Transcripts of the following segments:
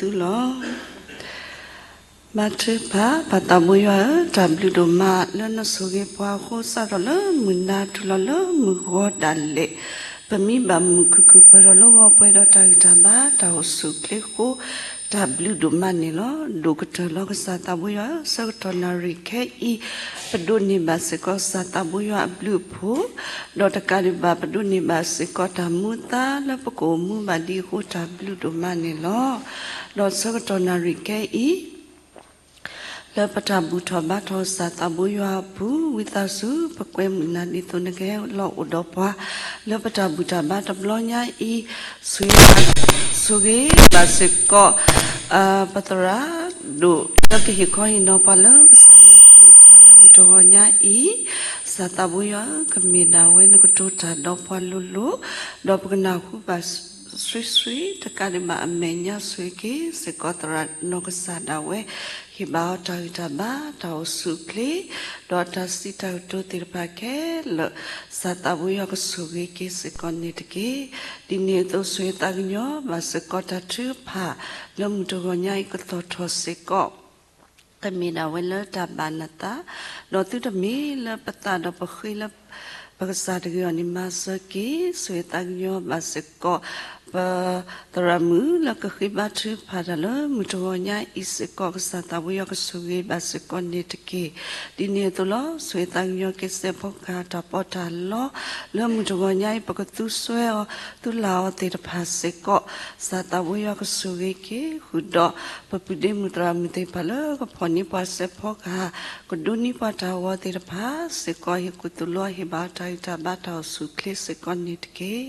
သုလီၤ. ဘါထုကဖၣ်. ပၢ်သးဘိယွၤဧၢ, တၢ်ဘျုးဒိၣ်မးလၢနဆိၣ်ဂ့ၤပှၤအဃိ, စးထီၣ်လၢမုၢ်နၤတုၤလီၤလၢမုၢ်ဂီၤဒၣ်လဲာ်, ပမံဘၣ်မုာ်ခုၣ်ခုၣ်ပၢၢ်ထီၣ်လၢဂီၤပှဲၤဒီးတၢ်ဂံၢ်တၢ်ဘါတၢ်အိၣ်ဆူၣ်အိၣ်ချ့အဃိ, တၢ်ဘျုးဒိၣ်မးန့ၣ်လီၤ. ဒိၣ်ကတၢၢ်လီၤကစၢ်သးဘိယွၤဧၢ, ဆၢကတီၢ်နၣ်ရံၣ်ခဲအံၤ, ပဒိးန့ၢ်ဘၣ်စ့ၢ်ကီးကစၢ်သးဘိယွၤအဘျုးအဖှိၣ်, ဒီးတကးဒံးဘၣ် ပဒိးန့ၢ်ဘၣ်စ့ၢ်ကီးတၢ်မူအသါလၢပကအိၣ်မူဘၣ်ဒံးအဃိ တၢ်ဘျုးဒိၣ်မးန့ၣ်လီၤ. ဒီးဆၢကတီၢ်နၣ်ရံၣ်ခဲအံၤ လၢပတၢ်ဘူၣ်ထီၣ်ဘါထီၣ်ကစၢ်သးဘိယွၤအပူၤ, ဝံသးစူၤ ပကွဲမုာ်နၤဒ်သိးနကဟဲလီၤအိၣ်ဒီးပှၤ လၢပတၢ်ဘူၣ်တၢ်ဘါတဘျီညါအံၤ, ဆိၣ်ဂ့ၤ, ဆိၣ်ဂ့ၤဘၣ်စ့ၢ်ကီး ပသရၣ်ဒိၣ် လၢကဟ့ၣ်ခီဟ့ၣ်နီၤပှၤလၢကစၢ်ယွၤကလုၢ်ကထါလၢမုၢ်တဂီၤညါအံၤ, ကစၢ်သးဘိယွၤဧၢ, ကမ့ၢ်ဒၣ်ဝဲနကတိၤတၢ်ဒီးပှၤလိၤလိၤ, ဒီးပကနၢ်ဟူဘၣ် ဆှံဆှံ, တကးဒံးဘၣ်အမဲာ်ညါ ဆိၣ်ဂ့ၤက့ၤစ့ၢ်ကီးသရၣ်နီၢ်ကစၢ်ဒၣ်ဝဲ, ဟ့ၣ်ဘၣ်အီၤတၢ်ဂံၢ်တၢ်ဘါတၢ်အိၣ်ဆူၣ်အိၣ်ချ့, ဒီးတၢ်စံးတၢ်ကတိၤသ့ၣ်တဖၣ်ခဲလၢာ်, ကစၢ်သးဘိယွၤကဆိၣ်ဂ့ၤက့ၤစ့ၢ်ကီးန့ၣ်တက့ၢ်. ဒ်န့ၣ်အသိး ဆိၣ်ဂ့ၤသးကညီၤဘၣ်စ့ၢ်ကီးတၢ်ထုကဖၣ် လၢမုၢ်တဂီၤညါအံၤကသီၣ်ထီၣ်စ့ၢ်ကီး ကမ့ၢ်ဒၣ်ဝဲလၢတၢ်ဘၣ်နသး, ဒီးသုတမ့ၢ်လၢပသးဒီးပဃ့လၢ ပကစၢ်တဂ့ၤအီၤန့ၣ် မၤစၢၤက့ၤ, ဆိၣ်ဂ့ၤသးကညီၤဘၣ်စ့ၢ်ကီး ပသရၣ်မုၣ်လၢကဃ့ဘါထုကဖၣ်တၢ်လၢမုၢ်တဂီၤညါအံၤစ့ၢ်ကီး, ကစၢ်သးဘိယွၤကဆိၣ်ဂ့ၤဘၣ်စ့ၢ်ကီးန့ၣ်တက့ၢ်. ဒ်န့ၣ်အသိးလီၤ. ဆိၣ်ဂ့ၤသးကညီၤက့ၤစဲးဖီကဟၣ်တၢ်ပီးတၢ်လီ, လၢမုၢ်တဂီၤညါအံၤ ပကသူစွဲအီၤ သူလၢ်အီၤသ့ၣ်တဖၣ်စ့ၢ်ကီး, ကစၢ်သးဘိယွၤကဆိၣ်ဂ့ၤက့ၤဃုာ်ဒီး ပပုၢ်ဒ့မုၣ်သရၣ်မုၣ်သ့ၣ်တဖၣ်လၢကဖီၣ်န့ၢ်ပှၤစဲးဖီကဟၣ်, ကဒိးန့ၢ်ပှၤတၢ်ဂီၤသ့ၣ်တဖၣ်စ့ၢ်ကီး, ဟ့ၣ်ကူၣ်သိၣ်လိအီၤ, ဟ့ၣ်ဘၣ်အီၤတၢ်ဂံၢ်တၢ်ဘါတၢ်အိၣ်ဆူၣ်အိၣ်ချ့စ့ၢ်ကီးန့ၣ်တက့ၢ်.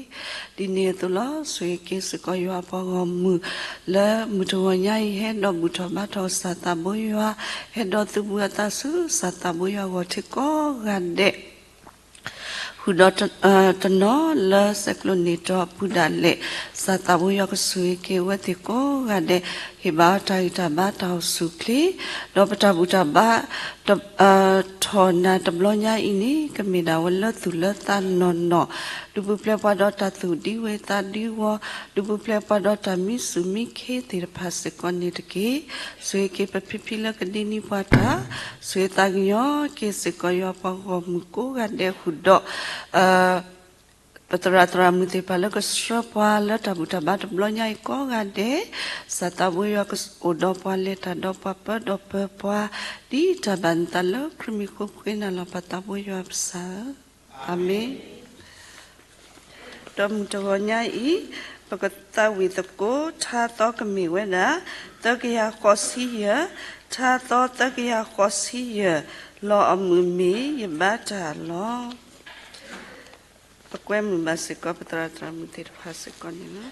ဒ်န့ၣ်အသိးလီၤ. ဆိၣ်ဂ့ၤက့ၤစ့ၢ်ကီးယွၤအပှၤဂီၢ်မုၢ် လၢမုၢ်တဂီၤညါအံၤ ဟဲဒီးဘူၣ်ထီၣ်ဘါထီၣ်ကစၢ်သးဘိယွၤ, ဟဲဒီးသုးဘူးအသးဆူကစၢ်သးဘိယွၤအဂီၢ်ထံးကိးဂၤဒဲး ဃုာ်ဒီးတနီၤလၢစဲးကျိးန့ၢ်တီၢ်အပူၤဒၣ်လဲာ်, ကစၢ်သးဘိယွၤကဆိၣ်ဂ့ၤက့ၤအဝဲသ့ၣ်ကိးဂၤဒဲး, ဟ့ၣ်ဘၣ်အီၤတၢ်ဂံၢ်တၢ်ဘါတၢ်အိၣ်ဆူၣ်အိၣ်ချ့, ဒီးပတၢ်ဘူၣ်တၢ်ဘါ ထီၣ်နၤတဘျီညါအံၤန့ၣ် ကမ့ၢ်ဒၣ်ဝဲလၢသူၣ်လၢသးနီၢ်နီၢ်, ဒုးပူၤဖျဲးပှၤဒီးတၢ်သူၣ်ဒံဝဲသးဒံဝီ, ဒုးပူၤဖျဲးပှၤဒီးတၢ်မံဆူၣ်မံခ့သ့ၣ်တဖၣ်စ့ၢ်ကီးန့ၣ်တက့ၢ်. ဆိၣ်ဂ့ၤက့ၤပဖံဖံလၢကဒိးန့ၢ်ပှၤတၢ်, ဆိၣ်ဂ့ၤသးကညီၤက့ၤစ့ၢ်ကီးယွၤပှၤဂီၢ်မုၢ်ကိးဂၤဒဲးဃုာ်ဒီး ပသရၣ်သရၣ်မုၣ်သ့ၣ်တဖၣ်လၢကဆှၢပှၤလၢတၢ်ဘူၣ်တၢ်ဘါတဘျီညါအံၤကိးဂၤဒဲး, ကစၢ်သးဘိယွၤကအိၣ်ဒီးပှၤလဲၤတၢ်ဒီးပှၤပၢဒီးပၢၤပှၤ, ဒ်တၢ်ဘၣ်နသးလၢခရံာ်မံၤအဃိ ပဃ့နၤလီၤပၢ်သးဘိယွၤပစၢ်ဧၢ, အၤမ့ၣ်. ဒီးမုၢ်တဂီၤညါအံၤ ပကသးဝံၣ်သကိး ထါသီကမ့ၢ်ဝဲဒၣ် သၢကယၤဃိးဆံယဲၢ်, ထါသီသၢကယၤဃိးဆံယဲၢ်, လီၤအမုၢ်မ့ၢ်ယဘါတၢ်လီၤ. ပကွဲမုာ်ဘၣ်စ့ၢ်ကီး ပသရၣ်သရၣ်မုၣ်သ့ၣ်တဖၣ်စ့ၢ်ကီးန့ၣ်လီၤ.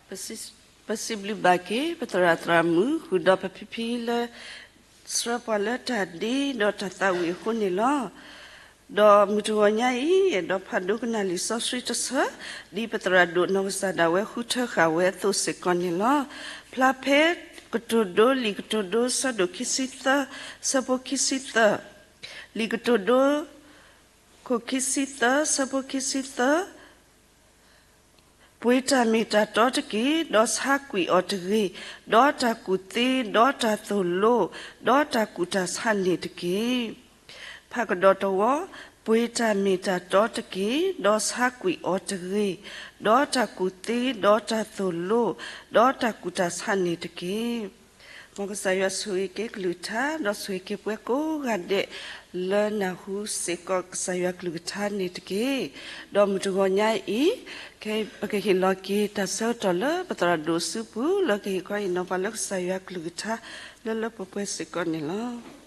ပစံးဘျုးဘၣ်က့ၤ ပသရၣ်သရၣ်မုၣ် ဃုာ်ဒီးပဖံဖံလၢ ဆှၢပှၤလၢတၢ်ဒ့ဒီးတၢ်သးဝံၣ်အဃိန့ၣ်လီၤ. ဒီးမုၢ်တဂီၤညါအံၤ အဲၣ်ဒိးဖးဒိကနၣ်လံာ်စီဆှံတဆၢ ဒ်ပသရၣ်ဒိၣ်နီၢ်ကစၢ်ဒၣ်ဝဲဃုထၢဃာ်ဝဲအသိးစ့ၢ်ကီးန့ၣ်လီၤ. ဖျါဖဲကတိၤဒိ လံာ်ကတိၤဒိ ဆၢဒိၣ်ခံဆံသၢ ဆၢဖိခံဆံသၢ, လံာ်ကတိၤဒိ ခိၣ်ခံဆံသၢ ဆၢဖိခံဆံသၢ ပှ့ၤတၢ်မ့ၢ်တၢ်တီတက့ၢ်, ဒီးဆါကွံာ်အီၤတဂ့ၤ, ဒီးတၢ်ကူၣ်သ့, ဒီးတၢ်သိၣ်လိ, ဒီးတၢ်ကူၣ်တၢ်ဆးန့ၣ်တက့ၢ်. ဖးကဒီးတဝီ, ပှ့ၤတၢ်မ့ၢ်တၢ်တီတက့ၢ်, ဒီးဆါကွံာ်အီၤတဂ့ၤ, ဒီးတၢ်ကူၣ်သ့, ဒီးတၢ်သိၣ်လိ, ဒီးတၢ်ကူၣ်တၢ်ဆးန့ၣ်တက့ၢ်. မ်ကစၢ်ယွၤဆိၣ်ဂ့ၤက့ၤကလုၢ်ကထါ ဒီးဆိၣ်ဂ့ၤက့ၤပှၤကိးဂၤဒဲး လၢနၢ်ဟူစ့ၢ်ကီးကစၢ်ယွၤကလုၢ်ကထါန့ၣ်တက့ၢ်. ဒီးမုၢ်တဂီၤညါအံၤ ခဲအံၤပကဟ့ၣ်လီၤက့ၤတၢ်ဆၢကတီၢ်လၢပသရၣ်ဒိၣ်စုပူၤ လၢကဟ့ၣ်ခီဟ့ၣ်နီၤပှၤလၢကစၢ်ယွၤကလုၢ်ကထါ လၢလၢပှဲၤပှဲၤစ့ၢ်ကီးန့ၣ်လီၤ.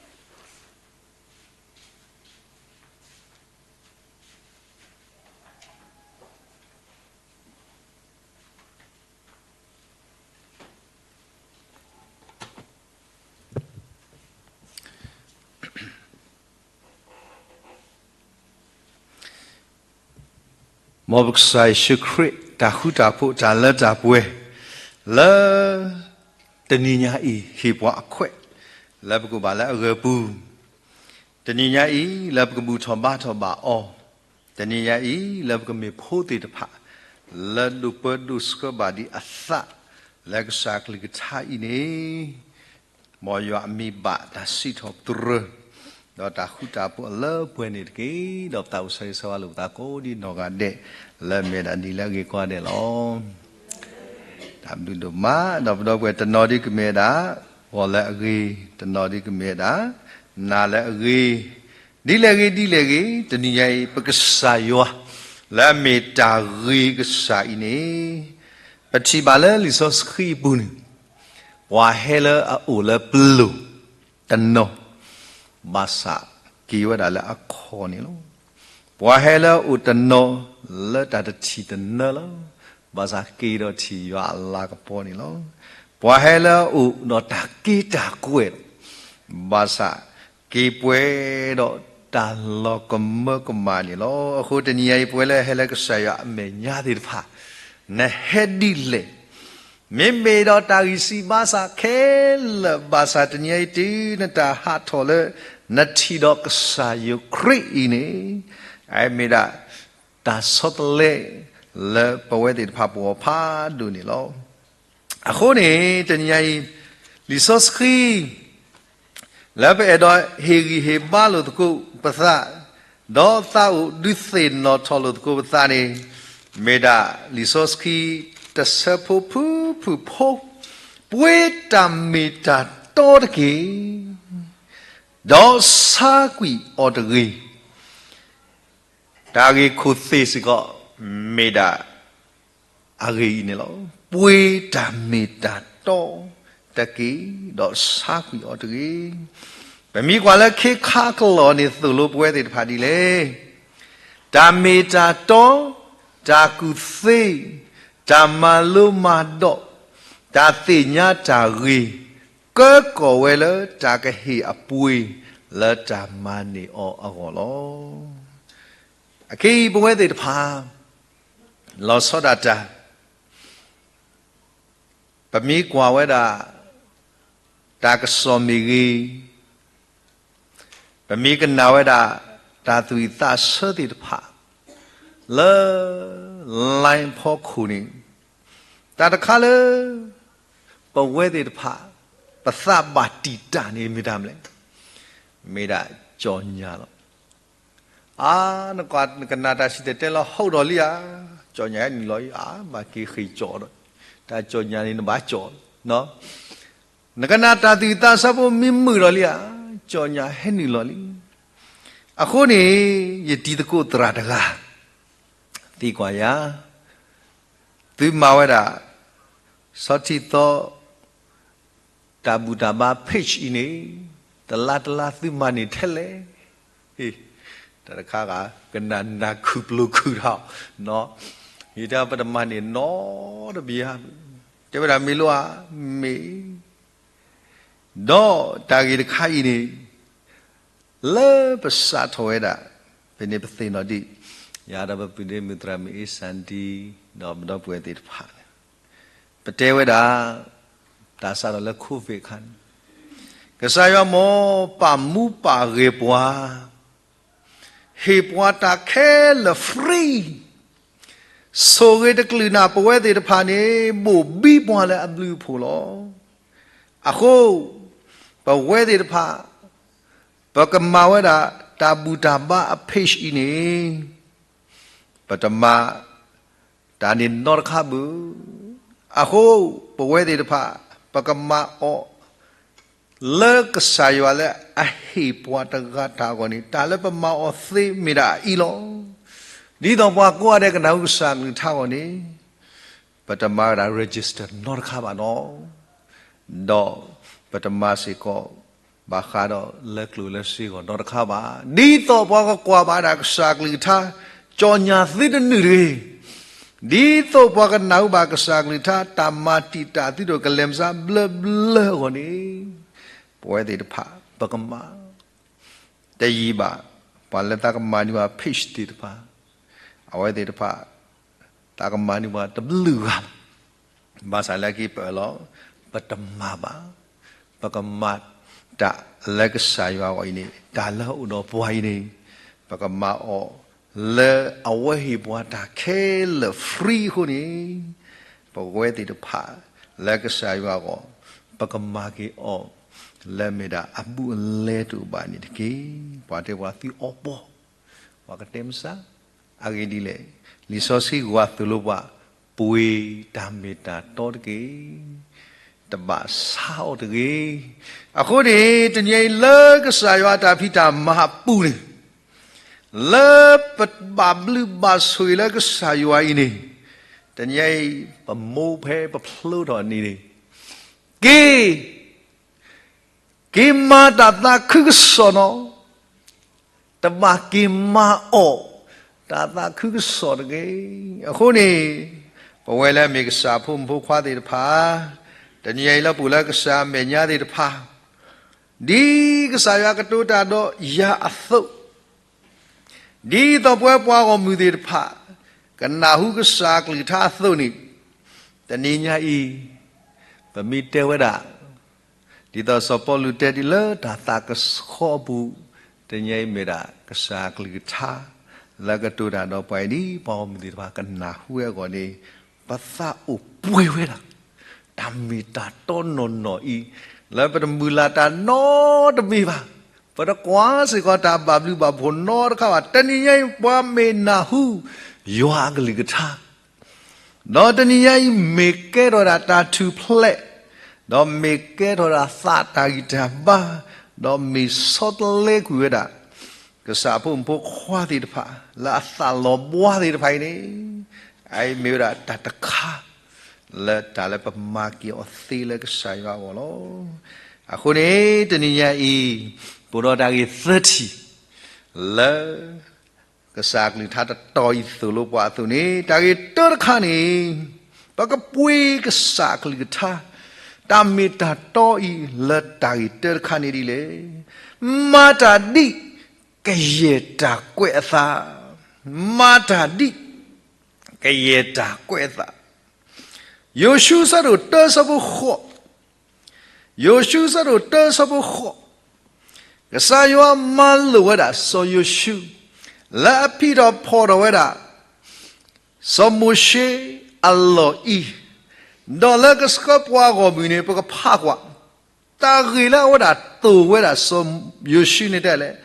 မ်ပကစၢ်ယ့ၣ်ၡူးခရံာ် တၢ်ဃူတၢ်ဖိးတၢ်လၢတၢ်ပှဲၤ လၢ တနံၤညါအံၤ ဟ့ၣ်ပှၤအခွဲး လၢပကဘၣ်လၢအဂၢၤပူၤ, တနံၤညါအံၤ လၢပကဘူၣ်ထီၣ်ဘါထီၣ်ဘၣ်အီၤ, တနံၤညါအံၤ လၢပကမ့ၢ်ဖိသ့ၣ်တဖၣ် လၢဒိးပၢဒိးဆှၢဘၣ်ဒံးအသး လၢကစၢ်ကလုၢ်ကထါအံၤန့ၣ် မ်ယွၤအမံၤဘၣ်တၢ်စံးထီၣ်ပတြၢၤ ဒီးတၢ်ဃူတၢ်ဖိးအလၢပှဲၤန့ၣ်တက့ၢ်. ဒီးပသးအိၣ်ဆၢဂ့ၤဆၢဝါလိာ်ပသးကိးဒံးနီၢ်ဂၤဒဲး လၢမ့ၢ်ဒၣ်နံၤလၢအဂ့ၤကိးဂၤဒဲးလီၤ. တၢ်ဘျုးဒိၣ်မး ဒီးပဒီပုၢ်ဝဲၢ်တနီၤဒ်ကမ့ၢ်ဝဲဒၣ် ဂီၤလၢအဂ့ၤ, တနီၤဒ်ကမ့ၢ်ဝဲဒၣ် နၤလၢအဂ့ၤ, ဒ်လဲၣ်ဂ့ၤဒ်လဲၣ်ဂ့ၤ တနံၤညါအံၤ ပကစၢ်ယွၤ လၢအမ့ၢ်တၢ်ဂ့ၤကစၢ်အံၤန့ၣ် ပထံၣ်ဘၣ်လၢလံာ်စီဆှံအပူၤန့ၣ် ပှၤဟဲလၢအအိၣ်လၢပလိၤတနီၤ ဘၣ်ဆၣ်က့ၤဝဲဒၣ်လၢအခီၣ်န့ၣ်လီၤ. ပှၤဟဲလၢအအိၣ်တနီၤလၢတၢ်တထံၣ်တနၢလီၤ. ဘၣ်ဆၣ်က့ၤဒီးထံၣ်ယွၤအလၤကပီၤန့ၣ်လီၤ. ပှၤဟဲလၢအအိၣ်ဒီးတၢ်က့တၢ်ကွဲၢ်လီၤ. ဘၣ်ဆၣ်က့ၤပှဲၤဒီးတၢ်လီၤကမၢကမၣ်န့ၣ်လီၤ. အဃိတနံၤညါအံၤ ပဝဲလၢဟဲလၢကစၢ်ယွၤအမဲာ်ညါသ့ၣ်တဖၣ် နဟဲဒ်လဲၣ် မ့မ့ၢ်ဒီးတၢ်ဂံၢ်စၢ်ဘါစၢ်ခဲလၢာ် ဘၣ်ဆၣ်တနံၤအံၤတုၤနတၢ်ဟးထီၣ်လၢ နထံၣ်ဒီးကစၢ်ယ့ၣ်ၡူးခရံာ်အံၤန့ၣ် အမ့ၢ်ဒၣ် တၢ်ဆီတလဲ လၢပဝဲသ့ၣ်တဖၣ်ပဂီၢ်ဖးဒိၣ်န့ၣ်လီၤ. အဃိန့ၣ် တနံၤညါအံၤ လံာ်စီဆှံ လၢပအဲၣ်ဒိးဟ့ၣ်ဂံၢ်ဟ့ၣ်ဘါလိာ်သကိးပသး ဒီးသးအိၣ်ဒုးသ့ၣ်နီၣ်ထီၣ်လိာ်သကိးပသးန့ၣ် မ့ၢ်ဒၣ်လံာ်စီဆှံတဆၢဖိဖုၣ်ဖုၣ်ဖိ ပှ့ၤတၢ်မ့ၢ်တၢ်တီတက့ၢ် ဒီးဆါကွံာ်အီၤတဂ့ၤ. တၢ်ဂ့ၢ်ခိၣ်သ့ၣ်စ့ၢ်ကီး မ့ၢ်ဒၣ် အဂ့ၢ်အံၤန့ၣ်လီၤ. ပှ့ၤတၢ်မ့ၢ်တၢ်တီတက့ၢ်, ဒီးဆါကွံာ်အီၤတဂ့ၤ. ပမ့ၢ်ကွၢ်လၢခ့ခါကလီၢ်န့ၣ် သိၣ်လိပဝဲသ့ၣ်တဖၣ်ဒ်လဲၣ်. တၢ်မ့ၢ်တၢ်တီ, တၢ်ကူၣ်သ့, တၢ်မၤလိမၤဒိး, တၢ်သ့ၣ်ညါတၢ်ဂ့ၤ, ကၢကီၢ်ဝဲလၢတၢ်ကဟ့ၣ်အပှ့ၤ လၢတၢ်မၤန့ၢ်အီၤအဂီၢ်လီၤ. အခဲအံၤပဝဲသ့ၣ်တဖၣ် လီၤဆီဒၣ်တၢ် ပမ့ၢ်ကွၢ်ဝဲဒၣ် တၢ်ကစီၣ်မ့ၢ်ဂ့ၤ, ပမ့ၢ်ကနၣ်ဝဲဒၣ် တၢ်သူၣ်ဝံၣ်သးဆၢသ့ၣ်တဖၣ် လၢ line ဖီခိၣ်န့ၣ် တၢ်တခါလၢ ပဝဲသ့ၣ်တဖၣ် ပသးဘၣ်တံာ်တာ်န့ၣ်မ့ၢ်တၢ်မနုၤလဲၣ်, မ့ၢ်ဒၣ်ကၠီၣ်ညၣ်လီၤ. အါ နကွၢ်နကနၣ်တၢ်စံၣ်တဲၤတဲလီၤ ဟီၣ်ဒီးလံဧါ, ကၠီၣ်ညၣ်ဟဲနုာ်လီၤအံၤ အါ ဘၣ်က့ၤဃ့ၢ်ကၠီၣ်ဒီး တၢ်ကၠီၣ်ညၣ်န့ၣ်နဘၣ်ကၠီၣ်, နကနၣ်တၢ်သူၣ်ဝံၣ်သးဆၢဖိမ့ၢ်မုာ်ဒီးလံဧါ, ကၠီၣ်ညၣ်ဟဲနုာ်လီၤလံ. အဃိန့ၣ် ယတံၤသကိးသရၣ်တဂၤ သံကွၢ်ယၤ, သုမၤဝဲဒၣ် ဆီထံသီ တၢ်ဘူၣ်တၢ်ဘါ page အံၤန့ၣ် တလါတလါသုမၤန့ၢ်ထဲလဲၣ်. တၢ်တခါဂၤ ကနၣ်နၢ်ခုၣ်ပျိၤခုၣ်ထီၣ်, ယတဲပတမၤန့ၢ်နီတဘျီဘၣ် တဲဝဲဒၣ်မ့ၢ်လိဧါ, မ့ၢ်, ဒီးတၢ်ဂ့ၢ်တခါအံၤန့ၣ် လၢပစးထီၣ်ဝဲဒၣ်, ဖဲန့ၣ်ပသ့ၣ်နီၣ်ဒံး, ယၤဒီးပပုၢ်ဒ့မုၣ်သရၣ်မုၣ်အ့စၣ်ဒံ, ဒီးပဒီပုၢ်ဝဲၢ်သ့ၣ်တဖၣ်, ပတဲဝဲဒၣ်, တၢ်စးထီၣ်လၢ covid အခါန့ၣ်, ကစၢ်ယွၤမ်ပာ်မူပာ်ဂဲၤပှၤ ဟ့ၣ်ပှၤတၢ်ခဲလၢာ် free, ဆိၣ်ဂ့ၤတကလုာ်နၢ် ပဝဲသ့ၣ်တဖၣ်န့ၣ် ဘိၣ်ဘံပှၤလၢအဘျုးအဖှိၣ်လီၤ. အဃိ, ပဝဲသ့ၣ်တဖၣ်, ပကမၤဝဲဒၣ်တၢ်ဘူၣ်တၢ်ဘါအ page အံၤန့ၣ်, ပတမၤတၢ်န့ၣ်နီတခါဘၣ်. အဃိ, ပဝဲသ့ၣ်တဖၣ်, ပကမၤအီၤ လၢကစၢ်ယွၤလၢအဟ့ၣ်ပှၤတဂၤတၢ်အဂီၢ်န့ၣ်, တၢ်လၢပမၤအီၤသ့မ့ၢ်ဒၣ်အအံၤလီၤ. ဒ်သိးပှၤကိးဂၤဒဲးကနၢ်ဟူကစၢ်အကလုၢ်ကထါအဂီၢ်န့ၣ်, ပတမၤဝဲဒၣ် register နီတခါဘၣ်နီၣ်, ဒီးပတမၤစ့ၢ်ကီး ဘၣ်ဃးဒီးလၢကျိၣ်လၢစ့အဂီၢ်နီတခါဘၣ်. ဒ်သိးပှၤကကွၢ်ဘၣ်ဒၣ်ကစၢ်အကလုၢ်ကထါ, ကၠီညၣ်သုတနုာ်တဂ့ၤ, ဒ်သိးပှၤကနၢ်ဟူဘၣ်ကစၢ်အကလုၢ်ကထါ တၢ်မၤတံာ်တာ်သုတအိၣ် ကလဲၤမုၢ်ဆါဘျၢဘျၢအဂီၢ်န့ၣ်, ပဝဲသ့ၣ်တဖၣ်, ပကမၤ တယံာ်ဘၣ်, ပှၤလၢသးကမၤန့ၢ်ပှၤ page သ့ၣ်တဖၣ်, အဝဲသ့ၣ်တဖၣ်, သးကမၤန့ၢ်ပှၤတဘျုးဂၤလီၤ. ဘၣ်ဆၣ်လၢခံပအၢၣ်လီၤ, ပတမၤဘၣ်, ပကမၤတၢ်လၢကစၢ်ယွၤအဂီၢ်အံၤန့ၣ်, တၢ်လၢအအိၣ်ဒီးပှၤအံၤန့ၣ်, ပကမၤအီၤ လၢအဝဲဟ့ၣ်ပှၤတၢ်ခဲလၢာ် free အဃိန့ၣ်, ပဝဲသ့ၣ်တဖၣ်, လၢကစၢ်ယွၤအဂီၢ်, ပကမၤက့ၤအီၤ လၢမ့ၢ်ဒၣ်အဘူးအလဲတအိၣ်ဘၣ်န့ၣ်တက့ၢ်. ပှၤတဲပှၤသုအီပီၢ်, ပှၤကတဲမုၢ်ဆါ, အဂ့ၢ်ဒ်လဲၣ်, လံာ်စီဆှံဂီၤသိၣ်လိပှၤ, ပှ့ၤတၢ်မ့ၢ်တၢ်တီတက့ၢ်. တဘၣ်ဆါအီၤတဂ့ၤ. အဃိန့ၣ်, တနံၤအံၤလၢကစၢ်ယွၤအတၢ်ဖံးတၢ်မၤအပူၤန့ၣ်, လၢပဘၣ်ဘျုးဘၣ်ဆိၣ်ဂ့ၤလၢကစၢ်ယွၤအံၤန့ၣ်, တနံၤအံၤပမိၢ်ဖဲပဖျိထီၣ်န့ၣ်န့ၣ်, က့ၤ က့ၤမၤတၢ်သးခုကစီၣ်နီၤ, တဘၣ်က့ၤမၤအီၣ်တၢ်သးခုကစီၣ်တဂ့ၤ. အဃိန့ၣ်, ပဝဲလၢမ့ၢ်ကစၢ်ဖိမုၣ်ဖိခွါသ့ၣ်တဖၣ်, တနံၤအံၤလၢပအိၣ်လၢကစၢ်အမဲာ်ညါသ့ၣ်တဖၣ်, ဒ်ကစၢ်ယွၤကတိၤတၢ်ဒီးယၤအသိး, ဒ်သိးပဝဲပှၤဂီၢ်မုၢ်သ့ၣ်တဖၣ်, ကနၢ်ဟူကစၢ်အကလုၢ်ကထါအသိးန့ၣ်, တနံၤညါအံၤ, ပမ့ၢ်တဲဝဲဒၣ်, ဒ်သိးစီၤပီလူးတဲဒ်လၢတၢ်သးကဆှီအပူၤ, တနံၤအံၤမ့ၢ်ဒၣ်ကစၢ်အကလုၢ်ကထါ, လၢကတိၤတၢ်ဒီးပှၤအံၤဒ်ပှၤဂီၢ်မုၢ်သ့ၣ်တဖၣ်ကနၢ်ဟူဝဲအဂီၢ်န့ၣ်, ပသးအိၣ်ပှဲၤဝဲဒၣ် တၢ်မ့ၢ်တၢ်တီနီၢ်နီၢ်အံၤ, လၢပတမုၢ်လၢ်တၢ်နီတမံၤဘၣ်, ပတကွၢ်စ့ၢ်ကီးတၢ်ဘၣ်ဘျုးဘၣ်ဖှိၣ်နီတခါဘၣ်. တနံၤညါအံၤ ပှၤမ့ၢ်နၢ်ဟူယွၤအကလုၢ်ကထါ, ဒီးတနံၤညါအံၤမ့ၢ်ကဲထီၣ်ဒၣ်တၢ်ထူၣ်ဖျဲး, ဒီးမ့ၢ်ကဲထီၣ်ဒၣ်သးတၢ်ဂံၢ်တၢ်ဘါ, ဒီးမ့ၢ်ဆီတလဲကွံာ်ဝဲဒၣ် ကစၢ်ဖိမုၣ်ဖိခွါသ့ၣ်တဖၣ် လၢအသးလီၤဘှါသ့ၣ်တဖၣ်အံၤန့ၣ်, အအံၤမ့ၢ်ဝဲဒၣ်တၢ်တခါ လၢတၢ်လၢပမၤက့ၤအီၤသ့လၢကစၢ်ယွၤအဂီၢ်လီၤ. အဃိန့ၣ် တနံၤညါအံၤ, ပအိၣ်ဒီးတၢ်ဂ့ၢ်သၢထံၣ် လၢ ကစၢ်အကလုၢ်ကထါတတီၤအံၤသိၣ်လိပှၤအသိးန့ၣ်, တၢ်ဂ့ၢ်တၢတခါန့ၣ်, ပကပှ့ၤကစၢ်အကလုၢ်ကထါ, တၢ်မ့ၢ်တၢ်တီအံၤလၢတၢ်ဂ့ၢ်တၢတခါန့ၣ်ဒ်လဲၣ်. မၤတၢ်ဒ်ကယဲၢ်တၢ်ကွဲးအသး, မၤတၢ်ဒ်ကယဲၢ်တၢ်ကွဲးအသး. ယိၤၡူအဆၢဒိၣ်တၢအဆၢဖိဃိး, ယိၤၡူအဆၢဒိၣ်တၢအဆၢဖိဃိး, ကစၢ်ယွၤမၤလိာ်ဝဲဒၣ်စီၤယိၤၡူ, လၢအဖံးထီၣ်ဖီၣ်ထီၣ်ဝဲဒၣ် စီၤမိၤၡ့အလီၢ်အံၤ, ဒီးလၢကဆှၢပှၤဂီၢ်မုၢ်န့ၣ် ပကဖးကွၢ်, တၢ်ဂ့ၢ်လၢအဝဲဒၣ်သိၣ်ဝဲဒၣ်စီၤယိၤၡူန့ၣ်တဲလဲၣ်,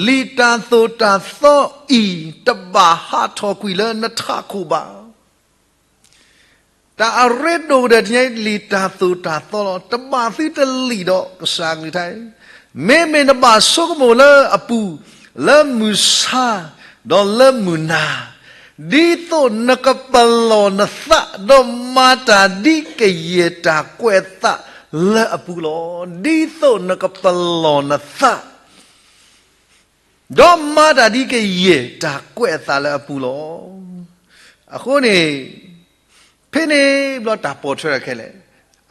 လံာ်တၢ်သိၣ်တၢ်သီအံၤ တဘၣ်ဟးထီၣ်ကွံာ်လၢနထးခိၣ်ဘၣ်. တၢ်အရ့ဒိၣ်ကတၢၢ်တနံၤအံၤ လံာ်တၢ်သိၣ်တၢ်သီလီၤ. တဘၣ်သုတလံာ်ဒီးကစၢ်အကလုၢ်ကထါအံၤ, မ့မ့ၢ်နဘၣ်ဆိကမိၣ်လၢအပူၤ, လၢမုၢ်ဆါ, ဒီးလၢမုၢ်နၤ, ဒ်သိးနကပလီၢ်နသး, ဒီးမၤတၢ်ဒ်ကယဲၢ်တၢ်ကွဲးအသးလၢအပူၤလီၤ. ဒ်သိးနကပလီၢ်နသး ဒီးမၤတၢ်ဒ်ကယဲၢ်တၢ်ကွဲးအသးလၢအပူၤလီၤ. အဃိန့ၣ်, ဖဲန့ၣ်ဘျီတၢ်ပိာ်ထွဲထီၣ်ခဲလၢာ်,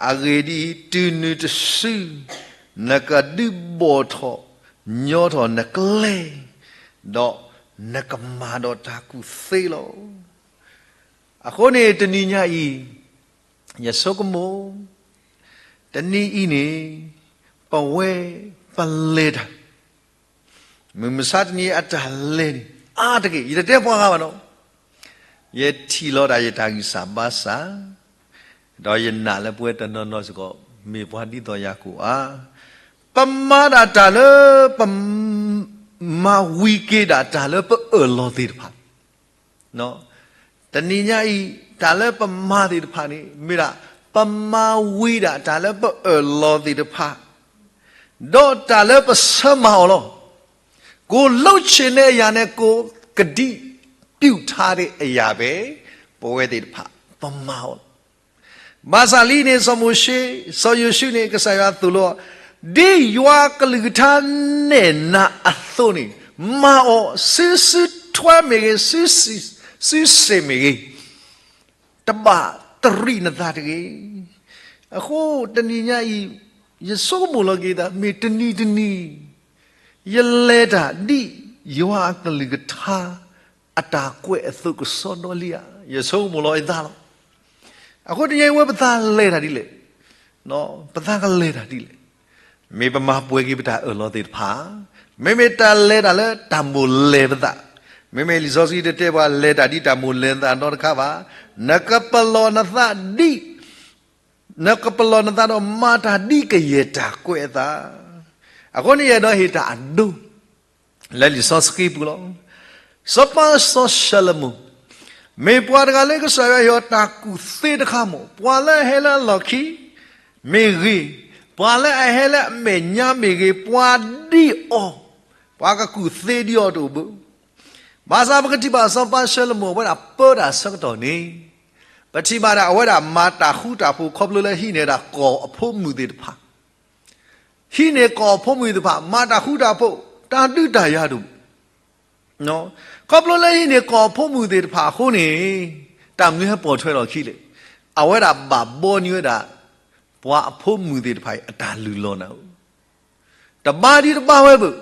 အဂ့ၢ်ဒ်အံၤ, တုၤနုၤတစု, နကဒုးဘီၣ်ထီၣ်ညီထီၣ်နကျဲ, ဒီးနကမၤဒီးတၢ်ကူၣ်သ့လီၤ. အဃိန့ၣ်တနံၤညါအံၤ, ယဆိကမိၣ်, တနံၤအံၤန့ၣ်, ပဝဲပလဲၤတၢ် မုၢ်မဆါတနံၤအတၢ်လဲၤန့ၣ် အါတက့ၢ်, ယတတဲပှၤဂၤဘၣ်နီၤ, ယထံၣ်လီၤဒၣ်ယတၢ်ဂံၢ်စၢ်ဘါစၢ်, ဒီးယနာ်လၢပဝဲတနီၤနီၤစ့ၢ်ကီး မ့ၢ်ပှၤဒ်သိးယၤကိၣ်ဧါ, ပမၤဒၣ်တၢ်လၢပ မၤဝံၤက့ၤဒၣ်တၢ်လၢပအၢၣ်လီၤသ့ၣ်တဖၣ် တနံၤညါအံၤ, တၢ်လၢပမၤသ့ၣ်တဖၣ်န့ၣ် မ့ၢ်ဒၣ် ပမၤဝံၤဒၣ်တၢ်လၢပအၢၣ်လီၤသ့ၣ်တဖၣ်, ဒီးတၢ်လၢပဆၢမၤအီၤလီၤ. ကိုယ်လုပ်ချင်တဲ့အရာနဲ့ ကိုယ်ကတိပြုထားတဲ့အရာပဲ ပဝဲသ့ၣ်တဖၣ် ပမၤအီၤလီၤ. ဘၣ်ဆၣ်လံန့ၣ် စီၤမိၤၡ့, စီၤယိၤၡူန့ၣ် ကစၢ်ယွၤသိၣ်လိအီၤ, ဒ်ယွၤကလုၢ်ကထါနဲၣ်နၤအသိးန့ၣ်, မၤအီၤ, စုစုထွဲမ့ၢ်ဂ့ၤ, စုစ့ၣ်မ့ၢ်ဂ့ၤ, တဘၣ်တရံးနသးတဂ့ၤ. အဃိတနံၤညါအံၤ, ယဆိကမိၣ်လီၤက့ၤသး မ့ၢ်တနံၤတနံၤ ယလဲၤတၢ်ဒ်ယွၤအကလုၢ်ကထါ အတၢ်ကွဲးအသိးကစီဒီလံဧါ, ယဆိကမိၣ်လီၤယသးလီၤ. အဃိတနံၤညါအံၤ ဝဲပသးလဲၤတၢ်ဒ်လဲၣ်, ပသးကလဲၤတၢ်ဒ်လဲၣ်. မ့ၢ်ပမၤပှဲၤက့ၤပတၢ်အၢၣ်လီၤသ့ၣ်တဖၣ်, မ့မ့ၢ်တၢ်လဲၤတၢ်လၢတၢ်မိၣ်လဲၤပသး, မ့မ့ၢ်လံာ်စီဆှံတတဲပှၤလဲၤတၢ်ဒ်တၢ်မိၣ်လဲၤသးနီတခါဘၣ်. နကပလီၢ်နသးဒ် နကပလီၢ်နသးဒီးမၤတၢ်ဒ်ကယဲၢ်တၢ်ကွဲးအသး. အဃိန့ၣ်ယအဲၣ်ဒိးဟ့ၣ်တၢ်အဒိ လၢလံာ်စီဆှံပူၤလီၤ. စီၤပၤစီၤၡလိၤမိၣ် မ့ၢ်ပှၤတဂၤလၢကစၢ်ယွၤဟ့ၣ်အီၤတၢ်ကူၣ်သ့တခါမ့ၢ်, ပှၤလၢအဟဲလၢအလီၢ်ခံမ့ၢ်ဂ့ၤ, ပှၤလၢအဟဲလၢအမဲာ်ညါမ့ၢ်ဂ့ၤ, ပှၤဒ်အီၤ, ပှၤကကူၣ်သ့ဒ်အီၤတအိၣ်ဘၣ်. ဘၣ်ဆၣ်ပကထံၣ်ဘၣ်စီၤပၤၡလိၤမိၤ အဝဲဒၣ်ပၢတၢ်ဆၢကတီၢ်န့ၣ်, ပထံၣ်ဘၣ်ဒၣ်အဝဲဒၣ်မၤတၢ်ဃူတၢ်ဖိး ခီဖျိလၢဟံးန့ၢ်ဒၣ်ကီၢ်အဖိမုၣ်သ့ၣ်တဖၣ်, ဟံးန့ၢ်ကီၢ်အဖိမုၣ်သ့ၣ်တဖၣ် မၤတၢ်ဃူတၢ်ဖိး တၢ်ဒုးတၢ်ယၤဒိၣ်, ခီဖျိလၢဟံးန့ၢ်ကီၢ်အဖိမုၣ်သ့ၣ်တဖၣ်အဃိန့ၣ်, တၢ်မနုၤဟဲပိာ်ထွဲလီၤခံလဲၣ်. အဝဲဒၣ်ဘၣ်ဘှီန့ၢ်ဝဲဒၣ် ပှၤအဖိမုၣ်သ့ၣ်တဖၣ်အံၤ အတၢ်လုၢ်လီၢ်နၤဧိၤ တဘါဒံးတဘါဝဲဘၣ်,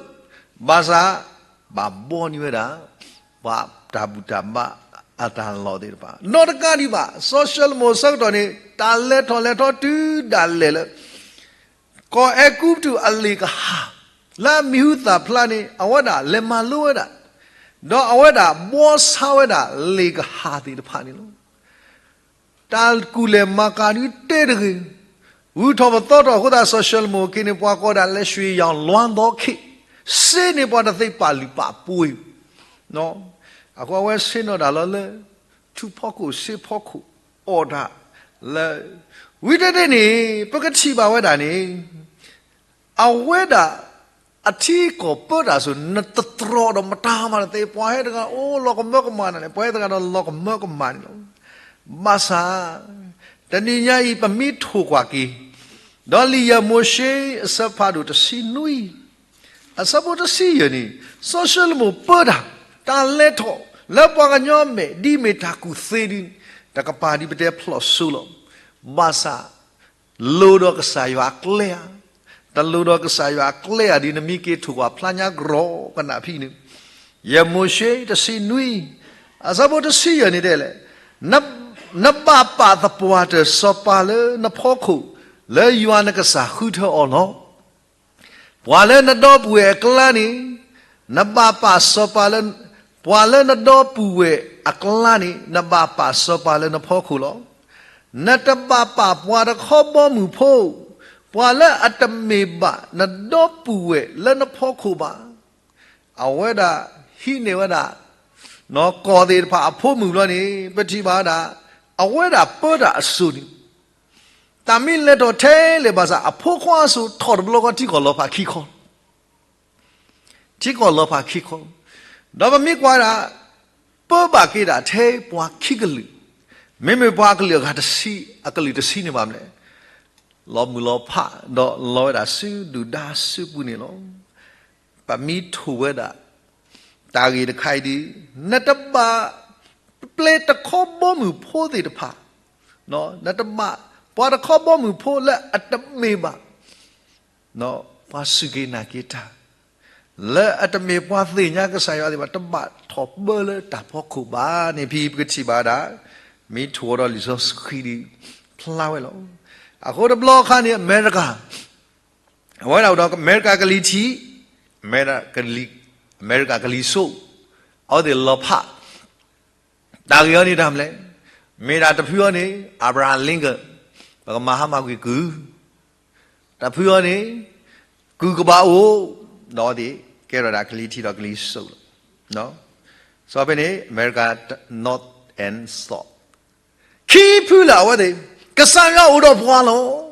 ဘၣ်ဆၣ် ဘၣ်ဘှီန့ၢ်ဝဲဒၣ် ပှၤတၢ်ဘူၣ်တၢ်ဘါအတၢ်လီၢ်သ့ၣ်တဖၣ် နီတကးဒံးဘၣ်. စီၤၡလိၤမိၤအဆၢကတီၢ်န့ၣ် တၢ်လဲၤထီၣ်လဲၤထီတုၤဒၣ်လဲာ်လၢ ကီၢ်အဲၤကူပတူးအလ့ၣ်ကဟၣ် လၢအမံၤဟူသၣ်ဖျါန့ၣ် အဝဲဒၣ်လဲၤမၤလိဝဲဒၣ်, ဒီးအဝဲဒၣ်ဘှီဆါဝဲဒၣ်လ့ၣ်ကဟၣ်သ့ၣ်တဖၣ်န့ၣ်လီၤ. တၢ်ကူၣ်လဲၤမၤကၤဒုးတဲတဂ့ၤ, ဂုၤထီၣ်ပသီထီၣ်အဃိသတး စီၤၡလိၤမိၤအခံန့ၣ် ပှၤကိးဒၣ်လၢ ရွှေရောင်လွမ်းသောခေတ်, စ့န့ၢ်ပှၤတသ့ပာ်လုၢ်ပာ်ပှ့ၤ, အဃိအဝဲဆ့ၣ်နီၤတၢ်လီၤလၢ ထူဖီခိၣ်စ့ဖီခိၣ်အီၣ်တၢ်လၢ, ဝံၤတဲတဲန့ၣ် ပကထံၣ်ဘၣ်ဝဲဒၣ်န့ၣ် အဝဲဒၣ် အထံအကီၢ်ပၢတၢ်ဆိၣ် နတတြီဒီးမတၤမးတသ့, ပှၤဟဲတဂၤအိၣ်လီၤကမၢကမၣ်နၤန့ၣ် ပှၤဟဲတဂၤဒီးလီၤကမၢကမၣ်န့ၣ်လီၤ. ဘၣ်ဆၣ် တနံၤညါအံၤ ပမ့ၢ်ထိၣ်ကွၢ်က့ၤ ဒီးလံာ်ယဲၢ်မိၤၡ့အဆၢဖးဒိၣ်တဆံနွံ အဆၢဖိတဆံယဲၢ်န့ၣ် စီၤၡလိၤမိၤပၢတၢ် တၢ်လဲၤထီၣ်လၢပှၤကညီအမဲာ် ဒ်မ့ၢ်တၢ်ကူၣ်သ့ဒ်န့ၣ် တကပၤဒ်ပတဲဖျီၣ်စိလီၤ. ဘၣ်ဆၣ် လိၣ်ဒီးကစၢ်ယွၤအကျဲဧါ, တလိၣ်ဒီးကစၢ်ယွၤအကျဲဧါ ဒ်နမ့ၢ်က့ၤထိၣ်ကွၢ်ဖျါညါကရီကနၣ်ဖဲန့ၣ်, ယဲၢ်မိၤၡ့တဆံနွံ အဆၢဖိတဆံယဲၢ်န့ၣ်တဲလဲၣ်, န, နဘၣ်ပာ်သပှၢ်တၢၢ်စီၤပၤလၢနဖီခိၣ် လၢယွၤနကစၢ်ဃုထၢအီၤလီၤ. ပှၤလၢနဒီပုၢ်ဝဲၢ်အကျါန့ၣ်, နဘၣ်ပာ်စီၤပၤလၢ, ပှၤလၢနဒီပုၢ်ဝဲၢ်အကျါန့ၣ် နဘၣ်ပာ်စီၤပၤလၢနဖီခိၣ်လီၤ. နတဘၣ်ပာ်ပှၤတခီဘီမုၢ်ဖိ, ပှၤလၢအတမ့ၢ်ဘၣ်နဒီပုၢ်ဝဲၢ်လၢနဖီခိၣ်ဘၣ်. အဝဲဒၣ်ဟံးန့ၢ်ဝဲဒၣ် နီၢ်ကီၢ်သ့ၣ်တဖၣ်အဖိမုၣ်ဘျီန့ၣ် ပထံၣ်ဘၣ်ဝဲဒၣ် အဝဲဒၣ်ပၢတၢ်အစိၤန့ၣ် တၢ်မ့ၢ်လဲၤထီၣ်ထဲလဲၣ်ဘၣ်ဆၣ် အဖိခွါအစိၤထီၣ်တဘျီဃီထံကီၢ်လီၤဖးခံခီ, ထံကီၢ်လီၤဖးခံခီ, ဒီးပမ့ၢ်ကွၢ်ဒၣ် ပၢဘၣ်က့ၤဒၣ်ထဲပှၤခံကလုာ်, မ့မ့ၢ်ပှၤအကလုာ်အဂၤတဆံ, အကလုာ်တဆံန့ၣ်ဘၣ်မနုၤလဲၣ်, လီၤမုၢ်လီၤဖး ဒီးလီၤဝဲဒၣ်ဆူဒုၣ်ဒါစုပူၤန့ၣ်လီၤ. ပမ့ၢ်ထိၣ်ဝဲဒၣ် တၢ်ဂ့ၢ်တခါအံၤဒီး နတဘၣ်ပျဲတခီဘီမုၢ်ဖိသ့ၣ်တဖၣ် နတဘၣ် ပှၤတခီဘီမုၢ်ဖိလၢအတမ့ၢ်ဘၣ် ပှၤစူၢ်က့ၤနာ်က့ၤတၢ်, လၢအတမ့ၢ်ပှၤသ့ၣ်ညါကစၢ်ယွၤသ့ၣ်တဖၣ် တဘၣ်ထီၣ်ပၢလၢတၢ်ဖီခိၣ်ဘၣ်န့ၣ် ဖဲပကထံၣ်ဘၣ်ဝဲဒၣ် မ့ၢ်ထိၣ်ဒီးလံာ်စီဆှံဒ်ဖျါဝဲလီၤ. အဃိတဘျီအခါန့ၣ် အမဲရကၤ အဝဲဒၣ်အိၣ်ဒီးအမဲရကၤကလံၤထံး, အမဲရကၤကလံၤစိး, အဝဲသ့ၣ်လီၤဖး တၢ်ဂ့ၢ်အီၤန့ၣ်တၢ်မနုၤလဲၣ်. မ့ၢ်ဒၣ်တဖုအီၤန့ၣ် Abraham Lincoln, ပကမၤဟါမၢ်ကွံာ်ကုၢ်, တဖုအီၤန့ၣ် ကုၢ်ကဘၣ်အိၣ်, ဒီးအဝဲသ့ၣ်ကဲထီၣ်ဒၣ်ကလံၤထံးဒီးကလံၤစိးလီၤ. စီၤဖဲန့ၣ် အမဲရကၤ North and South ခံဖုလၢာ်အဝဲသ့ၣ် ကစၢ်ယွၤအိၣ်ဒီးပှၤလီၤ.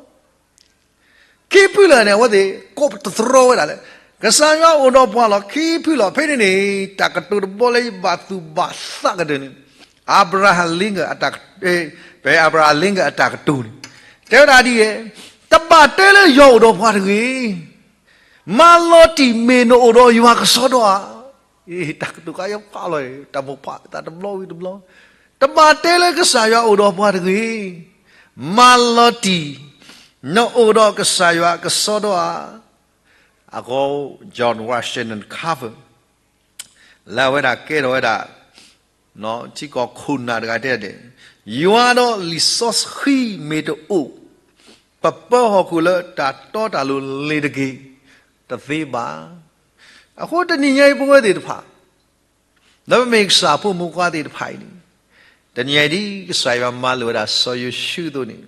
ခံဖုလၢာ်န့ၣ် အဝဲသ့ၣ်ကိးပတြီဝဲဒၣ်လၢ ကစၢ်ယွၤအိၣ်ဒီးပှၤလီၤ. ခံဖုလၢာ် ဖဲန့ၣ်န့ၣ် တၢ်ကတိၤတဘီလၢယဘၣ်သူၣ်ဘၣ်သးကတၢၢ်န့ၣ် Abraham Lincoln အတၢ်က ဖဲ Abraham Lincoln အတၢ်ကတိၤန့ၣ် တဲဝဲဒၣ်ဒ်အံၤ, တဘၣ်တဲလၢယွၤအိၣ်ဒီးပှၤတဂ့ၤ မၤလီၤတံၢ်မ့ၢ်နအိၣ်ဒီးယွၤကစီဒီဧါ. တၢ်ကတိၤကါယပာ်လီၤ တၢ်မိၢ်ပှၢ်သးတဘျီဝံၤတဘျီ, တဘၣ်တဲလၢကစၢ်ယွၤအိၣ်ဒီးပှၤတဂ့ၤ, မၤလီၤတံၢ် နအိၣ်ဒီးကစၢ်ယွၤကစီဒီဧါ. အဃိ John Washington Carver လၢအဝဲဒၣ်ကဲထီၣ်ဝဲဒၣ် ထံကီၢ်ခိၣ်နၢ်တဂၤတဲဒၣ်, ယွၤဒီးလံာ်စီဆှံမ့ၢ်တအိၣ်, ပပၢဟီၣ်ခိၣ်လၢတၢ်တီတၢ်လိၤလ့ၤတက့ၢ်, တသ့ဘၣ်. အဃိတနံၤညါအံၤပဝဲသ့ၣ်တဖၣ် လၢပမ့ၢ်ကစၢ်ဖိမုၣ်ဖိခွါသ့ၣ်တဖၣ်အံၤန့ၣ်, တနံၤညါအံၤဒ်ကစၢ်ယွၤမၤလိာ်ဝဲဒၣ်စီၤယိၤၡူအသိးန့ၣ်,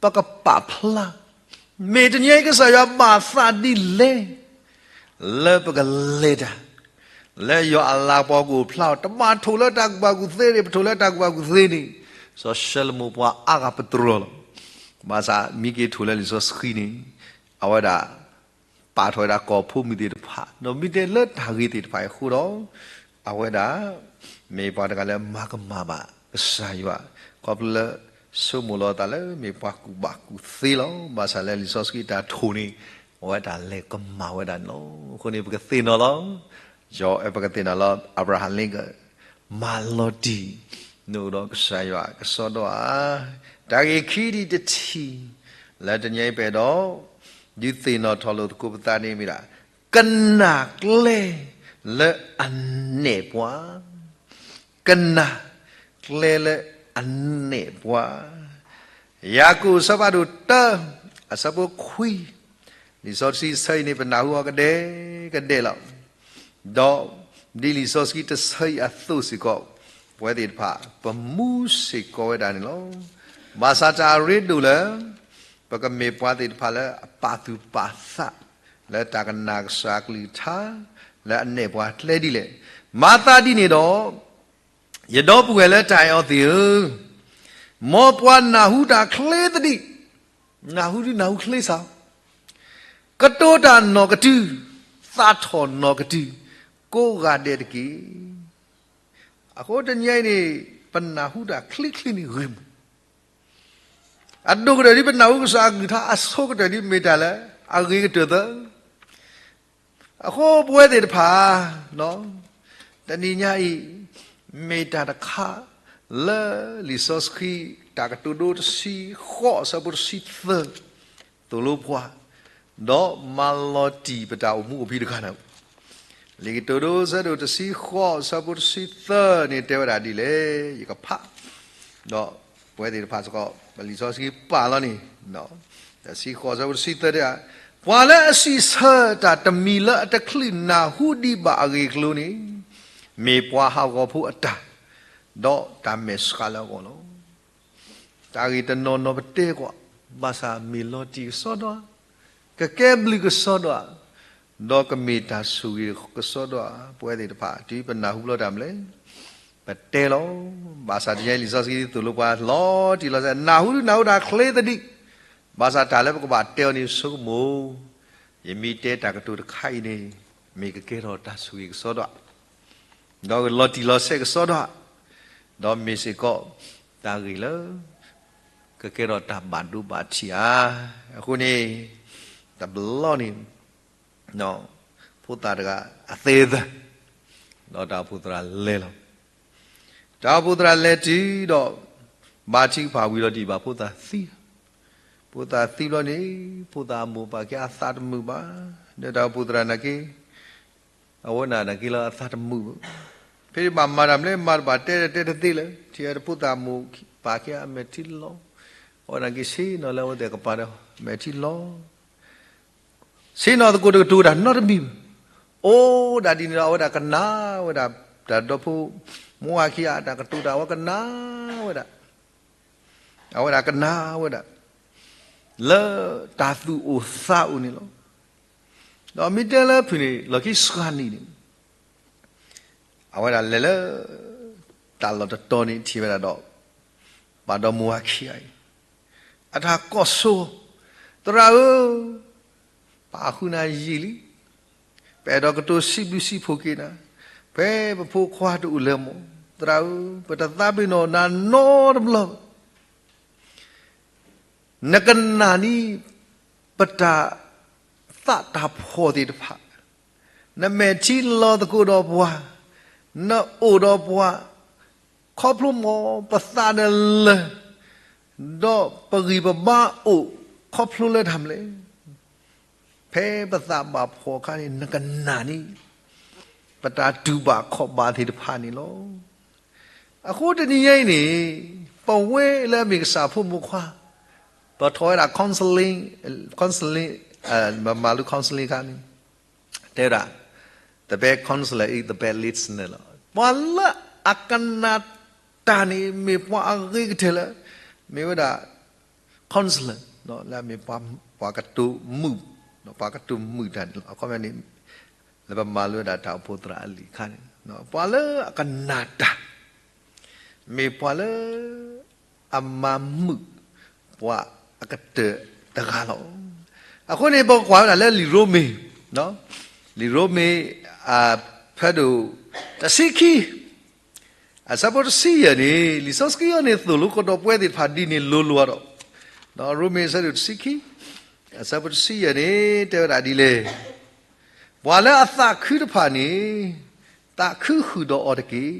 ပကပာ်ဖျါ, မ့ၢ်တနံၤညါအံၤကစၢ်ယွၤဘၣ်သးဒ်လဲၣ် လၢပကလဲၤတၢ်, လၢယွၤအလၤကပီၤကအိၣ်ဖျါအီၤ, တဘၣ်ထိၣ်လၢတၢ်ကူၣ်ဘၣ်ကူၣ်သ့န့ၣ်, ပထိၣ်လၢတၢ်ကူၣ်ဘၣ်ကူၣ်သ့န့ၣ်, စီၤၡဲးလမိၣ်ပှၤအါဂၤပတြၢၤလီၤ. ဘၣ်ဆၣ်မ့ၢ်က့ၤထိၣ်လၢလံာ်စီဆှံန့ၣ်, အဝဲဒၣ် ပာ်ထီၣ်ဝဲဒၣ်ကီၢ်ဖိမုၣ်သ့ၣ်တဖၣ်, ဒီးမ့ၢ်တဲလၢတၢ်ဂ့ၢ်သ့ၣ်တဖၣ်အံၤအဃိဒီး, အဝဲဒၣ် မ့ၢ်ပှၤတဂၤလၢမၤကမၣ်ဘၣ်ကစၢ်ယွၤ, ခီဖျိလၢ ဆိကမိၣ်လီၤအသးလၢမ့ၢ်ပှၤကူၣ်ဘၣ်ကူၣ်သ့လီၤ. ဘၣ်ဆၣ်လၢလံာ်စီဆှံတၢ်ထိၣ်န့ၣ်, အဝဲတၢ်လဲၤကမၣ်ဝဲဒၣ်န့ၣ်လီၤ. အဃိန့ၣ် ပကသ့ၣ်နီၣ်လီၤ. ယပကသ့ၣ်နီၣ်လီၤ Abraham Lincoln မၤလီၤတံၢ် နအိၣ်ဒီးကစၢ်ယွၤကစီဒီဧါ. တၢ်ဂ့ၢ်ခံဒံးတထံၣ် လၢတနံၤအံၤပအဲၣ်ဒိး ဒုးသ့ၣ်နီၣ်ထီၣ်လိာ်သကိးပသးန့ၣ်မ့ၢ်ဒၣ် ကနၣ်ကျဲလၢအနဲၣ်ပှၤ, ကနၣ်ကျဲလၢအနဲၣ်ပှၤ. ယၤကိာ်အဆၢဖးဒိၣ်တၢ အဆၢဖိခွံ လံာ်စီဆှံတဆၢအံၤန့ၣ် ပနၢ်ဟူအီၤကဒဲကဒဲလီၤ. ဒီးဒ်လံာ်စီဆှံတဆၢအံၤအသိးစ့ၢ်ကီး ပဝဲသ့ၣ်တဖၣ် ပမူစ့ၢ်ကီးဝဲဒၣ်န့ၣ်လီၤ. ဘၣ်ဆၣ်တၢ်အရ့ဒိၣ်လၢ ပကမ့ၢ်ပှၤသ့ၣ်တဖၣ်လၢအပာ်သူၣ်ပာ်သး လၢတၢ်ကနၣ်ကစၢ်အကလုၢ်ကထါ လၢအနဲၣ်ပှၤကျဲဒ်လဲၣ်. မၤသးဒ်န့ၣ်ဒီး ယဒီပုၢ်ဝဲၢ်လၢတၢ်အဲၣ်အီၤသ့ၣ်ဧၢ, မ်ပှၤနၢ်ဟူတၢ်ချ့သဒံး, နၢ်ဟူဒုးနၢ်ဟူချ့စ့ၢ်, ကတိၤတၢ်နီၢ်ကတုၤ, သးထီၣ်နီၢ်ကတုၤ, ကိးဂၤဒဲးတက့ၢ်. အဃိတနံၤအံၤန့ၣ် ပနၢ်ဟူတၢ်ချ့ချ့န့ၣ်ဂ့ၤမး, အဒိၣ်ကတၢၢ်ဒ်ပနၢ်ဟူကစၢ်အကလုၢ်ကထါ, အဆိကတၢၢ်ဒ်မ့ၢ်တၢ်လၢအဂ့ၤကတၢၢ်သၢ အဃိပဝဲသ့ၣ်တဖၣ် တနံၤညါအံၤ မ့ၢ်တၢ်တခါလၢလံာ်စီဆှံ တၢ်ကတိၤဒိတဆံဃိး အဆၢဖိတဆံသၢ သိၣ်လိပှၤ, ဒီးမၤလီၤတံၢ်ပတၢ်အိၣ်မူအိၣ်ဖံးတခါန့ၣ်, လံာ်ကတိၤဒိအဆၢဒိၣ်တဆံဃိး အဆၢဖိတဆံသၢန့ၣ် တဲဝဲဒၣ်ဒ်လဲၣ် ယကဖး ဒီးပဝဲသ့ၣ်တဖၣ်စ့ၢ်ကီး ပလံာ်စီဆှံပာ်လီၤန့ၣ်, တဆံဃိး အဆၢဖိတဆံသၢတဲ, ပှၤလၢအစံးဆၢတၢ်တမံၤလၢအတချုးနၢ်ဟူဒံးဘၣ်အဂ့ၢ်အကျိၤန့ၣ်, မ့ၢ်ပှၤဟးဂီၤဖိအတၢ်, ဒီးတၢ်မဲာ်ဆှးလၢအဂီၢ်လီၤ. တၢ်ဂ့ၢ်တနီၤနီၤပတဲကွၢ်, ဘၣ်ဆၣ်မ့ၢ်လီၤတံၢ်ကစီဒီဧါ, ကကဲဘျုးကစီဒီဧါ, ဒီးကမ့ၢ်တၢ်ဆိၣ်ဂ့ၤကစီဒီဧါ, ပဝဲသ့ၣ်တဖၣ် တုၤပနၢ်ဟူဘျီတၢ်မနုၤလဲၣ်, ပတဲလီၤ. ဘၣ်ဆၣ်တနံၤအံၤလံာ်စီဆှံသိၣ်လိပှၤ လီၤတံၢ်လီၤဆဲး, နၢ်ဟူဒုးနၢ်ဟူတၢ်ချ့သဒံး, ဘၣ်ဆၣ်တၢ်လၢပကဘၣ်တဲအီၤန့ၣ်ဆိကမိၣ်, ယမ့ၢ်တဲတၢ်ကတိၤတခါအံၤန့ၣ်, မ့ၢ်ကကဲထီၣ်တၢ်ဆိၣ်ဂ့ၤကစီဒီဧါ, ဒီးလီၤတံၢ်လီၤဆဲးကစီဒီဧါ, ဒီးမ့ၢ်စ့ၢ်ကီး တၢ်ဂ့ၢ်လၢ ကကဲထီၣ်တၢ်ဘၣ်ဒိဘၣ်ထံးဧါ. အဃိန့ၣ် တဘျီန့ၣ် ဖိသၣ်တဂၤအသဲသၢ, ဒီးတၢ်အိၣ်ဖှိၣ်သရၣ်လဲၤလီၤ. တၢ်အိၣ်ဖှိၣ်သရၣ်လဲၤတုၤဒီး ဘါထုကဖၣ်ဝံၤလီၤတံၢ်ဘၣ်ဖိသၣ်သံ, ဖိသၣ်သံဘျီန့ၣ် ဖိသၣ်အမိၢ်ပၢ်ကဲအသးတမုာ်ဘၣ်, ဒီးတၢ်အိၣ်ဖှိၣ်သရၣ်နာ်က့ အဝဲနာ်က့လၢအသးတမုာ်ဘၣ်, ဖဲန့ၣ်ဘၣ်မၤတၢ်မနုၤလဲၣ် မၤတဘၣ်တဲတဲတသ့လၢၤ, ထံၣ်ဝဲဖိသၣ်အမိၢ်ပၢ်ကဲအမဲာ်ထံလီၤ, အဝဲနာ်က့ဆ့ၣ်နီၤလၢအဝဲသ့ၣ်ကပၤဒီး မဲာ်ထံလီၤ ဆ့ၣ်နီၤသကိးတကတိၤတၢ်နီတမံၤဘၣ်. အိၣ်ဒၣ်ဒ်န့ၣ်ဒီး အဝဲဒၣ်ကနၣ်ဝဲဒၣ် တၢ်ဒီဖိမိၢ်ဝၤခံဂၤ တၢ်ကတိၤတၢ် အဝဲကနၣ်ဝဲဒၣ်, အဝဲဒၣ်ကနၣ်ဝဲဒၣ် လၢတၢ်သူၣ်အိၣ်သးအိၣ်န့ၣ်လီၤ. ဒီးမ့ၢ်တဲလၢဖုၣ်န့ၣ် လီၢ်ခံစှၤနံၣ်န့ၣ် အဝဲဒၣ်လဲၤလၢ တၢ်လီၢ်တတီၤန့ၣ် ထံၣ်ဝဲဒၣ်ဒီး ပၢ်ဒီမါဝၤခံဂၤအံၤ အတၢ်ကိးဆိ, သရၣ်ဧၢ, ပၢ်ဃုနၤယံာ်လံ, ပအဲၣ်ဒိးကတိၤစံးဘျုးစံးဖှိၣ်က့ၤနၤ, ဖဲပဖိခွါတအိၣ်လၢၤမး, သရၣ်ဧၢ, ပတသးပ့ၤနီၣ်နၤနီတဘျီဘၣ်. နကနာ်န့ၣ် ပတၢ်သးတၢ်ဖှီၣ်သ့ၣ်တဖၣ်, နမဲာ်ထံလီၤသကိးဒီးပှၤ, နအိၣ်ဒီးပှၤ, ခီဖျိမ်ပသးဒီးလၢၢ်, ဒီးပဂံၢ်ပဘါအိၣ်ခီဖျိလၢတၢ်မနုၤလဲၣ်. ဖဲပသးဘၣ်ဖှီၣ်အခါန့ၣ် နကနာ်န့ၣ် ပတၢ်တူၢ်ဘၣ်ခီၣ်ဘၣ်သ့ၣ်တဖၣ်န့ၣ်လီၤ. အဃိတနံၤညါအံၤန့ၣ် ပဝဲလၢအမ့ၢ်ကစၢ်ဖိမိၢ်ခွါ, ပထီၣ်ဝဲဒၣ် counseling, counseling, မၤလိ counseling အခါန့ၣ် တဲဝဲဒၣ် the best counselor is the best listener လီၤ. ပှၤလၢအကနၣ်တၢ်န့ၣ် မ့ၢ်ပှၤအဂ့ၤကတၢၢ်လၢ မ့ၢ်ဝဲဒၣ် counselor လၢအမ့ၢ်ပှၤကတိၤမုာ်, ပှၤကတိၤမုာ်တၢ်န့ၣ်လီၤ. အခီပညီန့ၣ် လၢပမၤလိဝဲဒၣ်တၢ်အိၣ်ဖှိၣ်သရၣ်အလံာ်အခါန့ၣ် ပှၤလၢအကနၣ်တၢ် မ့ၢ်ပှၤလၢ အမၤမုာ် ပှၤအကတၢၢ်တဂၤလီၤ. အဃိန့ၣ် ပကကွၢ်ဝဲဒၣ်လၢလံာ်ရိမ့ၤ, လံာ်ရိမ့ၤ အဖၢဒိၣ်တဆံခံ အဆၢဖိတဆံယဲၢ်န့ၣ် လံာ်စီဆှံအံၤန့ၣ် သိၣ်လိကဒီးပဝဲသ့ၣ်တဖၣ်ဒ်န့ၣ်လိၤလိၤဒီး, ရိမ့ၤအဆၢဒိၣ်တဆံခံ အဆၢဖိတဆံယဲၢ်န့ၣ် တဲဝဲဒၣ်ဒ်လဲၣ်, ပှၤလၢအသးခုတဖၣ်န့ၣ် သးခုဃုာ်ဒီးအီၤတက့ၢ်.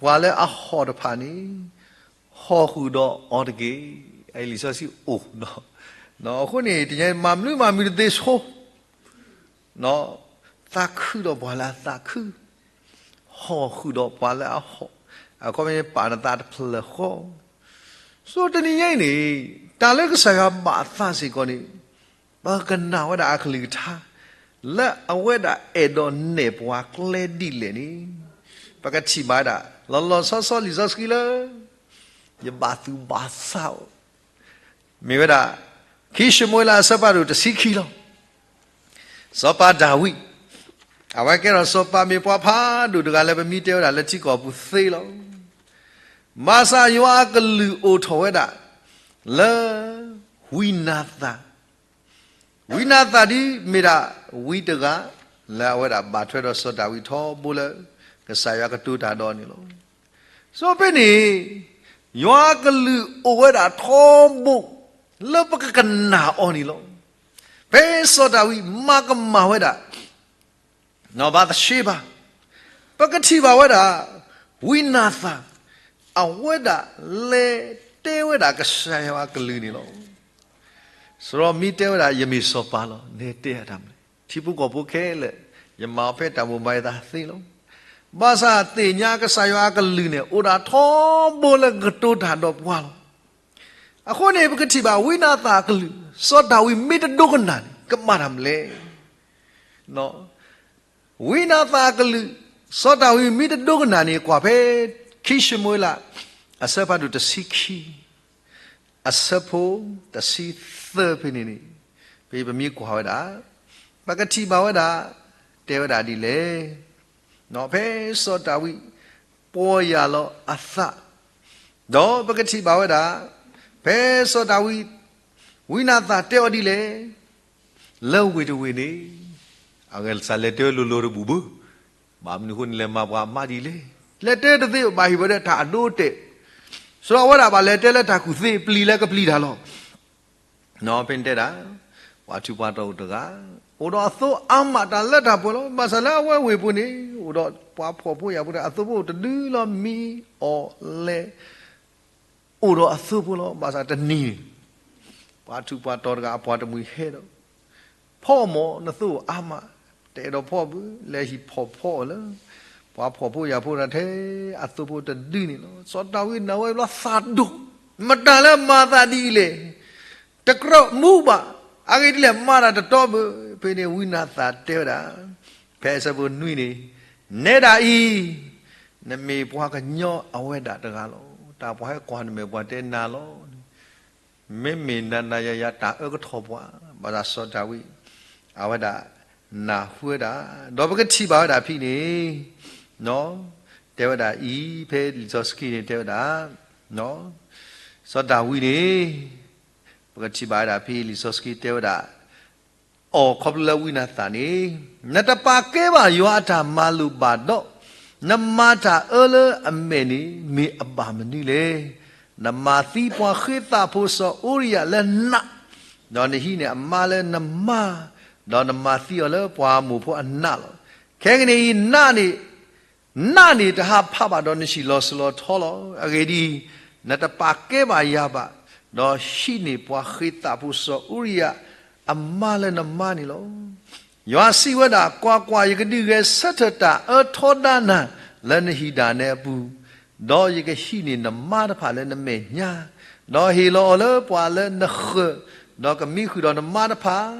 ပှၤလၢအဟီၣ်တဖၣ်န့ၣ် ဟီၣ်ဃုာ်ဒီးအီၤတက့ၢ်. လံာ်စီဆှံအိၣ်, အဃိန့ၣ် တနံၤအံၤ မၤမနုၤမၤမနုၤတသ့ဆိ သးခုဒီးပှၤလၢအသးခု, ဟီၣ်ဃုာ်ဒီးပှၤလၢအဟီၣ်, အခီပညီပာ်နသးတဖျၢၣ်ဃီ. ဆိတနံၤညါအံၤန့ၣ် တၢ်လၢကစၢ်ယွၤဘၣ်အသးစ့ၢ်ကီးန့ၣ် ပကနၣ်ဝဲဒၣ်အကလုၢ်ကထါ လၢအဝဲဒၣ်အဲၣ်ဒိးနဲၣ်ပှၤကျဲဒ်လဲၣ်န့ၣ် ပကထံၣ်ဘၣ်ဝဲဒၣ် လီၤလီၤဆီဆီလံာ်စီဆှံလၢ ယဘၣ်သူၣ်ဘၣ်သးအိၣ် မ့ၢ်ဝဲဒၣ် ခံၡမူၤအ့လးအဆၢဖးဒိၣ်တဆံခံလီၤ. စီၤပၤဒၤဝံး, အဝဲကဲထီၣ်စီၤပၤမ့ၢ်ပှၤဖးဒိၣ်တဂၤလၢပမ့ၢ်တဲဝဲဒၣ်လၢထံကီၢ်ပူၤသ့လီၤ. ဘၣ်ဆၣ်ယွၤအကလုၢ်အိၣ်ထီၣ်ဝဲဒၣ် လၢ ဝံနၤသၣ်, ဝံနၤသၣ်ဒ်မ့ၢ်ဒၣ်ဝံတဂၤ လၢအဝဲဒၣ်ဘၣ်ထွဲဒီးစီၤဒၤဝံးထီဘိလၢ ကစၢ်ယွၤကတိၤတၢ်ဒီးန့ၣ်လီၤ. စီၤဖဲန့ၣ် ယွၤအကလုၢ်အိၣ်ဝဲဒၣ်ထီဘိ လၢပကကနၣ်အီၤန့ၣ်လီၤ. ဖဲစီၤဒၤဝံးမၤကမၣ်ဝဲဒၣ် ဘၤသရှ့ဘၤ, ပကထံၣ်ဘၣ်ဝဲဒၣ် ဝံနၤသၣ် အဝဲဒၣ်လဲၤတဲဝဲဒၣ်ကစၢ်ယွၤအကလုၢ်န့ၣ်လီၤ. စီၤမံတဲဝဲဒၣ် ယမ့ၢ်စီၤပၤလီၤ, နဲတဲအတၢ်မနုၤလဲၣ်, ထံဖိကီၢ်ဖိခဲလၢာ် ယမၤအီၤဖဲတၢ်မိၣ်မၤယသးသ့လီၤ. ဘၣ်ဆၣ်သ့ၣ်ညါကစၢ်ယွၤအကလုၢ်န့ၣ် အိၣ်ဒၣ်ထီဘိလၢကတိၤတၢ်ဒီးပှၤလီၤ. အဃိန့ၣ် ပကထံၣ်ဘၣ်ဝံနၤသၣ်အကလုၢ်, စီၤဒၤဝံးမ့ၢ်တဒိကနၣ်န့ၣ် ကဘၣ်တၢ်မနုၤလဲၣ်. ဝံနၤသၣ်အကလုၢ်, စီၤဒၤဝံးမ့ၢ်တဒိကနၣ်န့ၣ် ကွၢ်ဖဲ ခံၡမူၤအ့လး အဆၢဖးဒိၣ်တဆံခံ အဆၢဖိတဆံသၢဖဲန့ၣ်န့ၣ်, ဖဲပမ့ၢ်ကွၢ်ဝဲဒၣ်, ပကထံၣ်ဘၣ်ဝဲဒၣ်, တဲဝဲဒၣ်ဒ်လဲၣ်. ဖဲစီၤဒၤဝံး ပီၢ်ယၢ်လီၤအသး, ဒီးပကထံၣ်ဘၣ်ဝဲဒၣ်, ဖဲစီၤဒၤဝံး ဝံနၤသၣ်တဲအီၤဒ်လဲၣ်. လၢဝ့ၢ်တဝ့ၢ်န့ၣ်, အဂဲၤစးလဲၤတဲဝဲလိၤလိၤတဘူၣ်ဘၣ်, ဘၣ်မနုၤအဃိန့ၣ် လဲၤမၤပှၤအမါဒ်လဲၣ်. လဲၤတဲတသ့ဘၣ် ဟ့ၣ်ဝဲဒၣ်တၢ်အဒိအတဲာ်, စီၤအဝဲဒၣ်ဘၣ်လဲၤတဲလၢတၢ်ကူၣ်သ့ ပျံၤလၢကပျံၤတၢ်လီၤ. ဖဲန့ၣ်တဲဒၣ်, ပှၤထူးပှၤတီၤအိၣ်တဂၤ, အိၣ်ဒီးအသိအါမးတၢ်လၢတၢ်ပှဲၤလီၤ. ဘၣ်ဆၣ်လၢအဝဲဝ့ၢ်ပူၤန့ၣ် အိၣ်ဒီးပှၤဖှီၣ်ဖိယာ်ဖိတဂၤ အသိဖိအိၣ်တဒုလီၤ မံအီၣ်လဲၤ အိၣ်ဒီးအသိဖိလီၤ. ဘၣ်ဆၣ်တနံၤန့ၣ် ပှၤထူးပှၤတီၤတဂၤအပှၤတမှံၤဟဲဒီး ဖီမး နသိအါမး, တအဲၣ်ဒိးဖီဘၣ်, လဲၤဟံးဖီၣ်ဖီအီၤလၢ ပှၤဖှီၣ်ဖိယာ်ဖိတဂၤထဲအသိဖိတဒုန့ၣ်လီၤ. စီၤဒၤဝံးနာ်ဝဲဘျီသးဒိၣ်, မတၤလၢမၤသးဒ်အံၤလဲၣ်, တကြၢးမူဘၣ်, အဂ့ၢ်ဒ်လဲၣ်မၤတၢ်တတီဘၣ်. ဖဲန့ၣ်ဝံနၤသၣ်တဲဝဲဒၣ်, ဖဲအဆၢဖိနွံန့ၣ်, နဲဒၣ်အံၤ နမ့ၢ်ပှၤကညီအဝဲဒၣ်တဂၤလီၤ. တၢ်ပှၤဟဲကွၢ်နမဲာ်ပှၤတဲနၤလီၤ. မ့မ့ၢ်နၤနၤယၤယၤတၢ်အၢကထီၣ်ပှၤ, ဘၣ်ဆၣ်စီၤဒၤဝံး အဝဲဒၣ်နၢ်ဟူဝဲဒၣ်, ဒီးပကထံၣ်ဘၣ်ဝဲဒၣ်ဖဲန့ၣ်, တဲဝဲဒၣ်အံၤ ဖဲလံာ်စီဆှံန့ၣ်တဲဝဲဒၣ်, စီၤဒၤဝံးန့ၣ် ပကထံၣ်ဘၣ်ဝဲဒၣ်ဖဲလံာ်စီဆှံတဲဝဲဒၣ် အီၤခီဖျိလၢဝံနၤသၣ်န့ၣ်, နတပာ်ကဲဘၣ်ယွၤအတၢ်မၤလိာ်ဘၣ်ဒီး, နမၤတၢ်အၢလၢအမဲာ်န့ၣ် မ့ၢ်အဘၣ်မနုၤလဲၣ်. နမၤသံပှၤဃ့သးဖိစီၤအူရံယၤလၢနး, ဒီးနဟံးန့ၢ်အမါလၢနမါ, ဒီးနမၤသံအီၤလၢပှၤမိၢ်ဖိအနးလီၤ. ခဲကနံၣ်အံၤ နးန့ၣ် နးန့ၣ်တဟးဖးဘၣ်ဒီးနဟံၣ်လီၤစိၤလီၤထီလီၤ. အဂ့ၢ်ဒ်အံၤ, နတပာ်ကဲဘၣ်ယၤဘၣ်, ဒီးဟံးန့ၢ်ပှၤဃ့သးဖိစီၤအူရံယၤအမါလၢနမါန့ၣ်လီၤ. ယွၤစံးဝဲဒၣ်, ကွၢ်ကွၢ်, ယကဒုးဂဲၤဆၢထၢၣ်တၢ်အၢထီဒါနၤလၢနဟံၣ်ဒၣ်နဲအပူၤ, ဒီးယကဟံးန့ၢ်နမါတဖၣ်လၢနမဲာ်ညါ, ဒီးဟ့ၣ်လီၤအီၤလၢပှၤလၢနဃၢၤ, ဒီးကမံဃုာ်ဒီးနမါတဖၣ်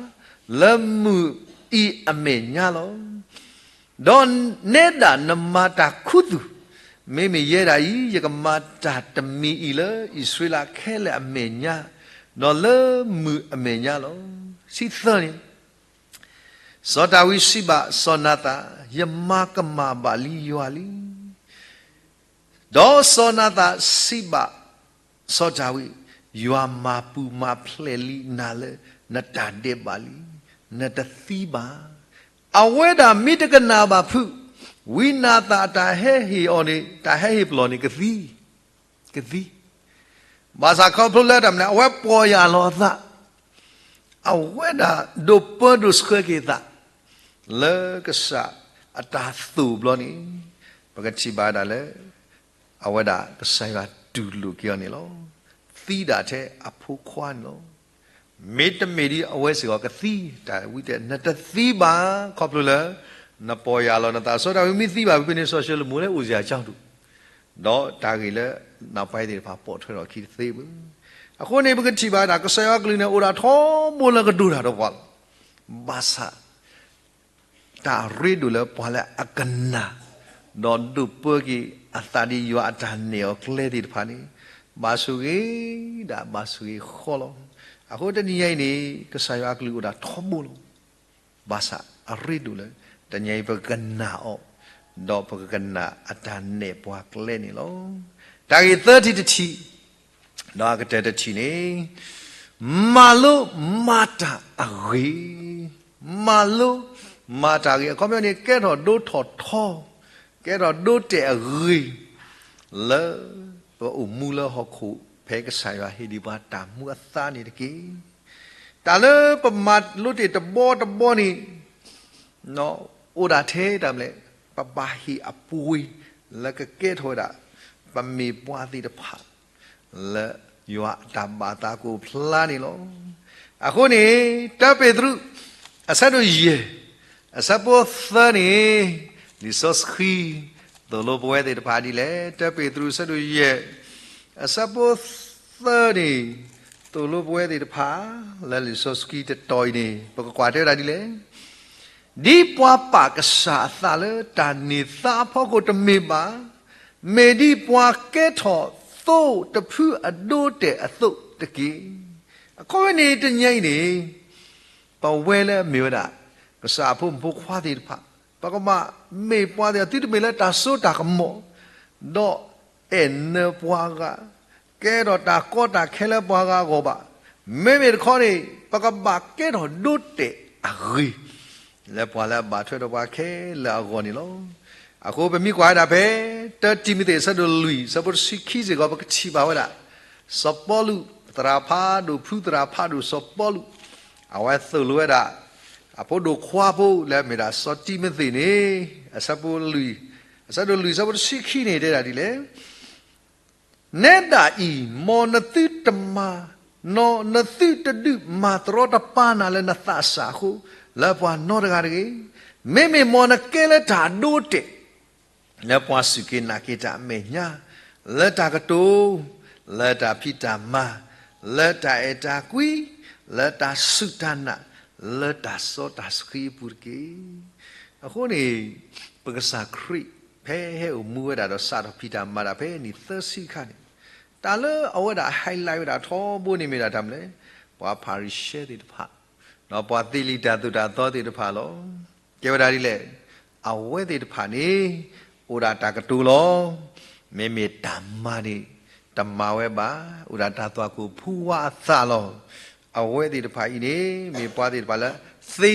လၢမုၢ်အံၤအမဲာ်ညါလီၤ. ဒီးနဲဒၣ်နမၤတၢ်ခူသူၣ်, မ့မ့ၢ်ယဲဒၣ်အံၤ ယကမၤတၢ်တမံၤအံၤလၢအံၣ်စရ့လးခဲလၢာ်အမဲာ်ညါ, ဒီးလၢမုၢ်အမဲာ်ညါလီၤ. ဆံသၢန့ၣ်, စီၤဒၤဝံးစံးဘၣ်စီၤနၤသၣ်, ယမၤကမၣ်ဘၣ်လံယွၤလံ. ဒီးစီၤနၤသၣ်စံးဘၣ်စီၤဒၤဝံး, ယွၤမၤပူၤမၤဖျဲးလံနၤလၢနတၢ်ဒဲးဘးလံ, နတသံဘၣ်. အဝဲဒၣ်မ့ၢ်တကနၣ်ဘၣ်ဖုး, ဝံနၤသၣ်အတၢ်ဟဲဟ့ၣ်အီၤန့ၣ်, တၢ်ဟဲဟ့ၣ်ပလီၢ်န့ၣ် ကသံ, ကသံ. ဘၣ်ဆၣ်ခီဖျိလၢတၢ်မနုၤလဲၣ်, အဝဲပီၢ်ယၢ်လီၤအသး, အဝဲဒၣ်ဒိးပၢဒိးဆှၢက့ၤအသး လၢကစၢ်အတၢ်သိၣ်ဘျီန့ၣ်, ပကထံၣ်ဘၣ်ဝဲဒၣ်လၢ အဝဲဒၣ်ကစၢ်ယွၤတူၢ်လိာ်က့ၤအီၤန့ၣ်လီၤ. သံဒၣ်ထဲအဖိခွါန့ၣ်လီၤ. မ့တမ့ၢ်ဒ်အဝဲစ့ၢ်ကီးကသံ, တၢ်ဝံတဲ နတသံဘၣ်, ခီဖျိလၢ နပီၢ်ယၢ်လီၤနသး. စီၤဒၤဝံးမ့ၢ်သံဘၣ်ဖဲန့ၣ် စီၤၡလိၤမိၤလၢအိၣ်စ့ၢ်ကီးကၠီဒူၣ်, ဒီးတၢ်ဂ့ၢ်လၢ နၢ်ပၢၢ်သ့ၣ်တဖၣ်ပိာ်ထွဲထီၣ်ခံတသ့ဘၣ်. အဃိန့ၣ် ပကထံၣ်ဘၣ်ဒၣ် ကစၢ်ယွၤအကလုၢ်န့ၣ် အိၣ်ဒၣ်ထီဘိလၢကဒိၣ်တၢ်ဒီးပှၤလီၤ. ဘၣ်ဆၣ် တၢ်ရ့ဒိၣ်လၢပှၤလၢအကနၣ်, ဒီးဒိးပၢက့ၤအသးဒ်ယွၤအတၢ်နဲၣ်အီၤကျဲသ့ၣ်တဖၣ်န့ၣ်, ဘၣ်ဆိၣ်ဂ့ၤဒၣ်ဘၣ်ဆိၣ်ဂ့ၤဃီလီၤ. အဃိတနံၤညါအံၤန့ၣ် ကစၢ်ယွၤအကလုၢ်အိၣ်ဒၣ်ထီဘိလီၤ. ဘၣ်ဆၣ်အရ့ဒိၣ်လၢ တနံၤညါအံၤပကကနၣ်အီၤ, ဒီးပကကနၣ်အတၢ်နဲၣ်ပှၤကျဲန့ၣ်လီၤ. တၢ်ဂ့ၢ်သၢထံၣ်တထံၣ်, ဒီးအကတၢၢ်တထံၣ်န့ၣ်, မၤလိမၤတၢ်အဂ့ၤ, မၤလိမၤတၢ်အဂ့ၤ, အခီပညီန့ၣ် ကဲထီၣ်ဒိထီၣ်ထီ, ကဲထီၣ်ဒိတဲာ်အဂ့ၤ, လၢပအိၣ်မူလၢဟီၣ်ခိၣ် ဖဲကစၢ်ယွၤဟ့ၣ်ဒံးပှၤတၢ်မူအသါန့ၣ်တက့ၢ်. တၢ်လၢပမၤလိတ့ၢ်တဘီတဘီန့ၣ် အိၣ်ဒၣ်ထဲတၢ်မနုၤလဲၣ်, ပဘၣ်ဟ့ၣ်အပှ့ၤလၢကကဲထီၣ်ဝဲဒၣ် ပမ့ၢ်ပှၤသ့ၣ်တဖၣ် လၢယွၤအတၢ်ဘၣ်သးကအိၣ်ဖျါန့ၣ်လီၤ. အဃိန့ၣ် တၢပ့းတရူး အဆၢဒိၣ်ယဲၢ် အဆၢဖိသၢန့ၣ် လံာ်စီဆှံ သိၣ်လိပဝဲသ့ၣ်တဖၣ်ဒ်လဲၣ်. တၢပ့းတရူး အဆၢဒိၣ်ယဲၢ် အဆၢဖိသၢန့ၣ် သိၣ်လိပဝဲသ့ၣ်တဖၣ် လၢလံာ်စီဆှံတတီၤအံၤန့ၣ် ပကကွၢ်တဲဝဲဒၣ်ဒ်လဲၣ်. ဒ်ပှၤပာ်ကစၢ်အသးလၢတၢ်န့ၢ်သါအဖီခိၣ်တမ့ၢ်ဘၣ်, မ့ၢ်ဒ်ပှၤကဲထီၣ်သိတဖုအဒိတဲာ်အသိးတက့ၢ်. အခီပညီန့ၣ် တနံၤအံၤန့ၣ် ပဝဲလၢအမ့ၢ်ဝဲဒၣ် ကစၢ်အဖိမုၣ်ဖိခွါသ့ၣ်တဖၣ် ပကဘၣ်မ့ၢ်ပှၤသ့ၣ်တဖၣ် သုတမ့ၢ်လၢတၢ်စိတၢ်ကမီၤ ဒီးအဲၣ်နၢပှၤဂၤ, ကဲထီၣ်တၢ်ကီတၢ်ခဲလၢပှၤဂၤအဂီၢ်ဘၣ်. မ့မ့ၢ်တခီန့ၣ် ပကဘၣ်ကဲထီၣ်ဒိတဲာ်အဂ့ၤ လၢပှၤလၢအဘၣ်ထွဲဒီးပှၤခဲလၢာ်အဂီၢ်န့ၣ်လီၤ. အဃိပမ့ၢ်ကွၢ်ဝဲဒၣ်ဖဲ တၢတံၤမသ့း အဆၢဒိၣ်လွံၢ် အဆၢဖိတဆံခံစ့ၢ်ကီး ပကထံၣ်ဘၣ်ဝဲဒၣ် စီၤပီလူး သရၣ်ဖးဒိၣ် ဖုသရၣ်ဖးဒိၣ်စီၤပီလူး အဝဲသိၣ်လိဝဲဒၣ် အဖိဒိၣ်ခွါဖိလၢအမ့ၢ်ဒၣ်စီၤတံၤမသ့းန့ၣ် အဆၢဖိလွံၢ် အဆၢဒိၣ်လွံၢ် အဆၢဖိတဆံခံန့ၣ် တဲဒၣ်ဒ်လဲၣ်. နဲဒၣ်အံၤ မ်နသုတမၤ, နသုတဒုးမၤတရီတပါနၤလၢနသးစၢ်အဃိ, လၢပှၤနီတဂၤတဂ့ၤ. မ့မ့ၢ်မ်နကဲလၢတၢ်ဒိတဲာ် လၢပှၤစူၢ်က့ၤနာ်က့ၤတၢ်အမဲာ်ညါ, လၢတၢ်ကတိၤ, လၢတၢ်ဖံးတၢ်မၤ, လၢတၢ်အဲၣ်တၢ်ကွံ, လၢတၢ်စူၢ်တၢ်နာ်, လၢတၢ်စီတၢ်ဆှံအပူၤတက့ၢ်. အဃိန့ၣ် ပကစၢ်ခရံာ် ဖဲဟဲအိၣ်မူဝဲဒၣ်ဒီးစးထီၣ်ဖံးတၢ်မၤတၢ်ဖဲန့ၣ်သၢဆံအခါန့ၣ်, တၢ်လၢအဝဲဒၣ် highlight ဝဲဒၣ်ထီဘိန့ၣ်မ့ၢ်ဒၣ်တၢ်မနုၤလဲၣ်, ပှၤဖၤရံၤၡဲသ့ၣ်တဖၣ်, ဒီးပှၤသ့ၣ်လံာ်တၢ်သိၣ်တၢ်သီသ့ၣ်တဖၣ်လီၤ. ကဲဝဲဒၣ်ဒ်လဲၣ်, အဝဲသ့ၣ်တဖၣ်န့ၣ် အိၣ်ဒၣ်တၢ်ကတိၤလီၤ. မ့မ့ၢ်တၢ်မၤန့ၣ် တမၤဝဲဘၣ်, အိၣ်ဒၣ်တၢ်သွၣ်ခိၣ်ဖူဝါအသးလီၤ. အဝဲသ့ၣ်တဖၣ်အံၤန့ၣ် မ့ၢ်ပှၤသ့ၣ်တဖၣ်လၢ သ့စီ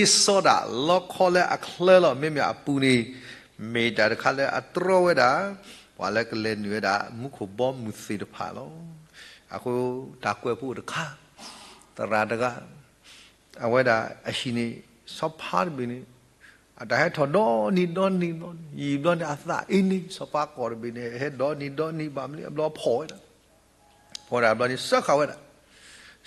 ဒၣ်လီခီလၢအချၢလီၤ. မ့မ့ၢ်အပူၤန့ၣ် မ့ၢ်တၢ်တခါလၢအတြီဝဲဒၣ် ပှၤလၢကလဲၤနုာ်ဝဲဒၣ် မူခိၣ်ဘီမုၢ်သ့ၣ်တဖၣ်လီၤ. အဃိတၢ်ကွဲးဖိအိၣ်တခါ, သရၣ်တဂၤ အဝဲဒၣ်အဟံၣ်န့ၣ် ဆီဖါတဘ့ၣ်န့ၣ် အတၢ်ဟဲထီၣ်ဒီနံၤဒီနံၤဘျီန့ၣ်, ယံာ်ဘျီန့ၣ် အသးအ့န့ၣ် ဆီဖါကိးတဘ့ၣ်န့ၣ် ဟဲဒီနံၤဒီနံၤဘၣ်မနုၤအဘျီဖီၣ်ဝဲဒၣ်, ဖီၣ်ဝဲဒၣ်ဘျီန့ၣ် စၢဃာ်ဝဲဒၣ်,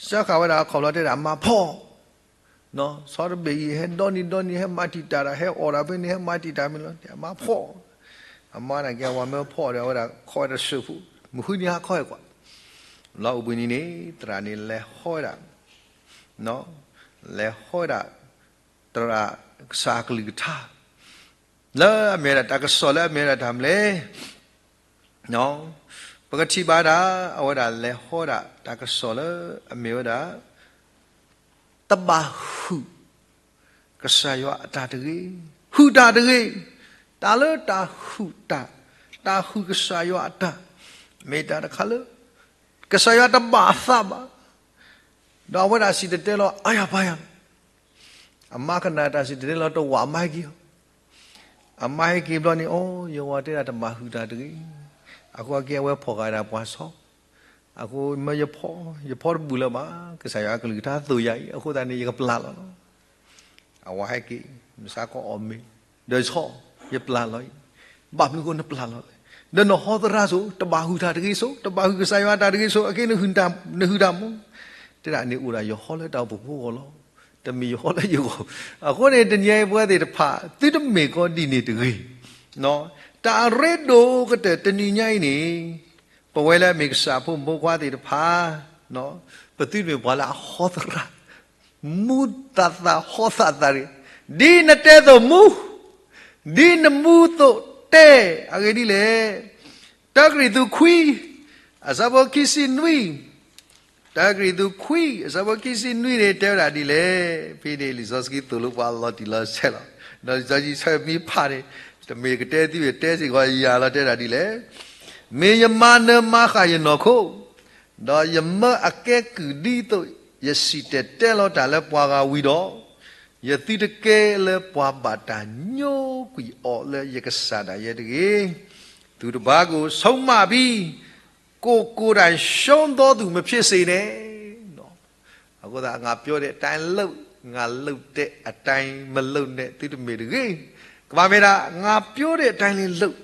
စၢဃာ်ဝဲဒၣ်အခီၣ်ဘျီတဲဒၣ်မၤဖီၣ်, ဆီတဘ့ၣ်အံၤ ဟဲဒီနံၤဒီနံၤ ဟဲမၤတံာ်တာ်တၢ် ဟဲအီၣ်တၢ်ဖဲန့ၣ် ဟဲမၤတံာ်တာ်မ့ၢ်လီၤ တဲမၤဖီၣ်, အမါန့ၣ်က့ၤအဝၤမၢဖီၣ်ဒီး အဝဲဒၣ်ခီဝဲတၢ်စၢဖှိၣ်, မုၢ်ဃုနံၤဟါခီဟဲကွၢ်, လီၤအိၣ်ဘှံးနံၤန့ၣ် သရၣ်န့ၣ်လဲၤဟီဝဲဒၣ် လဲၤဟီဝဲဒၣ် သရၣ်ကစၢ်အကလုၢ်ကထါ လၢအမ့ၢ်ဝဲဒၣ်တၢ်ကစီၣ်လၢအမ့ၢ်ဝဲဒၣ်တၢ်မနုၤလဲၣ်, ပကထံၣ်ဘၣ်ဒၣ် အဝဲဒၣ်လဲၤဟီဝဲဒၣ်တၢ်ကစီၣ်လၢအမ့ၢ်ဝဲဒၣ် တဘၣ်ဟုၣ် ကစၢ်ယွၤအတၢ်တဂ့ၤ, ဟုၣ်တၢ်တဂ့ၤ, တၢ်လၢတၢ်ဟုၣ်တၢ်, တၢ်ဟုၣ်ကစၢ်ယွၤအတၢ်, မ့ၢ်တၢ်တခါလၢ ကစၢ်ယွၤတဘၣ်အသးဘၣ်, ဒီးအဝဲဒၣ်စံၣ်တဲၤတဲလီၤအါယၤပါယၤလီၤ. အမါကနၣ်တၢ်စံၣ်တဲၤတဲလီၤတဝး အမါဟဲက့ၤအီၤ, အမါဟဲက့ၤဘျီန့ၣ် အိ ယဝၤတဲဒၣ်တဘၣ်ဟုၣ်တၢ်တဂ့ၤ, အဃိက့ၤအဝဲဖီၣ်ဃာ်ဒၣ်ပှၤဆီ အဃိမၢယဖီ, ယဖီတဘူၣ်လၢၤဘၣ်, ကစၢ်ယွၤအကလုၢ်ကထါသိၣ်ယၤအံၤ အဃိသတးန့ၣ် ယကပျၢ်လီၤလီၤ. အဝၤဟဲက့ၤ မုၢ်ဆါခီအီၣ်မ့ၤ, ဒီးဆီ, ယပျၢ်လီၤအံၤ, ဘၣ်မနုၤအဃိနပျၢ်လီၤလဲၣ်, ဒီးနဟီသရၣ်စိၤ တဘၣ်ဟုၣ်တၢ်တဂ့ၤစိၤ, တဘၣ်ဟုၣ်ကစၢ်ယွၤအတၢ်တဂ့ၤစိၤ, အက့ၤနဟုၣ်တၢ်မူ, တဲဒၣ်န့ၣ်အိၣ်ဒၣ်ယဟီလၢတၢ်အိၣ်ဖှိၣ်ဖိအဂီၢ်လီၤ, တမ့ၢ်ယဟီလၢယဂီၢ်, အဃိန့ၣ် တနံၤအံၤပဝဲသ့ၣ်တဖၣ် သုတမ့ၢ်ကီဒ်န့ၣ်တဂ့ၤ, တၢ်အရ့ဒိၣ်ကတၢၢ်တနံၤညါအံၤန့ၣ် ပဝဲလၢအမ့ၢ်ကစၢ်ဖိမုၣ်ဖိခွါသ့ၣ်တဖၣ်, ပသုတမ့ၢ်ပှၤလၢအဟီသရၣ်, မူသးသးဟီသးသးတဂ့ၤ, ဒ်နတဲသိးမူ, ဒ်နမူသိးတဲ, အဂ့ၢ်ဒ်လဲၣ်, တၢကရံၣ်သူးခွံ, အဆၢဖိခံဆံနွံ, တၢကရံၣ်သူးခွံ အဆၢဖိခံဆံနွံန့ၣ် တဲဝဲဒၣ်ဒ်လဲၣ်, ဖဲန့ၣ်လံာ်စီဆှံသိၣ်လိပှၤလီၤတံၢ်လီၤဆဲးလီၤ, ဒီးလံာ်စီဆှံဆၢမ့ၢ်ဖးန့ၣ်, တမ့ၢ်ကတဲသုမ့ၢ်တဲစ့ၢ်ကီးယၤလီၤ တဲဒၣ်ဒ်လဲၣ်, မ့ၢ်ယမၤနၢၤမၤဃၣ်ယနီၢ်ခိ, ဒီးယမၢအကဲကုၢ်ဒ်သိး ယစံၣ်တဲၤတဲလီၤတၢ်လၢပှၤဂၤဝံၤဒီး, ယသုတကဲလၢပှၤဘၣ်တၢ်ညိကွံာ်အီၤလၢယကစၢ်ဒၣ်ယဲတဂ့ၤ, သူတပါးကိုဆုံးမပြီး, ကိုယ်ကိုယ်တိုင်ရှုံးသောသူမဖြစ်စေနဲ့, အဃိသတး ငါပြောတဲ့အတိုင်းလုပ်, ငါလုပ်တဲ့အတိုင်းမလုပ်နဲ့ သုတမ့ၢ်တဂ့ၤ, ကမၤမ့ၢ်ဒၣ် ငါပြောတဲ့အတိုင်းလည်းလုပ်,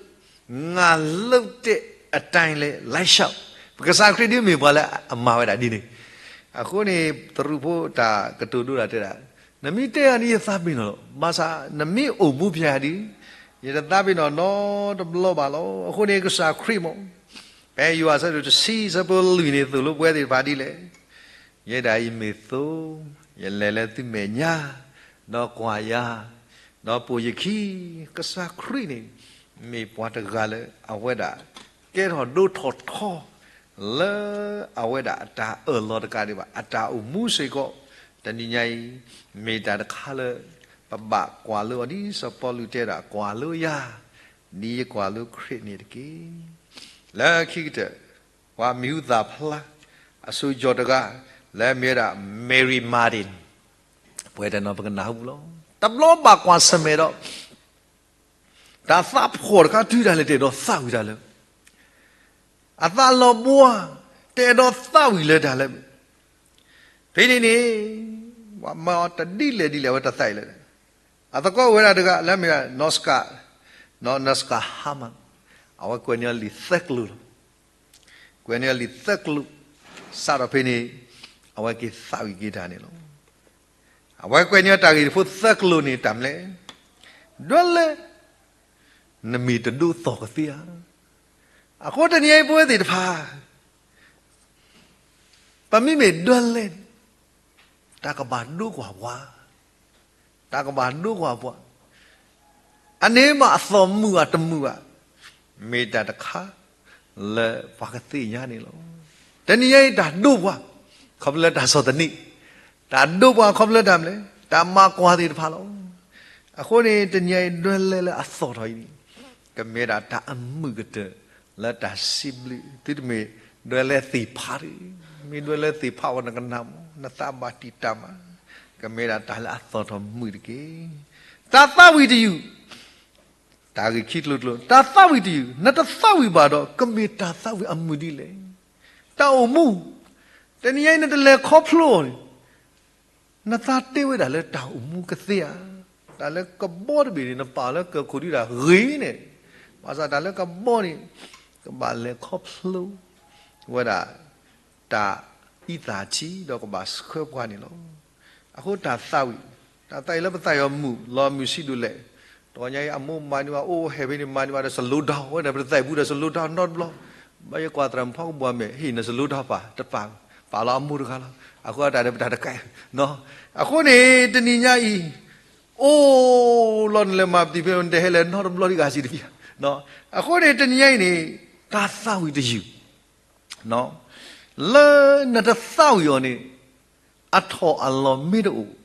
ငါလုပ်တဲ့အတိုင်းလည်းလိုက်လျှောက်, ပကစၢ်ခရံာ်ဒ်မ့ၢ်ပှၤလၢအမၤဝဲဒၣ်ဒ်န့ၣ်, အဃိန့ၣ် သရူးဖိတၢ်ကတိၤဒိတၢ်တဲဒၣ်, နမ့ၢ်တဲယၤဒ်ယသးပ့ၤနီၣ်လီၤ, ဘၣ်ဆၣ်နမ့ၢ်အိၣ်မူဖျဲးယၤဒ်, ယတသးပ့ၤနီၣ်နီတဘျီဘၣ်လီၤ. အဃိန့ၣ် ကစၢ်ခရံာ်မ့ၢ် ဖဲယိၤဟၣ်အဆၢဒိၣ်တဆံ အဆၢဖိလွံၢ်န့ၣ် သိၣ်လိပဝဲသ့ၣ်တဖၣ်ဒ်လဲၣ်, ယဲဒၣ်အံၤမ့ၢ်သိ, ယလဲၤလၢသုမဲာ်ညါ, ဒီးကွၢ်ယၤ, ဒီးပိာ်ယခံ, ကစၢ်ခရံာ်န့ၣ် မ့ၢ်ပှၤတဂၤလၢအဝဲဒၣ် ကဲထီၣ်ဒိၣ်ထီၣ်ထီ လၢအဝဲဒၣ်အတၢ်အၢၣ်လီၤတကးဒံးဘၣ် အတၢ်အိၣ်မူစ့ၢ်ကီး, တနံၤညါအံၤ မ့ၢ်တၢ်တခါလၢ ပဘၣ်ကွၢ်လိအီၤဒ်စီၤပီလူးတဲဒၣ် ကွၢ်လိယၤ ဒ်ယကွၢ်လိခရံာ်န့ၣ်တက့ၢ်. လၢခံကတၢၢ် ပှၤမံၤဟူသၣ်ဖျါ အစိၤကၠီၣ်တဂၤ လၢအမ့ၢ်ဝဲဒၣ် Mary Martin ပှဲၤတနီၤပကနၢ်ဟူလီၤ. တဘျီဘၣ်ကွၢ်ဆၢၣ်မဲာ်ဒီး တၢ်သးဖှီၣ်တခါတုၤဒၣ်လဲာ် တအဲၣ်ဒိးသးဝံၣ်တၢ်လၢၤ, အသးလီၤဘှါ တအဲၣ်ဒိးသးဝံၣ်လၢၤတၢ်လၢၤဘၣ်. ဖဲန့ၣ်န့ၣ် ပှၤမၤအီၤတဒ်လဲၣ်ဒ်လဲၣ် အဝဲတသးအံၤလၢၤ. အသကိးအိၣ်ဝဲဒၣ်တဂၤ လၢအမ့ၢ်ဒၣ် Norska, Norska Heyman, အဝဲကွဲးန့ၢ်အီၤလံာ်သၢကလုာ်လီၤ. ကွဲးန့ၢ်အီၤလံာ်သၢကလုာ်, စးထီၣ်ဖဲန့ၣ် အဝဲက့ၤသးဝံၣ်က့ၤတၢ်န့ၣ်လီၤ. အဝဲကွဲးန့ၢ်အီၤတၢ်ဂ့ၢ်ဖိသၢကလုာ်န့ၣ် တၢ်မနုၤလဲၣ်, ဒွဲလဲၣ် နမ့ၢ်တဒိးသီၣ်ကသ့ဧါ. အဃိတနံၤအံၤပဝဲသ့ၣ်တဖၣ် ပမ့မ့ၢ်ဒွဲလဲၣ်န့ၣ် တၢ်ကဘၣ်ဒိကွၢ်ပှၤ, တၢ်ကဘၣ်ဒိကွၢ်ပှၤ, အန့ၣ်မးအသီၣ်မုာ်ဧါတမုာ်ဘၣ်, မ့ၢ်တၢ်တခါလၢပှၤကသ့ၣ်ညါန့ၣ်လီၤ. တနံၤအံၤတၢ်ဒိပှၤ ခီဖျိလၢတၢ်ဆီၣ်သနံး, တၢ်ဒိပှၤခီဖျိလၢတၢ်မနုၤလဲၣ်, တၢ်မၤကွၢ်သ့ၣ်တဖၣ်လီၤ. အဃိန့ၣ် တနံၤအံၤဒွဲလဲၣ်လၢအသီၣ်ထီၣ်အံၤန့ၣ် ကမ့ၢ်ဒၣ်တၢ်အမုာ်ကတၢၢ်လၢတၢ်စံးဘျုး, သုတမ့ၢ်ဒွဲလဲၣ်သ့ၣ်ဖးတဂ့ၤ, မ့ၢ်ဒွဲလဲၣ်သ့ၣ်ဖးဝဲနကနၣ်မး, နသးဘၣ်တံာ်တာ်မး, ကမ့ၢ်ဒၣ်တၢ်လၢအသီၣ်ထီၣ်မုာ်တက့ၢ်. တၢ်သးဝံၣ်တယုၢ်, တၢ်ဂ့ၢ်ခံကျိၤကျိၤ, တၢ်သးဝံၣ်တယုၢ်, နတသးဝံၣ်ဘၣ်ဒီး ကမ့ၢ်တၢ်သးဝံၣ်အမုာ်ဒ်လဲၣ်. တၢ်အိၣ်မူ, တနံၤအံၤနတလဲၤခီဖျိအီၤန့ၣ် နသးတ့ဝဲဒၣ်လၢတၢ်အိၣ်မူကသ့ဧါ. တၢ်လၢကဘီတဘ့ၣ်န့ၣ် နပာ်လၢကခိၣ်ဒုဒၣ်ဂ့ၤန့ၣ်, ဘၣ်ဆၣ်တၢ်လၢကဘီန့ၣ် ကဘၣ်လဲၤခီဖျိဝဲဒၣ် တၢ်အံသၣ်ထံ ဒီးကဘၣ်ဆှၢပှၤန့ၣ်လီၤ. အဃိတၢ်သးဝံၣ်, တၢ်သးဝံၣ်လၢပသးယီၤမုာ် လီၤမုာ်ဆံးဒိၣ်လဲၣ်. တဂီၤညါအံၤအမိၢ်မၤန့ၢ်ဝဲ အိၣ်ဟဲဖဲန့ၣ် မၤန့ၢ်ဝဲဒီးစလိတၢ် ဝဲဒၣ်ပတသးပူၤဒီးစလိတၢ်နီတဘျီ, ဘၣ်ယကွၢ်သရၣ်မုၣ်ဖီကဘီၤမဲာ် ဟ့ၣ်နစလိတၢ်ပာ် တပာ်, ပာ်လီၤအမိၢ်တဂၤလီၤ. အဃိတၢ်ဒီးပတၢ်တကဲ, အဃိန့ၣ် တနံၤညါအံၤ အိၣ်လီၤနလဲၤမၤပတံၤဖဲ နတဟဲလဲၤနီတဘျီဒံးဂၤစံးတဖၣ်. အဃိန့ၣ် တနံၤညါအံၤန့ၣ် တၢ်သးဝံၣ်တယုၢ် လၢနတသးဝံၣ်အီၤန့ၣ် အထီၣ်အလီၤမ့ၢ်တအိၣ်,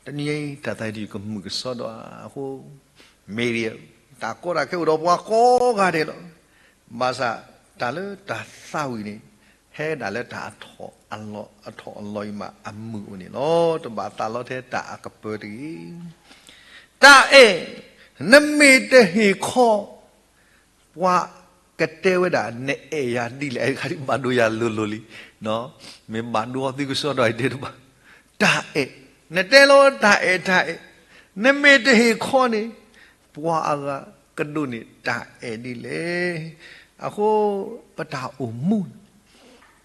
တနံၤညါအံၤ တၢ်သးဝံၣ်တယုၢ်ကမုာ်ကစီဒီးအဃိ, မ့ၢ်ဒ် တၢ်ကီတၢ်ခဲအိၣ်ဒီးပှၤကိးဂၤဒဲးလီၤ. ဘၣ်ဆၣ် တၢ်လၢတၢ်သးဝံၣ်န့ၣ် ဟဲဒၣ်လၢတၢ်အထီၣ်အလီၤ, အထီၣ်အလီၤအံၤမးအမုာ်အိၣ်န့ၣ်လီၤ. တဘၣ်သးလီထဲတၢ်အကပၢၤတဂ့ၤ. တၢ်အဲၣ်, နမ့ၢ်တဟ့ၣ်ခီ ပှၤကတဲဝဲဒၣ် နအဲၣ်ယၤဒ်လဲၣ်, အဂၤဒ်ဘၣ်ဒိယၤလိၤလိၤလံ, မ့ၢ်ဘၣ်ဒိအီၤသုကစီဒီးအံၤတဲတဘၣ်. တၢ်အဲၣ်, နတဲလီၤတၢ်အဲၣ်တၢ်အဲၣ်, နမ့ၢ်တဟ့ၣ်ခီန့ၣ် ပှၤအဂၤကဒိးန့ၢ်တၢ်အဲၣ်ဒ်လဲၣ်. အဃိ ပတၢ်အိၣ်မူ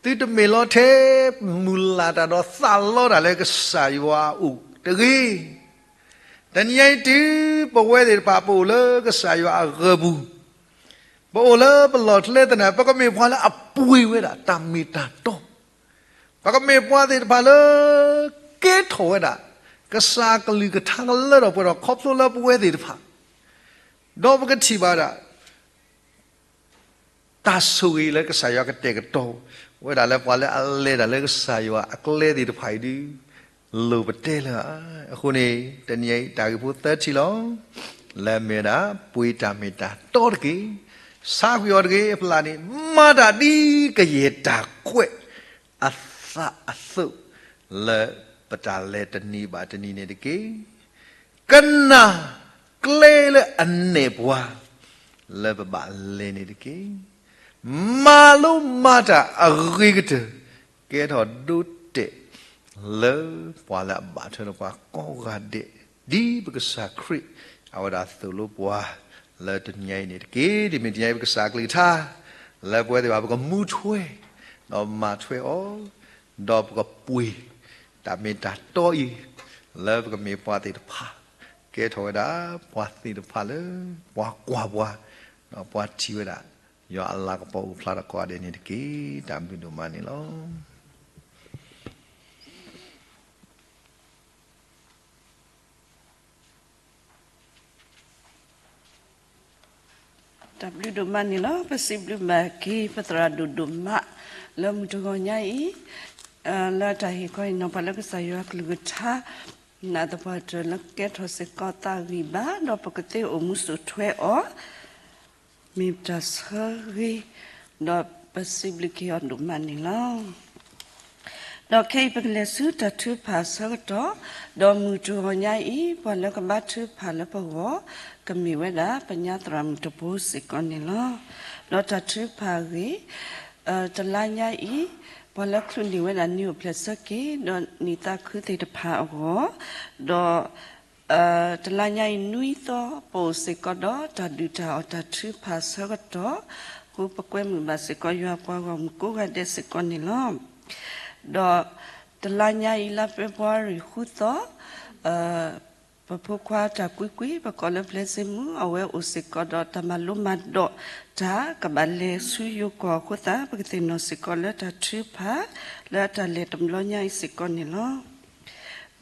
သုတမ့ၢ်လီၤထဲ မုၢ်လၢ်တၢ်ဒီးသးလီတၢ်လၢကစၢ်ယွၤအအိၣ်တဂ့ၤ. တနံၤအံၤတုၤပဝဲသ့ၣ်တဖၣ် ပအိၣ်လၢကစၢ်ယွၤအဂၢၤပူၤ, ပအိၣ်လၢပလီၢ်ကျဲသနာ် ပကမ့ၢ်ပှၤလၢအပှ့ၤဝဲဒၣ်တၢ်မ့ၢ်တၢ်တီ, ပကမ့ၢ်ပှၤသ့ၣ်တဖၣ်လၢ ကဲထီၣ်ဝဲဒၣ် ကစၢ်ကလုၢ်ကထါကလၢထီၣ်ပှဲၤထီၣ်ခီဖျိလၢပဝဲသ့ၣ်တဖၣ်, ဒီးပကထံၣ်ဘၣ်ဝဲဒၣ် တၢ်ဆိၣ်ဂ့ၤလၢကစၢ်ယွၤကတဲာ်ကတီၤဝဲဒၣ်လၢပှၤလၢအလဲၤတၢ်လၢကစၢ်ယွၤအကျဲသ့ၣ်တဖၣ်အံၤဒုး လိၣ်ပတဲလၢၤဧါ. အဃိန့ၣ် တနံၤအံၤတၢ်ဂ့ၢ်ဖိသၢထံၣ်လီၤ. လၢအမ့ၢ်ဝဲဒၣ် ပှ့ၤတၢ်မ့ၢ်တၢ်တီတက့ၢ်. ဆါကွံာ်အီၤတဂ့ၤ. အဖျါန့ၣ် မၤတၢ်ဒ်ကယဲၢ်တၢ်ကွဲးအသးအသိး လၢပတၢ်လဲၤတနံၤဘၣ်တနံၤန့ၣ်တက့ၢ်. ကနၣ်ကျဲလၢအနဲၣ်ပှၤ လၢပဘၣ်လဲၤန့ၣ်တက့ၢ်. မၤလိမၤတၢ်အဂ့ၤကတၢၢ် ကဲထီၣ်ဒိတဲာ်လၢပှၤလၢအဘၣ်ထွဲဒီးပှၤကိးဂၤဒဲး ဒ်ပကစၢ်ခရံာ် အဝဲဒၣ်သိၣ်လိပှၤ လၢတနံၤအံၤန့ၣ်တက့ၢ်. ဒ်မ့ၢ်တနံၤအံၤပကစၢ်ကလုၢ်ကထါ လၢပဝဲသ့ၣ်တဖၣ် ပကမူထွဲ ဒီးမၤထွဲအီၤ ဒီးပကပှ့ၤ တၢ်မ့ၢ်တၢ်တီအံၤ လၢပကမ့ၢ်ပှၤသ့ၣ်တဖၣ် ကဲထီၣ်ဝဲဒၣ် ပှၤသ့ၣ်တဖၣ်လၢ ပှၤကွၢ်ပှၤ ဒီးပှၤထံၣ်ဝဲဒၣ် ယွၤအလၤကပီၤအိၣ်ဖျါထီၣ်ကိးဂၤဒဲးန့ၣ်တက့ၢ်. တၢ်ဘျုးဒိၣ်မးန့ၣ်လီၤ. တၢ်ဘျုးဒိၣ်မးန့ၣ်လီၤ. ပစံးဘျုးဘၣ်က့ၤ ပသရၣ်ဒိၣ်ဒိၣ်မး လၢမုၢ်တဂီၤညါအံၤ လၢတၢ်ဟ့ၣ်ခီဟ့ၣ်နီၤ ပှၤလၢကစၢ်ယွၤအကလုၢ်ကထါ နာ်သပှၢ်တၢၢ်လၢကကဲထီၣ်စ့ၢ်ကီးသးဂံၢ်ဘါ ဒီးပကသ့အိၣ်မူစိာ်ထွဲအီၤ မ့ၢ်ပတၢ်ဆၢဂ့ၤ ဒီးပစံးဘျုးက့ၤအီၤဒိၣ်မးန့ၣ်လီၤ. ဒီးခဲအံၤပကလဲၤဆူတၢ်ထုကဖၣ်အဆၢကတီၢ်, ဒီးမုၢ်တဂီၤညါအံၤ ပှၤလၢကဘါထုကဖၣ်လၢပဂီၢ် ကမ့ၢ်ဝဲဒၣ် ပညါသရၣ်မုၣ်တဘိစ့ၢ်ကီးန့ၣ်လီၤ. ဒီးတၢ်ထုကဖၣ်အဂ့ၢ် တလါညါအံၤ ပှၤလၢချုးန့ၢ်ဝဲဒၣ်နံၣ်အိၣ်ဖျဲၣ်ဆၢက့ၤ ဒီးနံၣ်သးခုသ့ၣ်တဖၣ်အဂီၢ်, ဒီး တလါညါအံၤနွံသီ ပအိၣ်စ့ၢ်ကီးဒီးတၢ်ဒုၣ်တၢ်အီၣ်တၢ်ထုကဖၣ်အဆၢကတီၢ်, အဃိပကွဲမုာ်ဘၣ်စ့ၢ်ကီးယွၤပှၤဂီၢ်မုၢ်ကိးဂၤဒဲးစ့ၢ်ကီးန့ၣ်လီၤ. ဒီးတလါညါအံၤ လါဖ့ၤဘြူၤအါရံၤဃုသီ, ပဖိခွါတၢ်ကွံကွံ ပကိးလၢ Blessing Moon အဝဲအိၣ်စ့ၢ်ကီးဒီးတၢ်မၤလိမၤဒိးတၢ် ကဘၣ်လဲၤဆူယိၤကီၢ်အဃိသတး ပကသ့ၣ်နီၣ်စ့ၢ်ကီးလၢတၢ်ထုကဖၣ် လၢအတၢ်လဲၤတဘျီညါအံၤစ့ၢ်ကီးန့ၣ်လီ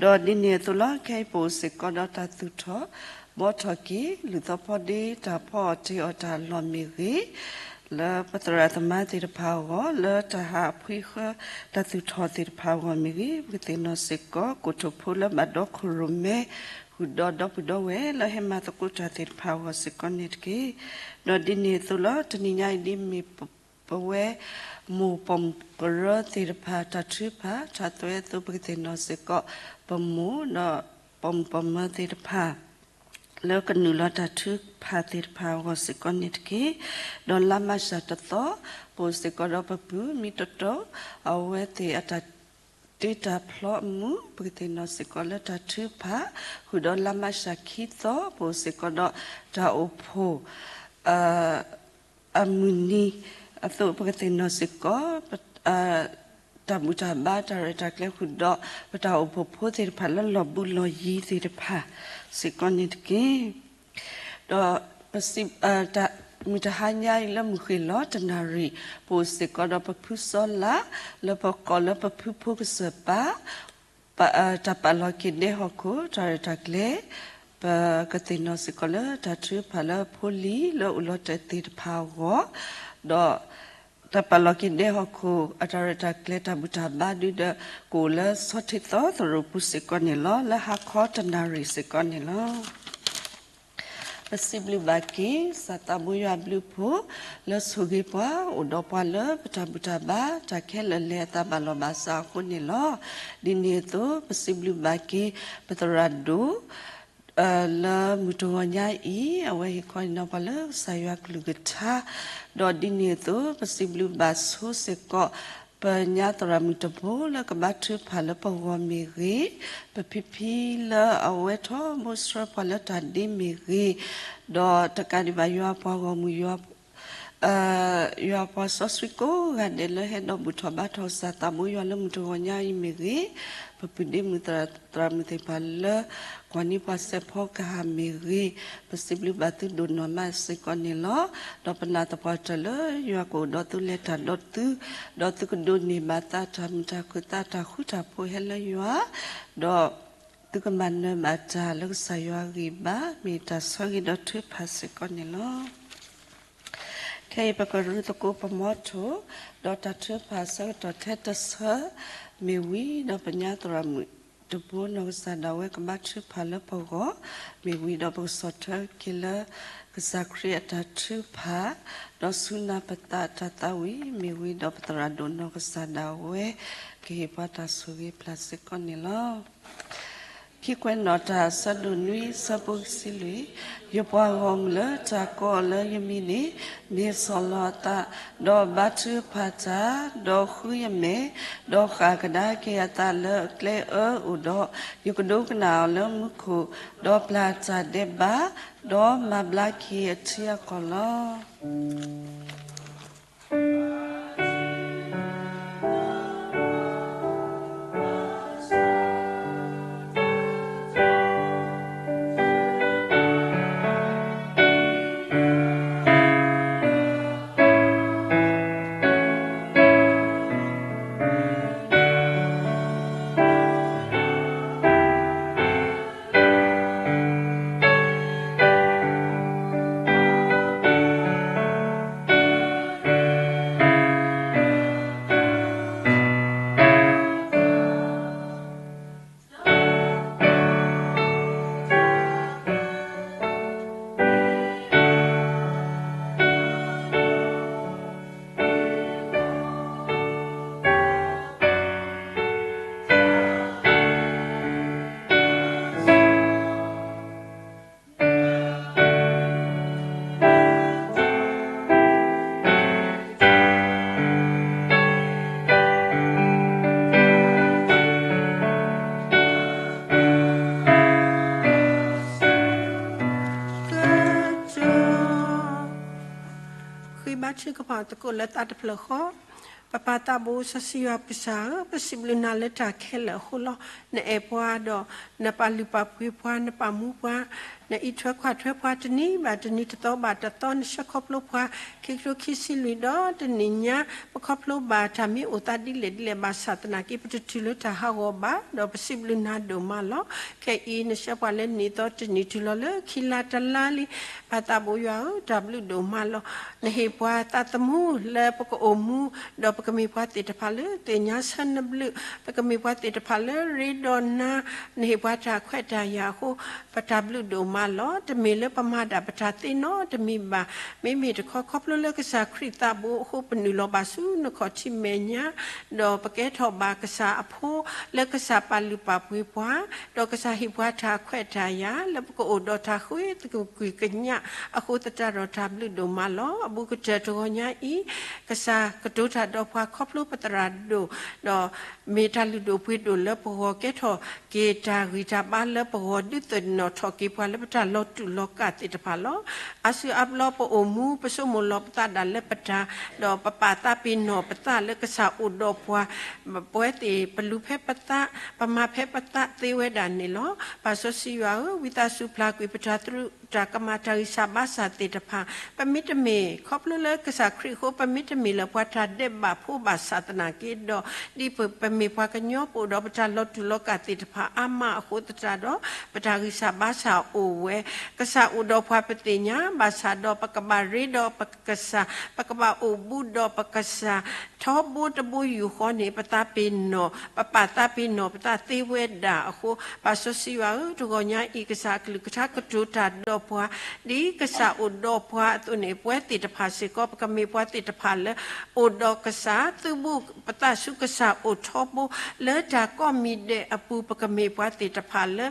ၤ. ဒီးဒ်န့ၣ်အသိးလီၤ ခဲအံၤပအိၣ်စ့ၢ်ကီးဒီးတၢ်သူၣ်ထီၣ်ဘှီထီၣ်က့ၤ လူၤသီဖီဒ့ တၢ်ဖီအီၣ်တ့ၢ်အီၣ်တၢ်အလီၢ်မ့ၢ်ဂ့ၤ, လၢပသရၣ်သမါသ့ၣ်တဖၣ်အဂီၢ် လၢတၢ်ဟးအဖှံဃၢ တၢ်သူၣ်ထီၣ်သ့ၣ်တဖၣ်အဂီၢ်မ့ၢ်ဂ့ၤ, ပကသ့ၣ်နီၣ်စ့ၢ်ကီး ကိၣ်ထိၣ်ဖိလၢဘၣ်ဒီခိၣ်ရိၣ်မဲ ဃုာ်ဒီးဒီပုၢ်ဒီဝဲၢ်လၢဟဲမၤသကိးတၢ်သ့ၣ်တဖၣ်အဂီၢ်စ့ၢ်ကီးန့ၣ်တက့ၢ်. ဒီးဒ်န့ၣ်အသိးလီၤ တနံၤညါအံၤဒ်မ့ၢ်ပဝဲ မိၢ်ပိာ်မုၣ်ကရၢသ့ၣ်တဖၣ်တၢ်ထုကဖၣ် တၢ်သွဲအသိး ပကသ့ၣ်နီၣ်စ့ၢ်ကီး ပမိၢ်ဒီးပိာ်မုၣ်ပိာ်မၢၤသ့ၣ်တဖၣ် လၢကနုာ်လီၤတၢ်ထုကဖၣ်သ့ၣ်တဖၣ်အဂီၢ်စ့ၢ်ကီးန့ၣ်တက့ၢ်. ဒီးလါမၢ်ၡးတသီ ပအိၣ်စ့ၢ်ကီးဒီးပပုၢ်မံတီတီ အဝဲသ့ၣ်အတၢ်တ့တၢ်ဖျီအမူး ပကသ့ၣ်နီၣ်စ့ၢ်ကီးလၢတၢ်ထုကဖၣ်, ဃုာ်ဒီးလါမၢ်ၡးခံသီ ပအိၣ်စ့ၢ်ကီးဒီးတၢ်အိၣ်ဖှိၣ် အမုၢ်နံၤအသိး ပကသ့ၣ်နီၣ်စ့ၢ်ကီး တၢ်ဘူၣ်တၢ်ဘါ တၢ်ရဲၣ်တၢ်ကျဲၤဃုာ်ဒီး ပတၢ်အိၣ်ဖှိၣ်ဖိသ့ၣ်တဖၣ်လၢလီၢ်ဘူးလီၢ်ယံၤသ့ၣ်တဖၣ်စ့ၢ်ကီးန့ၣ်တက့ၢ်. ဒီး မုၢ်တဟါညါအံၤလၢမုၢ်ဃ့ၢ်လီၤ တနၣ်ရံၣ် ပအိၣ်စ့ၢ်ကီးဒီးပဖုစီလး လၢပကိးလၢပဖုဖိကစၢၢ်ပၢ် တၢ်ပာ်လီၤက့ၤဒဲဟီၣ်ခိၣ် တၢ်ရဲၣ်တၢ်ကျဲၤ ပကသ့ၣ်နီၣ်စ့ၢ်ကီးလၢတၢ်ထုကဖၣ်လၢဖိလံၤလၢအိၣ်လီၤတဲာ်သ့ၣ်တဖၣ်အဂီၢ်, ဒီး တၢ်ပာ်လီၤက့ၤဒဲဟီၣ်ခိၣ် အတၢ်ရဲၣ်တၢ်ကျဲၤ တၢ်ဘူၣ်တၢ်ဘါဒုဒီး ကအိၣ်လၢဆီထံးသီသရိာ်ပူၤစ့ၢ်ကီးန့ၣ်လီၤ. လၢဟါခီတနၣ်ရံၣ်စ့ၢ်ကီးန့ၣ်လီၤ. ပစံးဘျုးဘၣ်က့ၤ ကစၢ်သးဘိယွၤအဘျုးအဖှိၣ် လၢဆိၣ်ဂ့ၤပှၤ အိၣ်ဒီးပှၤလၢပတၢ်ဘူၣ်တၢ်ဘါ တၢ်ခဲလၢာ်လဲၤအသးဘၣ်လီၢ်ဘၣ်စးအဃိန့ၣ်လီၤ. ဒ်န့ၣ်အသိး ပစံးဘျုးဘၣ်က့ၤ ပသရၣ်ဒိၣ် လၢမုၢ်တဂီၤညါအံၤ အဝဲဟ့ၣ်ခီဟ့ၣ်နီၤပှၤလၢကစၢ်ယွၤကလုၢ်ကထါ, ဒီးဒ်န့ၣ်အသိး ပစံးဘျုးဘၣ်ဆိစ့ၢ်ကီး ပညါသရၣ်မုၣ်တဘိလၢကဘါထုကဖၣ်လၢပဂီၢ်မ့ၢ်ဂ့ၤ, ပဖံဖံလၢအဝဲထီဘိဆှၢပှၤလၢတၢ်ဒ့မ့ၢ်ဂ့ၤ, ဒီးတကးဒံးဘၣ်ယွၤပှၤဂီၢ်မုၢ်ယွၤ ယွၤပှၤစီဆှံကိးဂၤဒဲးလၢဟဲဒီးဘူၣ်ထီၣ်ဘါထီၣ်ကစၢ်သးဘိယွၤလၢမုၢ်တဂီၤညါအံၤမ့ၢ်ဂ့ၤ, ပပုၢ်ဒ့မုၢ်သရၣ်သမုၣ်သ့ၣ်တဖၣ်လၢ ကွၢ်န့ၢ်ပှၤစဲးဖီကဟၣ်မ့ၢ်ဂ့ၤ, ပစံးဘျုးဘၣ်သုဒိၣ်နီၢ်မးစ့ၢ်ကီးန့ၣ်လီၤ. ဒီးပနာ်သပှၢ်တၢၢ်လၢယွၤကအိၣ်ဒီးသုလဲၤတၢ်ဒီးသု, ဒီးသုကဒိးန့ၢ်ဘၣ်သးတၢ်မုာ်တၢ်ခုၣ်သးတၢ်ဃူတၢ်ဖိးဟဲလၢယွၤ, ဒီးသုကမၤနၢၤဘၣ်တၢ်လၢကစၢ်ယွၤအဂံၢ်ဘါ မ့ၢ်တၢ်ဆၢဂ့ၤဒီးထုကဖၣ်စ့ၢ်ကီးန့ၣ်လီၤ. ခဲအံၤပကရူသကိးပမီထိၣ်, ဒီးတၢ်ထုကဖၣ်အဆၢကတီၢ်ထဲတဆၢ, မ့ၢ်ဝံၤဒီးပညါသရၣ်မုၣ်တဘိနီၢ်ကစၢ်ဒၣ်ဝဲကဘါထုကဖၣ်လၢပဂီၢ်, မ့ၢ်ဝံၤဒီးပကဆီၣ်ထွဲက့ၤလၢ ကစၢ်ခရံာ်အတၢ်ထုကဖၣ်, ဒီးစူၢ်နာ်ပသးတၢ်သးဝံၣ်, မ့ၢ်ဝံၤဒီးပသရၣ်ဒိၣ်နီၢ်ကစၢ်ဒၣ်ဝဲ ကဟ့ၣ်ပှၤတၢ်ဆိၣ်ဂ့ၤပျၢ်စ့ၢ်ကီးန့ၣ်လီၤ. ခံကွဲးနီၣ်တၢ် ဆၢဒိၣ်နွံ ဆၢဖိကဆံလွံၢ်, ယပှၤဂီၢ်မုၢ်လၢတၢ်ကိးအီၤလၢယမံၤန့ၣ်, မ့ၢ်ဆီၣ်လီၤအသး, ဒီးဘါထုကဖၣ်တၢ်, ဒီးဃုယမဲာ်, ဒီးဃၣ်ကဒါက့ၤအသးလၢအကျဲအၢအိၣ်ဒီး, ယကဒိကနၣ်အီၤလၢမူခိၣ်, ဒီးပျၢ်တၢ်ဒဲးဘး, ဒီးမၤဘျါက့ၤအထံအကီၢ်လီၤ. ဘါထုကဖၣ်သကိးလၢသးတဖျၢၣ်ဃီ, ပပၢ်သးဘိစီဆှံယွၤပကစၢ်ဧၢ, ပစံးဘျုးနၤလၢတၢ်ခဲလၢာ်အဃိလီၤ. နအဲၣ်ပှၤဒီး နပာ်လုၢ်ပာ်ပှ့ၤပှၤ, နပာ်မူပှၤ, နအံးထွဲကွၢ်ထွဲပှၤတနံၤဘၣ်တနံၤ တသီဘၣ်တသီ နဆှၢခီဖျိပှၤ ခံကထိခံဆံလွံၢ်ဒီးတနံၣ်ညါ ပခီဖျိဘၣ်တၢ်မ့ၢ်အိၣ်သးဒ်လဲၣ်ဒ်လဲၣ်ဘၣ်ဆၣ်သနာ်က့ ပတတုၤလၢတၢ်ဟးဂီၤဘၣ်, ဒီးပစံးဘျုးနၤဒိၣ်မးလီၤ. ခဲအံၤနဆှၢပှၤလၢနံၣ်သီတနံၣ်တုၤလီၤလၢခံလါတလါလံ ပၢ်သးဘိယွၤဧၢ, တၢ်ဘျုးဒိၣ်မးလီၤ. နဟ့ၣ်ပှၤသးသမူလၢပကအိၣ်မူ, ဒီးပကမ့ၢ်ပှၤသ့ၣ်တဖၣ်လၢသ့ၣ်ညါဆၢနဘျုး, ပကမ့ၢ်ပှၤသ့ၣ်တဖၣ်လၢရ့ဒီးနၤ, နဟ့ၣ်ပှၤတၢ်ခွဲးတၢ်ယာ်အဃိ, ပတၢ်ဘျုးဒိၣ်မးလီၤ. တမ့ၢ်လၢပမၤဒၣ်ပတၢ်သ့နီတမံၤဘၣ်. မ့မ့ၢ်တခီ ခီဖျိလၢကစၢ်ခရံာ်သးဘိအဃိ ပနုာ်လီၤဘၣ်ဆူနခီၣ်ထံးမဲာ်ညါ, ဒီးပကဲထီၣ်ဘၣ်ကစၢ်အဖိ လၢကစၢ်ပာ်လုၢ်ပာ်ပှ့ၤပှၤ, ဒီးကစၢ်ဟ့ၣ်ပှၤတၢ်ခွဲးတၢ်ယာ် လၢပကအိၣ်ဒီးတၢ်ဃ့သကွံၢ်ကညးအဃိသတးဒီး တၢ်ဘျုးဒိၣ်မးလီၤ. အဘူးကတၢၢ်တဂီၤညါအံၤ, ကစၢ်ကတိၤတၢ်ဒီးပှၤခီဖျိပသရၣ်ဒိၣ်, ဒီးမ့ၢ်တၢ်လုၢ်ဒိၣ်ပှ့ၤဒိၣ်လၢပဂီၢ် ကဲထီၣ်က့ၤတၢ်ဂံၢ်တၢ်ဘါလၢပဂီၢ် ဒုးသ့ၣ်နီၣ်ထီၣ်က့ၤပှၤလၢပတၢ်လီၤတူာ်လီၤကာ်သ့ၣ်တဖၣ်လီၤ. အါစုအါဘျီပအိၣ်မူ ပဆိကမိၣ်လီၤပသးဒၣ်လၢပတၢ်, ဒီးပပာ်သးပ့ၤနီၣ်ပသးလၢကစၢ်အိၣ်ဒီးပှၤ, ပဝဲသ့ၣ်ပလူၤဖဲပသး, ပမၤဖဲပသးသ့ဝဲဒၣ်န့ၣ်လီၤ. ပၢ်စီဆှံယွၤဧၢ, ဝံသးစူၤပျၢ်ကွံာ်ပတၢ်သရူး တၢ်ကမၣ်တၢ်ဂံၢ်စၢ်ဘါစၢ်သ့ၣ်တဖၣ်, ပမ့တမ့ၢ် ခီဖျိလၢကစၢ်ခရံာ်အဃိ ပမ့တမ့ၢ်လၢပှၤတၢ်ဒဲးဘးဖိဘၣ်ဆၣ်သနာ်က့ဒီး, ဒ်ပမ့ၢ်ပှၤကညီပအိၣ်ဒီးပတၢ်လီၤတူာ်လီၤကာ်သ့ၣ်တဖၣ်အါမးအဃိသတးဒီး, ပတၢ်ဂံၢ်စၢ်ဘါစၢ်အိၣ်ဝဲ, ကစၢ်အိၣ်ဒီးပှၤပသ့ၣ်ညါ, ဘၣ်ဆၣ်ဒီးပကဘၣ်ရ့ဒီးပကစၢ်, ပကဘၣ်အိၣ်ဘူးဒီးပကစၢ် ထီဘိတဘိယူၢ်ဃီန့ၣ် ပသးပ့ၤနီၣ်, ပပာ်သးပ့ၤနီၣ်ပသးသ့ဝဲဒၣ်အဃိ, ပၢ်စီဆှံယွၤဧၢ, တဂီၤညါအံၤ ကစၢ်အကလုၢ်ကထါကတိၤတၢ်ဒီးပှၤ, ဒ်ကစၢ်အိၣ်ဒီးပှၤအသိးန့ၣ် ပဝဲသ့ၣ်တဖၣ်စ့ၢ်ကီး ပကမ့ၢ်ပှၤသ့ၣ်တဖၣ်လၢ အိၣ်ဒီးကစၢ်, သုးဘူးပသးဆူကစၢ်အိၣ်ထီဘိ, လၢတၢ်ကိးမံၤဒဲးအပူၤ ပကမ့ၢ်ပှၤသ့ၣ်တဖၣ်လၢ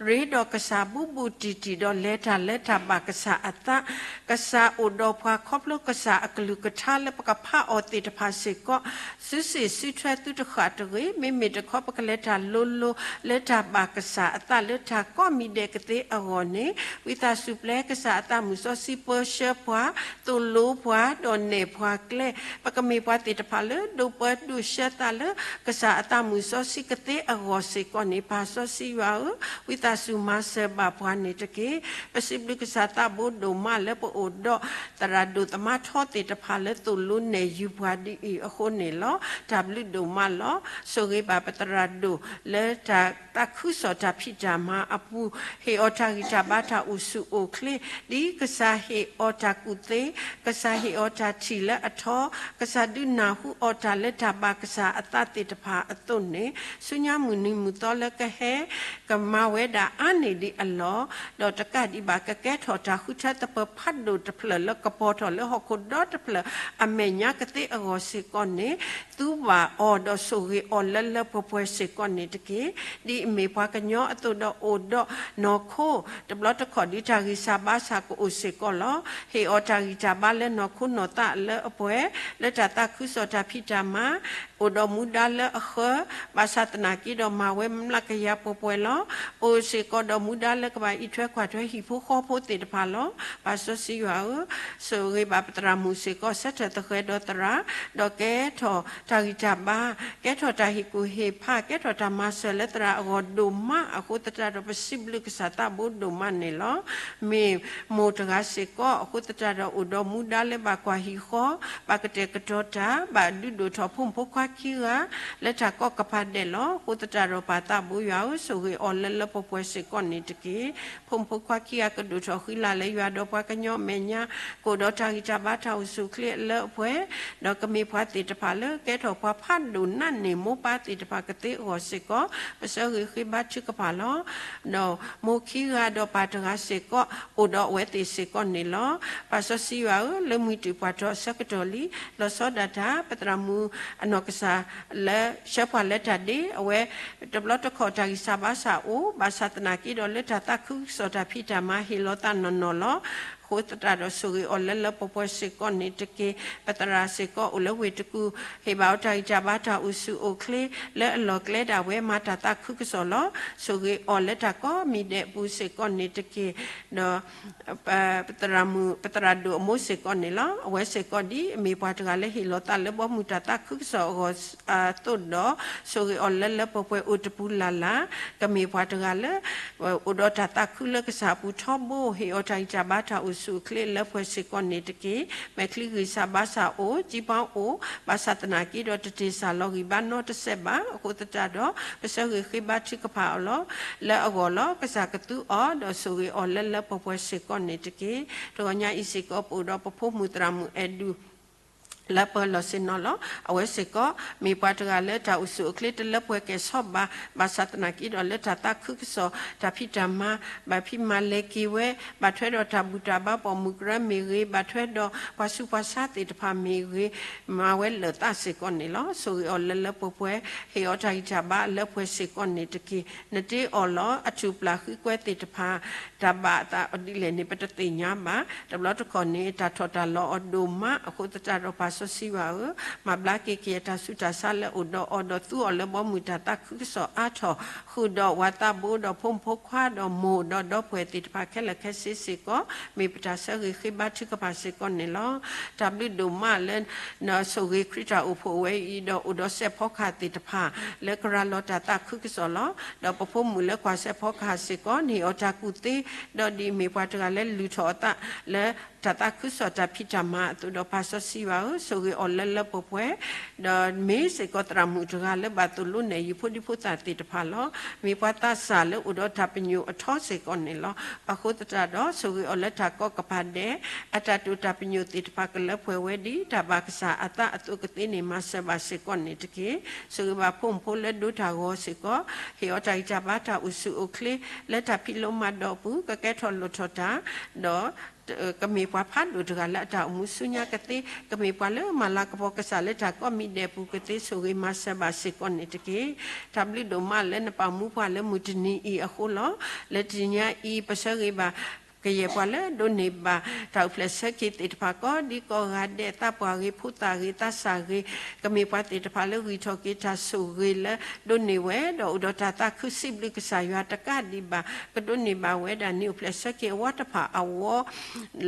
ရ့ဒီးကစၢ်ဘူးဘူးတံၢ်တံၢ်ဒီးလဲၤတၢ်လၢတၢ်ဘၣ်ကစၢ်အသး, ကစၢ်အိၣ်ဒီးပှၤခီဖျိကစၢ်အကလုၢ်ကထါလၢပကဖးအီၤသ့ၣ်တဖၣ်စ့ၢ်ကီး, စုစ့ၣ်စုထွဲသုတဃၣ်တဂ့ၤ, မ့မ့ၢ်တခီပကလဲၤတၢ်လိၤလိၤ လၢတၢ်ဘၣ်ကစၢ်အသးလၢတၢ်ကိးမံၤဒဲးကသ့အဂီၢ်န့ၣ်, ဝံသးစူၤပျဲကစၢ်အသးမုၢ်စီဆှံပၢဆှၢပှၤ, သိၣ်လိပှၤ, ဒီးနဲၣ်ပှၤကျဲ, ပကမ့ၢ်ပှၤသ့ၣ်တဖၣ်လၢ ဒိးပၢဒိးဆှၢသးလၢ ကစၢ်အသးမုၢ်စီဆှံကသ့အဂီၢ်စ့ၢ်ကီးန့ၣ်, ပၢ်စီဆှံယွၤဧၢ, ဝံသးစူၤမၤစၢၤဘၣ်ပှၤန့ၣ်တက့ၢ်. ပစံးဘျုးကစၢ်သးဘိဒိၣ်မးလၢပအိၣ်ဒီး သရၣ်ဒိၣ်သမါထီသ့ၣ်တဖၣ်လၢသိၣ်လိနဲၣ်ယုၤပှၤဒ်အံၤအဃိန့ၣ်လီၤ. တၢ်ဘျုးဒိၣ်မးလီၤ. ဆိၣ်ဂ့ၤဘၣ်ပသရၣ်ဒိၣ်လၢတၢ်သးခုကစီၣ်တၢ်ဖံးတၢ်မၤအပူၤ, ဟ့ၣ်အီၤတၢ်ဂံၢ်တၢ်ဘါတၢ်အိၣ်ဆူၣ်အိၣ်ချ့, ဒ်ကစၢ်ဟ့ၣ်အီၤတၢ်ကူၣ်သ့, ကစၢ်ဟ့ၣ်အီၤတၢ်ထံၣ်လၢအထီ, ကစၢ်ဒုးနၢ်ဟူအီၤတၢ်လၢတၢ်ဘၣ်ကစၢ်အသးသ့ၣ်တဖၣ်အသိးန့ၣ်, ဆူညါမုၢ်နံၤမုၢ်သီလၢကဟဲ ကမၤဝဲဒၣ်အါန့ၢ်ဒံးအလီၢ်, ဒီးတကးဒံးဘၣ် ကကဲထီၣ်တၢ်ဃုထၢသပၢၤဖးဒိၣ်တဖျၢၣ်လၢကပီၤထီၣ်လၢဟီၣ်ခိၣ်ဒီတဖျၢၣ်အမဲာ်ညါကသ့အဂီၢ်စ့ၢ်ကီးန့ၣ်, သူဘၣ်အီၤဒီးဆိၣ်ဂ့ၤအီၤလၢလၢပှဲၤပှဲၤစ့ၢ်ကီးန့ၣ်တက့ၢ်. ဒ်အမ့ၢ်ပှၤကညီအသိးဒီးအိၣ်ဒီးနီၢ်ခိ တဘျီတခီၣ်ဒ်တၢ်ဂံၢ်စၢ်ဘါစၢ်ကအိၣ်စ့ၢ်ကီးလီၤ. ဟ့ၣ်အီၤတၢ်ဂံၢ်တၢ်ဘါလၢနီၢ်ခိနီၢ်သးလၢအပှဲၤ, လၢတၢ်သးခုကစီၣ်တၢ်ဖံးတၢ်မၤ, အိၣ်ဒီးမူဒါလၢအဃၢၤ, ဘၣ်ဆၣ်သနာ်က့ဒီးမၤဝဲမျးကယၤပှဲၤပှဲၤလီၤ. အိၣ်စ့ၢ်ကီးဒီးမူဒါလၢကဘၣ်အံးထွဲကွၢ်ထွဲဟံၣ်ဖိဃီဖိသ့ၣ်တဖၣ်လီၤ. ပၢ်စီဆှံယွၤဧၢ, ဆိၣ်ဂ့ၤဘၣ်ပသရၣ်မုၣ်စ့ၢ်ကီး ဆၢထၢၣ်သဃဲၤဒီးသရၣ်, ဒီးကဲထီၣ်တၢ်ဂံၢ်တၢ်ဘါ, ကဲထီၣ်တၢ်ဟ့ၣ်ကူၣ်ဟ့ၣ်ဖး, ကဲထီၣ်တၢ်မၤစၢၤလၢသရၣ်အဂီၢ်ဒိၣ်မးအဃိသတးဒီး ပစံးဘျုးကစၢ်သးဘိဒိၣ်မးန့ၣ်လီၤ. မ့ၢ်မိၢ်တဂၤစ့ၢ်ကီးအဃိသတးဒီး အိၣ်ဒီးမူဒါလၢဘၣ်ကွၢ်ဟံၣ်ဃီ, ဘၣ်ကတဲာ်ကတီၤတၢ်, ဘၣ်ဒုးဒိၣ်ထီၣ်ဖိမုၣ်ဖိခွါခံဂၤ လၢတၢ်ကီကပၤဒဲးလီၤ. အဃိသတးဒီးပၢ်သးဘိယွၤဧၢ, ဆိၣ်ဂ့ၤအီၤလၢလၢပှဲၤပှဲၤစ့ၢ်ကီးန့ၣ်တက့ၢ်. ဖိမုၣ်ဖိခွါခံဂၤကဒိၣ်ထီၣ်ဃံလၤလၢယွၤဒီးပှၤကညီအမဲာ်ညါ, ကအိၣ်ဒီးတၢ်ဂံၢ်တၢ်ဘါတၢ်အိၣ်ဆူၣ်အိၣ်ချ့အလၢအပှဲၤ, ဒီးကမ့ၢ်ပှၤသ့ၣ်တဖၣ်လၢကဲထီၣ်ပှၤဖးဒိၣ်နးန့ၢ်မိၢ်ပၢ်သ့ၣ်တဖၣ်ကသ့အဂီၢ်စ့ၢ်ကီး, ပဆၢဂ့ၤဃ့ဘါထုကဖၣ်လီၤ. ဒီးမိၢ်ခံဂၤဒီးပၢ်တဂၤစ့ၢ်ကီး အိၣ်ဒီးအဝဲသ့ၣ်စ့ၢ်ကီးန့ၣ်လီၤ. ပၢ်စီဆှံယွၤဧၢ, လၢမှံၤတၢၣ်ပှၤထီၣ်အဆၢကတီၢ်လံ, လီၤဆီဒၣ်တၢ် ပသရၣ်မုၣ်အနီၢ်ကစၢ်လၢဆှၢပှၤလၢတၢ်ဒ့, အဝဲတဘျီတခီၣ်တၢ်ဂံၢ်စၢ်ဘါစၢ်အိၣ်, ဘၣ်ဆၣ်သနာ်က့ဒီးလၢတၢ်သးခုကစီၣ်တၢ်ဖံးတၢ်မၤဟ့ၣ်လီၤသးနီၢ်နီၢ်လီၤ. အဃိသတးဒီးဆိၣ်ဂ့ၤအီၤလၢလၢပှဲၤပှဲၤစ့ၢ်ကီးန့ၣ်တက့ၢ်. ပသရၣ်စ့ၢ်ကီးအိၣ်လၢဝ့ၢ်တကူၣ်, ဟ့ၣ်ဘၣ်အီၤတၢ်ဂံၢ်တၢ်ဘါတၢ်အိၣ်ဆူၣ်အိၣ်ချ့, လၢအလီၢ်ကျဲဒၣ်ဝဲ မၤတၢ်သးခုကစီၣ်လီၤ. ဆိၣ်ဂ့ၤအီၤလၢတၢ်ကိးမံၤဒဲးအပူၤစ့ၢ်ကီးန့ၣ်တက့ၢ်. ဒီး ပသရၣ်မုၣ် ပသရၣ်ဒိၣ်အမိၢ်စ့ၢ်ကီးန့ၣ်လီၤ. အဝဲစ့ၢ်ကီးဒ်အမ့ၢ်ပှၤတဂၤလၢဟ့ၣ်လီၤသးလၢဘီမုၢ်တၢ်သးခုကစီၣ်အဂီၢ်အသိးဒီး, ဆိၣ်ဂ့ၤအီၤလၢလၢပှဲၤပှဲၤအိၣ်တပူၤလၢ်လၢ်, ကမ့ၢ်ပှၤတဂၤလၢ အိၣ်ဒီးတၢ်သးခုလၢကစၢ်အပူၤထီဘိ, ဟ့ၣ်အီၤတၢ်ဂံၢ်တၢ်ဘါတၢ်အိၣ်ဆူၣ်အိၣ်ချ့လၢပှဲၤစ့ၢ်ကီးန့ၣ်တက့ၢ်. မဲာ်ချံဂံၢ်စၢ်ဘါစၢ်အိၣ်, ကံဘါအိၣ်, ဘၣ်ဆၣ်သနာ်က့ဒီးတတ့ၢ်စၢ်လီၤဂံၢ်ဘါနီတစဲးဘၣ်. အဃိသတးဒီး ပဆၢဂ့ၤဃ့ဘါထုကဖၣ်အီၤလီၤ. လၢအဂီၢ်လီၤ, ကစၢ်ကသူအီၤ, ဒီးဆိၣ်ဂ့ၤအီၤလၢလၢပှဲၤပှဲၤစ့ၢ်ကီးန့ၣ်တက့ၢ်. တဂီၤညါအံၤစ့ၢ်ကီး ပအိၣ်ဒီးပဖိမုၣ်သရၣ်မုၣ်အဲၣ်ဒူ လၢပၢၤလီၢ်ဆ့ၣ်နီၤလီၤ. အဝဲစ့ၢ်ကီး မ့ၢ်ပှၤတဂၤလၢတၢ်အိၣ်ဆူၣ်အိၣ်ချ့တလၢပှဲၤကဲၣ်ဆိးဘၣ်, ဘၣ်ဆၣ်သနာ်က့ဒီးလၢတၢ်သးခုကစီၣ် တၢ်ဖံးတၢ်မၤ ဘၣ်ဖံးမၤလဲၤက့ၤဝဲ, ဘၣ်ထွဲဒီးတၢ်ဘူၣ်တၢ်ဘါပိာ်မုၣ်ကရၢမ့ၢ်ဂ့ၤ, ဘၣ်ထွဲဒီးပှၤဆူးပှၤဆါသ့ၣ်တဖၣ်မ့ၢ်ဂ့ၤ, မၤဝဲလၢာ်သးစ့ၢ်ကီးန့ၣ်လီၤ. ဆိၣ်ဂ့ၤအီၤလၢလၢပှဲၤပှဲၤ, ဟ့ၣ်အီၤတၢ်ဂံၢ်တၢ်ဘါလၢပှဲၤစ့ၢ်ကီးန့ၣ်တက့ၢ်. နတ့အီၤလီၤ, အထူၣ်ပျၢ်ဃံကွဲသ့ၣ်တဖၣ် တၢ်ဘၣ်အသးဒ်လဲၣ်န့ၣ် ပတသ့ၣ်ညါဘၣ်. တဘျီတခီၣ်န့ၣ် တၢ်ထီၣ်တၢ်လီၤအီၤဒိၣ်မး, အဃိသတးဒီးပၢ်စီဆှံယွၤဧၢ, မၤဘျါက့ၤကယဲၢ်တၢ်ဆူးတၢ်ဆါလၢအိၣ်ဒီးအီၤ, ဒီးသူအီၤလၢဘီမုၢ်တၢ်သးခုကစီၣ်အါထီၣ်, ဃုာ်ဒီးဝၤသးဘိဒီးဖိမုၣ်ဖိခွါဒီးမိၢ်ဒီးဒီပုၢ်ဝဲၢ်သ့ၣ်တဖၣ်ခဲလၢာ်ခဲဆ့စ့ၢ်ကီး, မ့ၢ်ပတၢ်ဆၢဂ့ၤဃ့ဘါထုကဖၣ်စ့ၢ်ကီးန့ၣ်လီၤ. တၢ်ဘျုးဒိၣ်မးလၢ နဆိၣ်ဂ့ၤခရံာ်တၢ်အိၣ်ဖှိၣ်ဝဲအံၤဒီး အိၣ်ဒီးစဲးဖီကဟၣ်သ့ၣ်တဖၣ် လၢကရၤလီၤတၢ်သးခုကစီၣ်လီၤ. ဒီးပဖိမုၣ်လၢကွၢ်စဲးဖီကဟၣ်စ့ၢ်ကီး နဟ့ၣ်အီၤတၢ်ကူၣ်သ့, ဒီးဒ်အမ့ၢ်ပှၤတဂၤလၢလုၢ်ထီၣ်အသးလၢတၢ်သးခုကစီၣ်တၢ်ဖံးတၢ်မၤအသိးဒီး ပၢ်စီဆှံယွၤဧၢ, ဆိၣ်ဂ့ၤအီၤလၢလၢပှဲၤပှဲၤ, ဒီးမ့ၢ်စ့ၢ်ကီးသရၣ်မုၣ်တဂၤလၢဘၣ်သိၣ်လိနဲၣ်ယုာ်ဖိဒံဖိသၣ်သ့ၣ်တဖၣ်လီၤ. မ့ၢ်ပှၤသးစၢ်လၢအိၣ်ဒီးတၢ်ပညိၣ်အထီစ့ၢ်ကီးန့ၣ်လီၤ. အဃိသတးဒီး ဆိၣ်ဂ့ၤအီၤလၢတၢ်ကိးကပၤဒဲး, အတၢ်တိာ်တၢ်ပညိၣ်သ့ၣ်တဖၣ်ကလၢပှဲၤဝဲဒ်တၢ်ဘၣ်ကစၢ်အသးအသိးကသ့န့ၣ် မၤစၢၤဘၣ်စ့ၢ်ကီးန့ၣ်တက့ၢ်. ဆိၣ်ဂ့ၤဘၣ်ဖိမုၣ်ဖိလၢဒိတၢ်ဂီၤစ့ၢ်ကီး, ဟ့ၣ်အီၤတၢ်ဂံၢ်တၢ်ဘါတၢ်အိၣ်ဆူၣ်အိၣ်ချ့ လၢတၢ်ဖံးလိမၤဒိးအပူၤ ကကဲထီၣ်လိၣ်ထီၣ်တၢ်, ဒီး ကမ့ၢ်ပှၤဖးဒိၣ်တဂၤလၢအတၢ်အိၣ်မူဆူညါကသ့, ကမ့ၢ်ပှၤလၢမၤလၤကပီၤကစၢ်လၢတၢ်ကိးမံၤဒဲးပူၤကသ့ ဆိၣ်ဂ့ၤမၤစၢၤဘၣ်စ့ၢ်ကီးန့ၣ်တက့ၢ်. တၢ်ဘျုးဒိၣ်မးလၢနပာ်မူပှၤလၢမုၢ်တနံၤအံၤအဃိလီၤ. လၢတနံၤညါအံၤ ပဆၢဂ့ၤဘၣ် ကယဲၢ်ပှၤလၢဒိးန့ၢ်ဘၣ် တၢ်အိၣ်ဖျဲၣ်ဆၢက့ၤသ့ၣ်တဖၣ်ကိးဒံကိးဂၤဒဲး သးပှၢ်ဂ့ၤ ဖိသၣ်ဂ့ၤ သးစၢ်ဂ့ၤ, ကမ့ၢ်ပှၤသ့ၣ်တဖၣ်လၢဂံၢ်ထီၣ်က့ၤတၢ်ဆိၣ်ဂ့ၤလၢဒိးန့ၢ်ဝဲ ဒီးအိၣ်ဒီးတၢ်သးခုစံးဘျုးကစၢ်ယွၤတကးဒံးဘၣ် ကဒိးန့ၢ်ဘၣ်ဝဲဒၣ်နံၣ်အိၣ်ဖျဲၣ်ဆၢက့ၤအဝီတဖၣ်အဝီ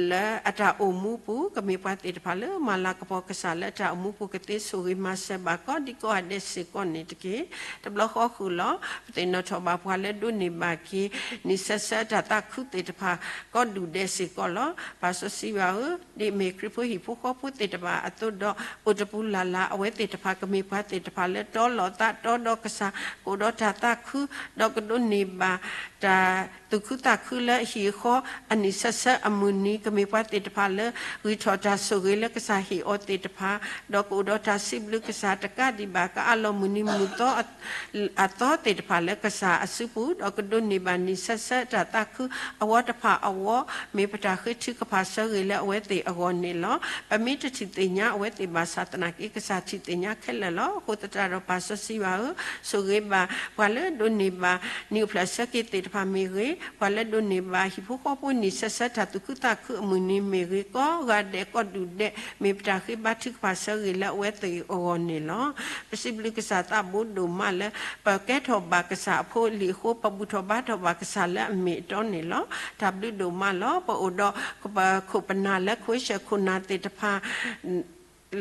လၢအတၢ်အိၣ်မူပူၤ ကမ့ၢ်ပှၤသ့ၣ်တဖၣ်လၢမၤလၤကပီၤကစၢ်လၢတၢ်အိၣ်မူပူၤကသ့ ဆိၣ်ဂ့ၤမၤစၢၤဘၣ်ကိးဒံကိးဂၤဒဲးစ့ၢ်ကီးန့ၣ်တက့ၢ်. တဘျီဃီဃုာ်လီၤ. ပသ့ၣ်နီၣ်ထီၣ်ဘၣ်ပှၤလၢဒိးန့ၢ်ဘၣ်က့ၤ နံၣ်ဆၢဆၢတၢ်သးခုသ့ၣ်တဖၣ် ကိးဒူၣ်ဒဲးစ့ၢ်ကီးလီၤ. ပၢ်စီဆှံယွၤဧၢ, ဒ်အမ့ၢ်ခရံာ်ဖိဟံၣ်ဖိဃီဖိသ့ၣ်တဖၣ်အသိးဒီး အိၣ်တပူၤလၢ်လၢ် အဝဲသ့ၣ်တဖၣ်ကမ့ၢ်ပှၤသ့ၣ်တဖၣ်လၢတီလိာ်သး တီဒီးကစၢ် ကအိၣ်ဒီးတၢ်သးခု ဒီးကဒိးန့ၢ်ဘၣ် တၢ်သူၣ်ခုသးခုလၢအဟံၣ်အဃီ အနံၣ်ဆၢဆၢအမုၢ်နံၤ ကမ့ၢ်ပှၤသ့ၣ်တဖၣ်လၢ ဂံၢ်ထီၣ်တၢ်ဆိၣ်ဂ့ၤလၢကစၢ်ဟ့ၣ်အီၤသ့ၣ်တဖၣ် ဒီးကအိၣ်ဒီးတၢ်စံးဘျုးကစၢ်တကးဒံးဘၣ် ကအးလီၤမုၢ်နံၤမုၢ်သီ အသီသ့ၣ်တဖၣ်လၢကစၢ်အစုပူၤ ဒီးကဒိးန့ၢ်ဘၣ်နံၣ်ဆၢဆၢတၢ်သးခုအဝီတဖၣ်အဝီ မ့ၢ်ပတၢ်ဃ့ထုကဖၣ်ဆၢဂ့ၤလၢအဝဲသ့ၣ်အဂီၢ်န့ၣ်လီၤ. ပမ့ၢ်တထံၣ်သ့ၣ်ညါအဝဲသ့ၣ်ဘၣ်ဆၣ်သနာ်က့ ကစၢ်ထံၣ်သ့ၣ်ညါခဲလၢာ်လီၤ. အဃိသတးဒီးပၢ်စီဆှံယွၤဧၢ, ဆိၣ်ဂ့ၤဘၣ်ပှၤလၢဒိးန့ၢ်ဘၣ် နံၣ်အိၣ်ဖျဲၣ်ဆၢက့ၤသ့ၣ်တဖၣ်မ့ၢ်ဂ့ၤ, ပှၤလၢဒိးန့ၢ်ဘၣ်ဟံၣ်ဖိဃီဖိနံၣ်ဆၢဆၢတၢ်သူၣ်ခုသးခုအမုၢ်နံၤမ့ၢ်ဂ့ၤ, ကိးဂၤဒဲးကိးဒူၣ်ဒဲး မ့ၢ်ပတၢ်ဃ့ဘါထုကဖၣ်ဆၢဂ့ၤလၢအဝဲသ့ၣ်အဂီၢ်န့ၣ်လီၤ. ပစံးဘျုးကစၢ်သးဘိဒိၣ်မးလၢ ပကဲထီၣ်ဘၣ်ကစၢ်အဖိအလံၤအဃိ ပဘူၣ်ထီၣ်ဘါထီၣ်ဘၣ်ကစၢ်လၢအမ့ၢ်အတီန့ၣ်လီၤ. တၢ်ဘျုးဒိၣ်မးလီၤ. ပအိၣ်ဒီးပခိၣ်ပနၢ်လၢ ခိၣ်ဆၢၣ်ခိၣ်နၢ်သ့ၣ်တဖၣ်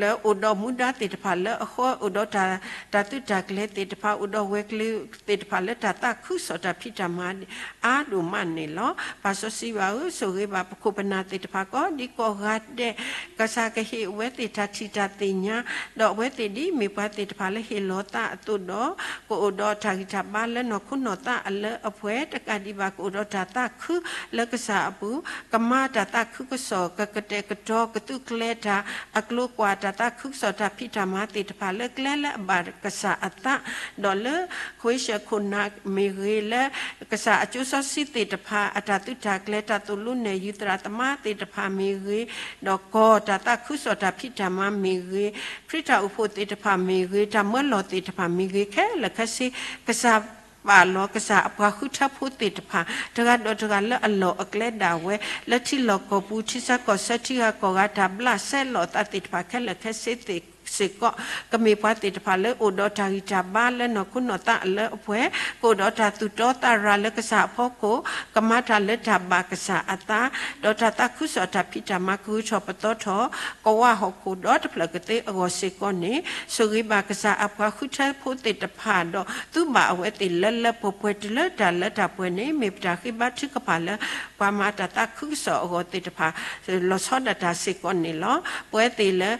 လၢအိၣ်ဒီးမူဒါသ့ၣ်တဖၣ်လၢအဃိ အိၣ်ဒီးတၢ် တၢ်သုးတၢ်ကျဲၤသ့ၣ်တဖၣ် အိၣ်ဒီးဝဲၤကျဲၤသ့ၣ်တဖၣ်လၢတၢ်သးခုကစီၣ်တၢ်ဖံးတၢ်မၤအါဒိၣ်မးန့ၣ်လီၤ. ပၢ်စီဆှံယွၤဧၢ, ဆိၣ်ဂ့ၤဘၣ်ပခိၣ်ပနၢ်သ့ၣ်တဖၣ်ကိးဒံကိးဂၤဒဲး, ကစၢ်ကဟ့ၣ်အဝဲသ့ၣ်တၢ်ထံၣ်တၢ်သ့ၣ်ညါ, ဒီးအဝဲသ့ၣ်ဒ်မ့ၢ်ပှၤသ့ၣ်တဖၣ်လၢဟ့ၣ်လီၤသးအသိးဒီး, ကအိၣ်ဒီးတၢ်ဂံၢ်တၢ်ဘါလၢနီၢ်ခိနီၢ်သးအလၢအပှဲၤ တကးဒံးဘၣ် ကအိၣ်ဒီးတၢ်သးခုလၢကစၢ်အပူၤ, ကမၤတၢ်သးခုကစီၣ် ကကတဲာ်ကတီၤ ကသုးကျဲၤတၢ် အကျိၤကွာ်တၢ်သးခုကစီၣ်တၢ်ဖံးတၢ်မၤသ့ၣ်တဖၣ်လၢကျဲလၢအဘၣ်ကစၢ်အသး, ဒီးလၢဃိၤၡၢၣ်ခိၣ်နၢ်မ့ၢ်ဂ့ၤ, လၢကစၢ်အကၠိစီဆှံသ့ၣ်တဖၣ် အတၢ်သုးတၢ်ကျဲၤ တၢ်သိၣ်လိနဲၣ်ယုာ်သရၣ်သမါသ့ၣ်တဖၣ်မ့ၢ်ဂ့ၤ, ဒီးကီၢ်တၢ်သးခုကစီၣ်တၢ်ဖံးတၢ်မၤမ့ၢ်ဂ့ၤ, ခရံာ်တၢ်အိၣ်ဖှိၣ်သ့ၣ်တဖၣ်မ့ၢ်ဂ့ၤ, တၢ်မၢလီၤသ့ၣ်တဖၣ်မ့ၢ်ဂ့ၤ, ခဲလၢာ်ခဲဆ့ ကစၢ် ဘၣ်လီၤကစၢ်အပှၤဃုထၢဖိသ့ၣ်တဖၣ် တဂၤဒီးတဂၤလၢအလီၢ်အကျဲဒၣ်ဝဲ လၢထံလီၢ်ကီၢ်ပူၤ ထံဆၢကီၢ်ဆၢ ထံဂၤကီၢ်ဂၤ တၢ်ဘျးစဲလီၤအသးသ့ၣ်တဖၣ်ခဲလၢာ်ခဲဆ့သ့ၣ်စ့ၢ်ကီး ကမ့ၢ်ပှၤသ့ၣ်တဖၣ်လၢအိၣ်ဒီးတၢ်ဂံၢ်တၢ်ဘါလၢနီၢ်ခိနီၢ်သးအလၢအပှဲၤ, ကအိၣ်ဒီးတၢ်သူၣ်တီသးရၤလၢကစၢ်အဖီခိၣ်, ကမၤတၢ်လၢတၢ်ဘၣ်ကစၢ်အသး ဒီးတၢ်သးခုကစီၣ်တၢ်ဖံးတၢ်မၤကဂုာ်ထီၣ်ပသီထီၣ် ကဝးဟီၣ်ခိၣ်ဒီတဖျၢၣ်ကသ့အဂီၢ်စ့ၢ်ကီးန့ၣ် ဆိၣ်ဂ့ၤဘၣ်ကစၢ်အပှၤဃုထၢဖိသ့ၣ်တဖၣ်ဒီး သူဘၣ်အဝဲသ့ၣ်လၢလၢပှဲၤပှဲၤတုၤလၢတၢ်လၢတၢ်ပှဲၤန့ၣ် မ့ၢ်ပတၢ်ဃ့ဘါထုကဖၣ်လၢ ပှၤမၤတၢ်သးခုကစီၣ်အဂီၢ်သ့ၣ်တဖၣ် လီၤဆီဒၣ်တၢ်စ့ၢ်ကီးန့ၣ်လီၤ. ပဝဲသ့ၣ်လၢ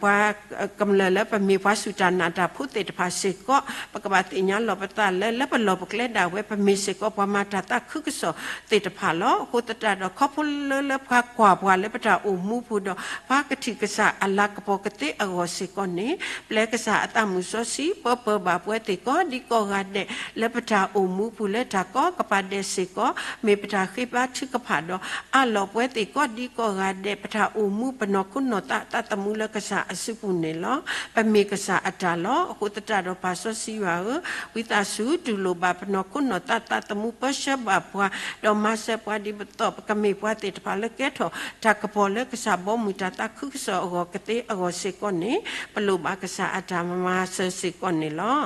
ပှၤကမျၢၢ်လၢပမ့ၢ်ပှၤစူၢ်တၢ်နာ်တၢ်ဖိသ့ၣ်တဖၣ်စ့ၢ်ကီး ပကဘၣ်သ့ၣ်ညါလီၤပသးလၢ လၢပလီၢ်ပကျဲဒၣ်ဝဲ ပမ့ၢ်စ့ၢ်ကီးပှၤမၤတၢ်သးခုကစီၣ်သ့ၣ်တဖၣ်လီၤ. အဃိသတးဒီး ခီဖျိလၢပှၤကွၢ်ပှၤလၢပတၢ်အိၣ်မူပူၤဒီး ပှၤကထံၣ်ကစၢ်အလၤကပီၤကသ့အဂီၢ်စ့ၢ်ကီးန့ၣ် ပျဲကစၢ်အသးမုၢ်စီဆှံ ပၢပၢဘၣ်ပဝဲသ့ၣ်ကိးဒံကိးဂၤဒဲး လၢပတၢ်အိၣ်မူပူၤလၢတၢ်ကိးကပၤဒဲးစ့ၢ်ကီး မ့ၢ်ပတၢ်ဃ့ဘါထုကဖၣ်ဒီး အးလီၤပဝဲသ့ၣ်ကိးဒံကိးဂၤဒဲး ပတၢ်အိၣ်မူပနီၢ်ခိနီၢ်သးသးသမူလၢကစၢ်အစုပူၤန့ၣ်လီၤ. ပမ့ၢ်ကစၢ်အတၢ်လီၤ. အဃိသတးဒီး ပၢ်စီဆှံယွၤဧၢ, ဝံသးစူၤတူၢ်လိာ်ဘၣ်ပနီၢ်ခိနီၢ်သးသးသမူ ပၢဆှၢဘၣ်ပှၤ ဒီးမၤစၢၤပှၤဒ်ပသီၣ် ပကမ့ၢ်ပှၤသ့ၣ်တဖၣ်လၢကဲထီၣ်တၢ်ကပီၤလၢကစၢ်ဘီမုၢ်တၢ်သးခုကစီၣ်အဂီၢ်ကသ့အဂီၢ်စ့ၢ်ကီးန့ၣ် ပလိၣ်ဘၣ်ကစၢ်အတၢ်မၤစၢၤစ့ၢ်ကီးန့ၣ်လီၤ.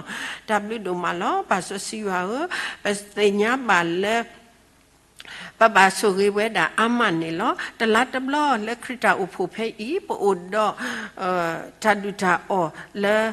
တၢ်ဘျုးဒိၣ်မးလီၤ. ပၢ်စီဆှံယွၤဧၢ, ပသ့ၣ်ညါဘၣ်လၢ ပဘၣ်ဆိၣ်ဂ့ၤဝဲဒၣ်အါမးန့ၣ်လီၤ. တလါတဘျီလၢခရံာ်တၢ်အိၣ်ဖှိၣ်ဖဲအံၤ ပအိၣ်ဒီး တၢ်ဒုၣ်တၢ်အီၣ်လၢ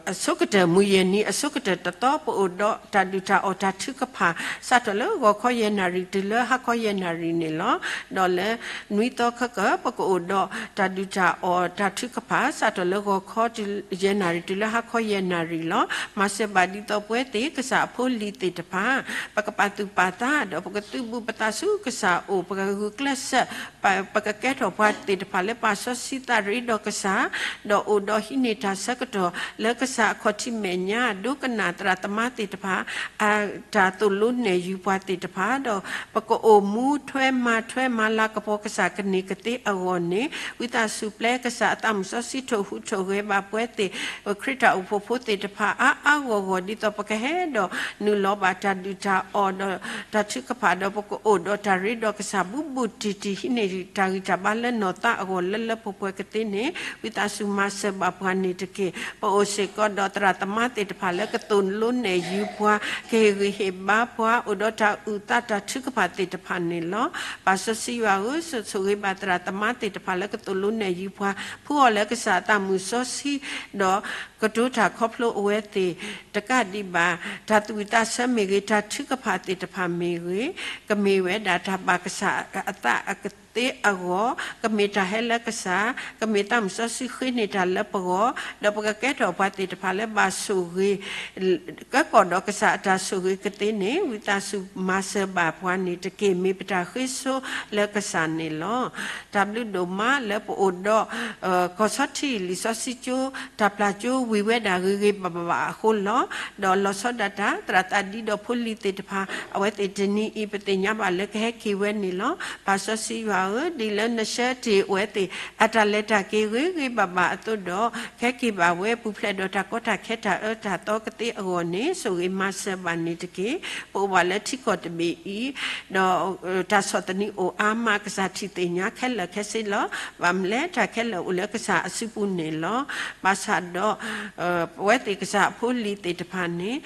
အဆိကတၢၢ်မုၢ်ယဲၢ်နံၤ အဆိကတၢၢ်တသီ ပအိၣ်ဒီးတၢ်ဒုၣ်တၢ်အီၣ်တၢ်ထုကဖၣ် စးထီၣ်လၢဂီၤခီယဲၢ်နၣ်ရံၣ်တုၤလၢဟါခီယဲၢ်နၣ်ရံၣ်န့ၣ်လီၤ. ဒီးလၢနွံသီခဲကၢၢ် ပကအိၣ်ဒီးတၢ်ဒုၣ်တၢ်အီၣ်တၢ်ထုကဖၣ် စးထီၣ်လၢဂီၤခီယဲၢ်နၣ်ရံၣ်တုၤလၢဟါခီယဲၢ်နၣ်ရံၣ်လီၤ. မၤစၢၤဘၣ်ဒ်သိးပဝဲသ့ၣ်ကစၢ်အဖိလံၤသ့ၣ်တဖၣ် ပကပာ်သူၣ်ပာ်သး ဒီးပကသုးဘူးပသးဆူကစၢ်အအိၣ် ပကဂုာ်ကျဲးစၢး ပကကဲထီၣ်ပှၤသ့ၣ်တဖၣ်လၢပာ်စီဆှံသးရ့ဒီးကစၢ်, ဒီးအိၣ်ဒီးဟံးန့ၢ်တၢ်ဆၢကတီၢ်လၢကစၢ်အခီၣ်ထံးမဲာ်ညါ ဒိကနၣ်သရၣ်သမါသ့ၣ်တဖၣ် အတၢ်သိၣ်လိနဲၣ်ယုၤပှၤသ့ၣ်တဖၣ်, ဒီးပကအိၣ်မူထွဲမၤထွဲမၤလၤကပီၤကစၢ်ကန့ၢ်ကသ့အဂီၢ်န့ၣ် ဝံသးစူၤပျဲကစၢ်အသးမုၢ်စီဆှံထိၣ်ဟူးထိၣ်ဂဲၤဘၣ်ပဝဲသ့ၣ် ခရံာ်တၢ်အိၣ်ဖှိၣ်ဖိသ့ၣ်တဖၣ် အါအါဂီၢ်ဂီၢ် ဒ်သိးပကဟဲဒီးနုာ်လီၤဘၣ်တၢ်ဒုၣ်တၢ်အီၣ်ဒီးတၢ်ထုကဖၣ်ဒီး ပကအိၣ်ဒီးတၢ်ရ့ဒီးကစၢ်ဘူးဘူးတံၢ်တံၢ် ဟံးန့ၢ်တၢ်ဂံၢ်တၢ်ဘါလၢနီၢ်သးအဂီၢ်လၢလၢပှဲၤပှဲၤကသ့န့ၣ် ဝံသးစူၤမၤစၢၤဘၣ်ပှၤန့ၣ်တက့ၢ်. ပအိၣ်စ့ၢ်ကီးဒီးသရၣ်သမါသ့ၣ်တဖၣ်လၢကသိၣ်လိနဲၣ်ယုၤပှၤ, ကဟ့ၣ်ဂံၢ်ဟ့ၣ်ဘါပှၤ, အိၣ်ဒီးတၢ်အုၣ်သးတၢ်ထုကဖၣ်သ့ၣ်တဖၣ်န့ၣ်လီၤ. ပၢ်စီဆှံယွၤဧၢ, ဆိၣ်ဂ့ၤဘၣ်သရၣ်သမါသ့ၣ်တဖၣ်လၢကသိၣ်လိနဲၣ်ယုၤပှၤ, ဖှူအီၤလၢကစၢ်အသးမုၢ်စီဆှံ, ဒီးကတိၤတၢ်ခီဖျိအဝဲသ့ၣ်တကးဒံးဘၣ် တၢ်သးဝံၣ်သးဆၢမ့ၢ်ဂ့ၤ, တၢ်ထုကဖၣ်သ့ၣ်တဖၣ်မ့ၢ်ဂ့ၤ, ကမ့ၢ်ဝဲဒၣ်တၢ်ဘၣ်ကစၢ်အသးအကသ့အဂီၢ်, ကမ့ၢ်တၢ်ဟဲလၢကစၢ်, ကမ့ၢ်သးမုၢ်စီဆှံဃ့န့ၢ်တၢ်လၢပဂီၢ်, ဒီးပကကဲထီၣ်ပှၤသ့ၣ်တဖၣ်လၢဘၣ်ဆိၣ်ဂ့ၤ ကဲကီၢ်ဒီးကစၢ်အတၢ်ဆိၣ်ဂ့ၤကသ့န့ၣ် ဝံသးစူၤမၤစၢၤဘၣ်ပှၤန့ၣ်တက့ၢ်. မ့ၢ်ပတၢ်ဃ့ဆိလၢကစၢ်န့ၣ်လီၤ. တၢ်ဘျုးဒိၣ်မးလၢပအိၣ်ဒီး ကီၢ်ဆီထံးလံာ်စီဆှံကၠိ တၢ်ပျၢ်ကၠိဝံၤဝဲဒၣ်ဂ့ၤဂ့ၤဘၣ်ဘၣ်အဃိလီၤ. ဒီးလီၤဆီဒၣ်တၢ် သရၣ်သးဒံဒီးဖိလံၤသ့ၣ်တဖၣ် အဝဲသ့ၣ်တနံၤအံၤ ပသ့ၣ်ညါဘၣ်လၢကဟဲက့ၤဝဲန့ၣ်လီၤ. ပၢ်စီဆှံယွၤဧၢ, ဒ်လၢနဆှၢတ့ၢ်အဝဲသ့ၣ် အတၢ်လဲၤတၢ်က့ၤဂ့ၤဂ့ၤဘၣ်ဘၣ်အသိးဒီး ကဟဲက့ၤဘၣ်ဝဲပူၤဖျဲးဒီးတၢ်ကီတၢ်ခဲတၢ်အၢတၢ်သီကသ့အဂီၢ်န့ၣ် ဆိၣ်ဂ့ၤမၤစၢၤဘၣ်န့ၣ်တက့ၢ်. ပအိၣ်ဘၣ်လၢထံကီၢ်တဘ့ၣ်အံၤ ဒီး တၢ်ဆီၣ်သနံးအိၣ်အါမး ကစၢ်ထံၣ်သ့ၣ်ညါခဲလၢာ်ခဲဆ့လီၤ. ဘၣ်မနုၤလဲၣ် တၢ်ခဲလၢာ်အိၣ်လၢကစၢ်အစုပူၤန့ၣ်လီၤ. ဘၣ်ဆၣ်ဒီး ပဝဲသ့ၣ်ကစၢ်အဖိလံၤသ့ၣ်တဖၣ်န့ၣ်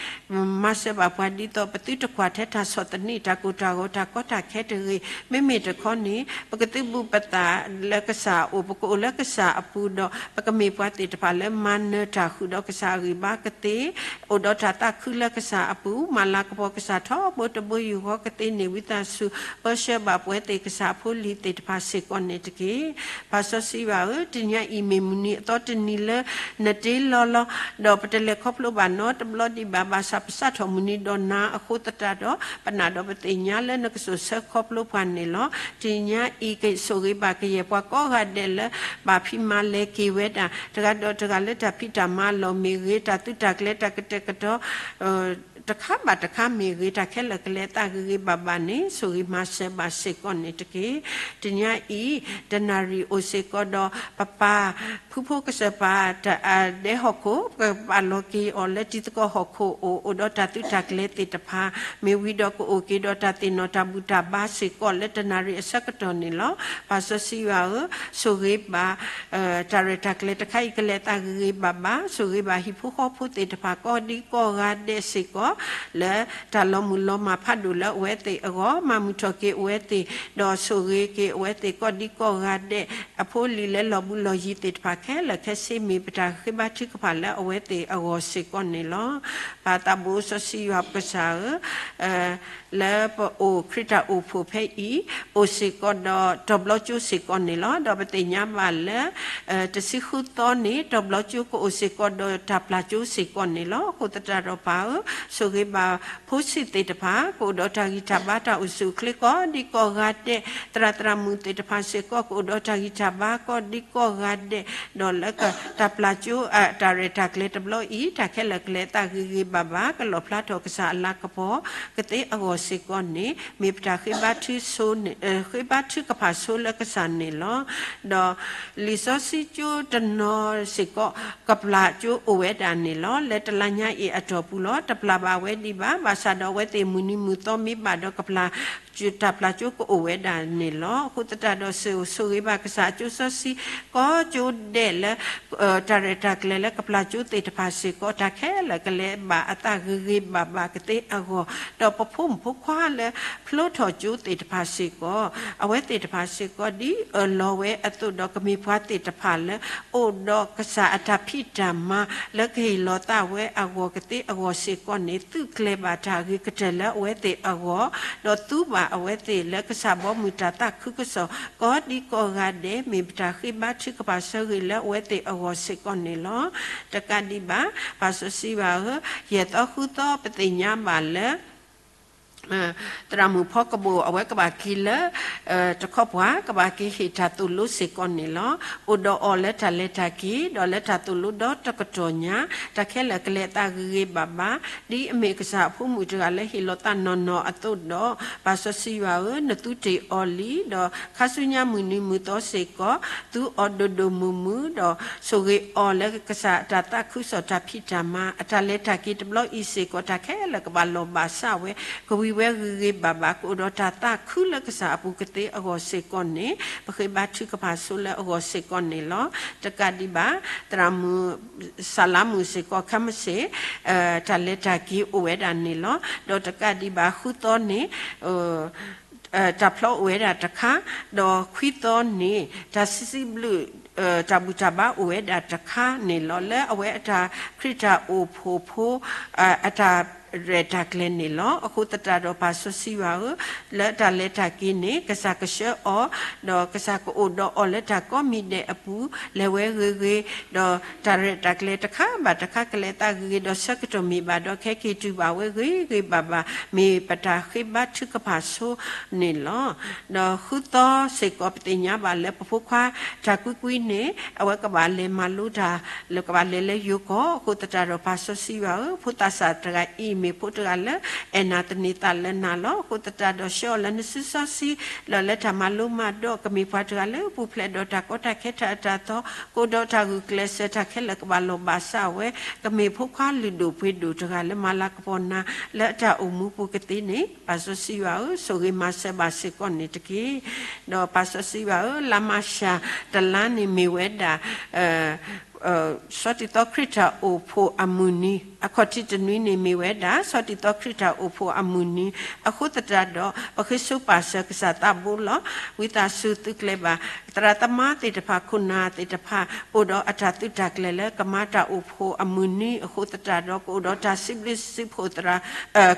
မၤစၢၤဘၣ်ပှၤဒ်သိး ပသုတကွၢ်ထဲတၢ်ဆီၣ်သနံး တၢ်ကိၢ်တၢ်ဂီၤ တၢ်ကီတၢ်ခဲတဂ့ၤ. မ့မ့ၢ်တခီန့ၣ် ပကသုးဘူးပသးလၢကစၢ်အအိၣ်, ပကအိၣ်လၢကစၢ်အပူၤဒီး ပကမ့ၢ်ပှၤသ့ၣ်တဖၣ်လၢမၤနၢၤတၢ်ဃုာ်ဒီးကစၢ်အဂံၢ်ဘါကသ့, အိၣ်ဒီးတၢ်သးခုလၢကစၢ်အပူၤ, မၤလၤကပီၤကစၢ်ထီဘိတဘိယူၢ်ဃီကသ့န့ၣ် ဝံသးစူၤပၢဆှၢဘၣ်ပဝဲသ့ၣ်ကစၢ်အဖိလံၤသ့ၣ်တဖၣ်စ့ၢ်ကီးန့ၣ်တက့ၢ်. ပၢ်စီဆှံယွၤဧၢ, တနံၤအံၤမ့ၢ်မုၢ်နံၤအသီတနံၤလၢနတ့လီၤလီၤ, ဒီးပတလဲၤခီဖျိဘၣ်နီတဘျီဒံးဘၣ်, ဘၣ်ဆၣ်ပစးထီၣ်မုၢ်နံၤဒီးနၤအဃိသတးဒီး ပနာ်ဒီးပသ့ၣ်ညါလၢနကစိာ်ဆၢခီဖျိပှၤန့ၣ်လီၤ. တနံၤအံၤကဆိၣ်ဂ့ၤဘၣ်ကယဲၢ်ပှၤကိးဂၤဒဲးလၢ ဘၣ်ဖံးမၤလဲၤက့ၤဝဲဒၣ် တဂၤဒီးတဂၤလၢတၢ်ဖံးတၢ်မၤအလီၢ်မ့ၢ်ဂ့ၤ, တၢ်သုးတၢ်ကျဲၤတၢ်ကတဲာ်ကတီၤ တခါဘၣ်တခါမ့ၢ်ဂ့ၤ, တၢ်ခဲလၢာ်ကလဲၤအသးဂ့ၤဂ့ၤဘၣ်ဘၣ်န့ၣ် ဆိၣ်ဂ့ၤမၤစၢၤဘၣ်စ့ၢ်ကီးန့ၣ်တက့ၢ်. တနံၤအံၤ တနၣ်ရံၣ်အိၣ်စ့ၢ်ကီးဒီးပပၢ် ဖုဖိကစၢၢ်ပၢ် တၢ်အဒဲဟီၣ်ခိၣ်, ကပာ်လီၤက့ၤအီၤလၢတံၤသကိးဟီၣ်ခိၣ်အိၣ်, အိၣ်ဒီးတၢ်သုးတၢ်ကျဲၤသ့ၣ်တဖၣ်, မ့ၢ်ဝံၤဒီးကအိၣ်က့ၤဒီးတၢ်သ့ၣ်နီၣ်တၢ်ဘူၣ်တၢ်ဘါစ့ၢ်ကီး လၢတနၣ်ရံၣ်အဆၢကတီၢ်န့ၣ်လီၤ. ပၢ်စီဆှံယွၤဧၢ, ဆိၣ်ဂ့ၤဘၣ် တၢ်ရဲၣ်တၢ်ကျဲၤတခါအံၤကလဲၤအသးဂ့ၤဂ့ၤဘၣ်ဘၣ်, ဆိၣ်ဂ့ၤဘၣ်ဟံၣ်ဖိဃီဖိသ့ၣ်တဖၣ်ကိးဒံကိးဂၤဒဲးစ့ၢ်ကီး, လၢတၢ်လီၤမုၢ်လီၤမၢ်ဖးဒိၣ်လၢအဝဲသ့ၣ်အဂီၢ်, မၤမုာ်ထီၣ်က့ၤအဝဲသ့ၣ်, ဒီးဆိၣ်ဂ့ၤက့ၤအဝဲသ့ၣ်ကိးဒံကိးဂၤဒဲး, အဖိအလံၤလၢလီၤဘူးလီၤယံၤသ့ၣ်တဖၣ်ခဲလၢာ်ခဲဆ့ မ့ၢ်ပတၢ်ဃ့ဘါထုကဖၣ်လၢအဝဲသ့ၣ်အဂီၢ်စ့ၢ်ကီးန့ၣ်လီၤ. ပၢ်သးဘိစီဆှံယွၤပကစၢ်ဧၢ, လၢပအိၣ်ခရံာ်တၢ်အိၣ်ဖှိၣ်ဖဲအံၤ, အိၣ်စ့ၢ်ကီးဒီးတီၤဘျီကၠိစ့ၢ်ကီးန့ၣ်လီၤ. ဒီးပသ့ၣ်ညါဘၣ်လၢ တဆံဃုသီန့ၣ် တီၤဘျီကၠိကအိၣ်စ့ၢ်ကီးဒီးတၢ်ပျၢ်ကၠိစ့ၢ်ကီးန့ၣ်လီၤ. အဃိသတးဒီးပၢ်ဧၢ, ဆိၣ်ဂ့ၤဘၣ်ဖိဆံးသ့ၣ်တဖၣ် ကအိၣ်ဒီးတၢ်ဂံၢ်တၢ်ဘါတၢ်အိၣ်ဆူၣ်အိၣ်ချ့ကိးဒံကိးဂၤဒဲး, သရၣ်သရၣ်မုၣ်သ့ၣ်တဖၣ်စ့ၢ်ကီး ကအိၣ်ဒီးတၢ်ဂံၢ်တၢ်ဘါကိးဒံကိးဂၤဒဲး, ဒီးလၢတၢ်ပျၢ်ကၠိအတၢ်ရဲၣ်တၢ်ကျဲၤတဘျီအံၤ တၢ်ခဲလၢာ်ကလဲၤအသးဂ့ၤဂ့ၤဘၣ်ဘၣ် ကလီၣ်ဖျါထီၣ်ကစၢ်အလၤကပီၤကသ့အဂီၢ်စ့ၢ်ကီးန့ၣ် မ့ၢ်ပတၢ်ဃ့ဘါထု ဃ့ဘါထုကဖၣ်ဆိလၢကစၢ်န့ၣ်လီၤ. ဒီးလံာ်စီဆှံကၠိတနီၤစ့ၢ်ကီး ကပျၢ်ကၠိအိၣ်ဝဲဒၣ်န့ၣ်လီၤ. လၢတလါညါအံၤအတီၢ်ပူၤလီၤ. တပျၢ်ဘၣ်ဝဲဒံးဘၣ်, ဘၣ်ဆၣ်ဒီးအဝဲသ့ၣ်မုၢ်နံၤမုၢ်သီမ့ၢ်ဘၣ်ဒီးကပျၢ် တၢ်ပျၢ်ကၠိကအိၣ်ဝဲဒၣ်န့ၣ်လီၤ. အဃိသတးဒီး ဆိၣ်ဂ့ၤဘၣ်ကစၢ်အကၠိစီဆှံ ကိးကၠိဒဲးလၢ တၢ်ရဲၣ်တၢ်ကျဲၤလၢကပျၢ်ကၠိသ့ၣ်တဖၣ်စ့ၢ်ကီး တၢ်ခဲလၢာ်ကလဲၤဘၣ်အသးဂ့ၤဂ့ၤဘၣ်ဘၣ်ကသ့အဂီၢ်, ဒီးပဖိမုၣ်ဖိခွါလၢဖျိထီၣ်ကၠိသ့ၣ်တဖၣ်စ့ၢ်ကီး အဝဲသ့ၣ်တဖၣ်စ့ၢ်ကီး ဒ်အၢၣ်လီၤဝဲအသိးဒီး ကမ့ၢ်ပှၤသ့ၣ်တဖၣ်လၢ အိၣ်ဒီးကစၢ်အတၢ်ဖံးတၢ်မၤ လၢကဟ့ၣ်လီၤသးဝဲအဂီၢ်ကသ့အဂီၢ်စ့ၢ်ကီးန့ၣ် သုးကျဲၤဘၣ်တၢ်ဂ့ၤကတၢၢ်လၢအဝဲသ့ၣ်အဂီၢ်, ဒီးသူဘၣ်အဝဲသ့ၣ်လၢကစၢ်ဘီမုၢ်တၢ်သးခုကစီၣ် ကိးဒံကိးဂၤဒဲး မ့ၢ်ပတၢ်ဃ့ဘါထုကဖၣ်ဆၢဂ့ၤလၢအဝဲသ့ၣ်အဂီၢ်စ့ၢ်ကီးန့ၣ်လီၤ. တကးဒံးဘၣ် ပၢ်စီဆှံယွၤဧၢ, ယဲၢ်သီဃုသီပသ့ၣ်ညါဘၣ်လၢ သရၣ်မုၣ်ဖီကဘိၣ် အဝဲကဘၣ်က့ၤလၢ တခီပှၤ ကဘၣ်က့ၤဟ့ၣ်တၢ်သိၣ်လိစ့ၢ်ကီးန့ၣ်လီၤ. အိၣ်ဒီးအီၤလၢတၢ်လဲၤတၢ်က့ၤ ဒီးလၢတၢ်သိၣ်လိဒီတကတီၢ်ညါ တၢ်ခဲလၢာ်ကလဲၤအသးဂ့ၤဂ့ၤဘၣ်ဘၣ် ဒ်အမ့ၢ်ကစၢ်အဖိမုၣ်တဂၤလၢဟ့ၣ်လီၤသးနီၢ်နီၢ်အသိးဒီး ပၢ်စီဆှံယွၤဧၢ, နသုတ့ၢ်အီၤလံ, ဒီးခါဆူညါမုၢ်နံၤမုၢ်သီစ့ၢ်ကီး သုအီၤဒိၣ်ဒိၣ်မုၢ်မုၢ်, ဒီးဆိၣ်ဂ့ၤအီၤလၢကစၢ်အတၢ်သးခုကစီၣ်တၢ်ဖံးတၢ်မၤ အတၢ်လဲၤတၢ်က့ၤတဘျီအံၤစ့ၢ်ကီး တၢ်ခဲလၢာ်ကဘၣ်လီၢ်ဘၣ်စးဝဲ ကဝံၤဝဲဂ့ၤဂ့ၤဘၣ်ဘၣ် ကအိၣ်ဒီးတၢ်သးခုလၢကစၢ်အပူၤကသ့အဂီၢ်စ့ၢ်ကီးန့ၣ် ပဃ့ဘါထုကဖၣ်ဆိလၢအဂီၢ်စ့ၢ်ကီးန့ၣ်လီၤ. တကးဒံးဘၣ် သရၣ်မုၣ် စၢ်လါမုၣ်စ့ၢ်ကီးခဲမုၢ်ဆ့ၣ် တၢ်လဲၤတၢ်က့ၤအိၣ်ဝဲဒၣ်န့ၣ်လီၤ. ဒီးတကးဒံးဘၣ်ဃုသီန့ၣ် တၢ်ဖျီအိၣ်ဝဲဒၣ်တခါ, ဒီးခွံသီန့ၣ် တၢ်စံးဘျုး တၢ်ဘူၣ်တၢ်ဘါအိၣ်ဝဲဒၣ်တခါန့ၣ်လီၤ. လၢအဝဲအတၢ်ခရံာ်တၢ်အိၣ်ဖှိၣ်ဖိ အတၢ်ရဲၣ်တၢ်ကျဲၤန့ၣ်လီၤ. အဃိသတးဒီးပၢ်စီဆှံယွၤဧၢ, လၢတၢ်လဲၤတၢ်က့ၤန့ၣ် ကစၢ်ကဆှၢအီၤ, ဒီးကစၢ်ကအိၣ်ဒီးအီၤလၢတၢ်ကိးမံၤဒဲးအပူၤ လဲၤဝဲဂ့ၤဂ့ၤ, ဒီးတၢ်ရဲၣ်တၢ်ကျဲၤတခါဘၣ်တခါကလဲၤအသးဂ့ၤဂ့ၤ ဒီးဆၢကတီၢ်မ့ၢ်ဘၣ်ဒီး ခဲက့ၤတုၤဘၣ်ဝဲဂ့ၤဂ့ၤဘၣ်ဘၣ် မ့ၢ်ပတၢ်ဃ့ဘါထုကဖၣ်ဆိန့ၣ်လီၤ. ဒီးဃုသီစ့ၢ်ကီး ပသ့ၣ်ညါဘၣ်လၢပဖိခွါတၢ်ကွံကွံန့ၣ် အဝဲကဘၣ်လဲၤမၤလိတၢ် လၢကဘၣ်လဲၤလၢယိၤကီၢ်. အဃိသတးဒီးပၢ်စီဆှံယွၤဧၢ, ဖိသၣ်စၢ်တဂၤအံၤ မ့ၢ်ဖိတဂၤလၢ အဲၣ်နၤသန့ၤသးလၢနၤလီၤ. အဃိသတးဒီးဆှၢအီၤလၢနစုစီဆှံ ဒီးလၢတၢ်မၤလိမၤဒိး ကမ့ၢ်ပှၤတဂၤလၢပူၤဖျဲးဒီးတၢ်ကီတၢ်ခဲတၢ်အၢတၢ်သီ ကအိၣ်ဒီးတၢ်ဂုာ်ကျဲးစၢး တၢ်ခဲလၢာ်ကဘၣ်လီၢ်ဘၣ်စးဝဲ ကမ့ၢ်ဖိခွါလုၢ်ဒိၣ်ပှ့ၤဒိၣ်တဂၤလၢမၤလၤကပီၤနၤ လၢအတၢ်အိၣ်မူပူၤကသ့န့ၣ် ပၢ်စီဆှံယွၤဧၢ, ဆိၣ်ဂ့ၤမၤစၢၤဘၣ်စ့ၢ်ကီးန့ၣ်တက့ၢ်. ဒီးပၢ်စီဆှံယွၤဧၢ, လါမၤရှးတလါန့ၣ်မ့ၢ်ဝဲဒၣ် ဆီတံၢ်သီခရံာ်တၢ်အိၣ်ဖှိၣ်အမုၢ်နံၤ, အခီၣ်ထံးတနွံန့ၣ်မ့ၢ်ဝဲဒၣ် ဆီတံၢ်သီခရံာ်တၢ်အိၣ်ဖှိၣ်အမုၢ်နံၤ. အဃိသတးဒီး ပဃ့ဆိပာ်စၢၤကစၢ်သးဘိလီၤ. ဝံသးစူၤသုးကျဲၤဘၣ် သရၣ်သမါသ့ၣ်တဖၣ် ခိၣ်နၢ်သ့ၣ်တဖၣ် အိၣ်ဒီးအတၢ်သုးတၢ်ကျဲၤလၢကမၤတၢ်အိၣ်ဖှိၣ်အမုၢ်နံၤအဃိသတးဒီး ကအိၣ်ဒီးတၢ်စံးဘျုးစံးဖှိၣ်သရၣ်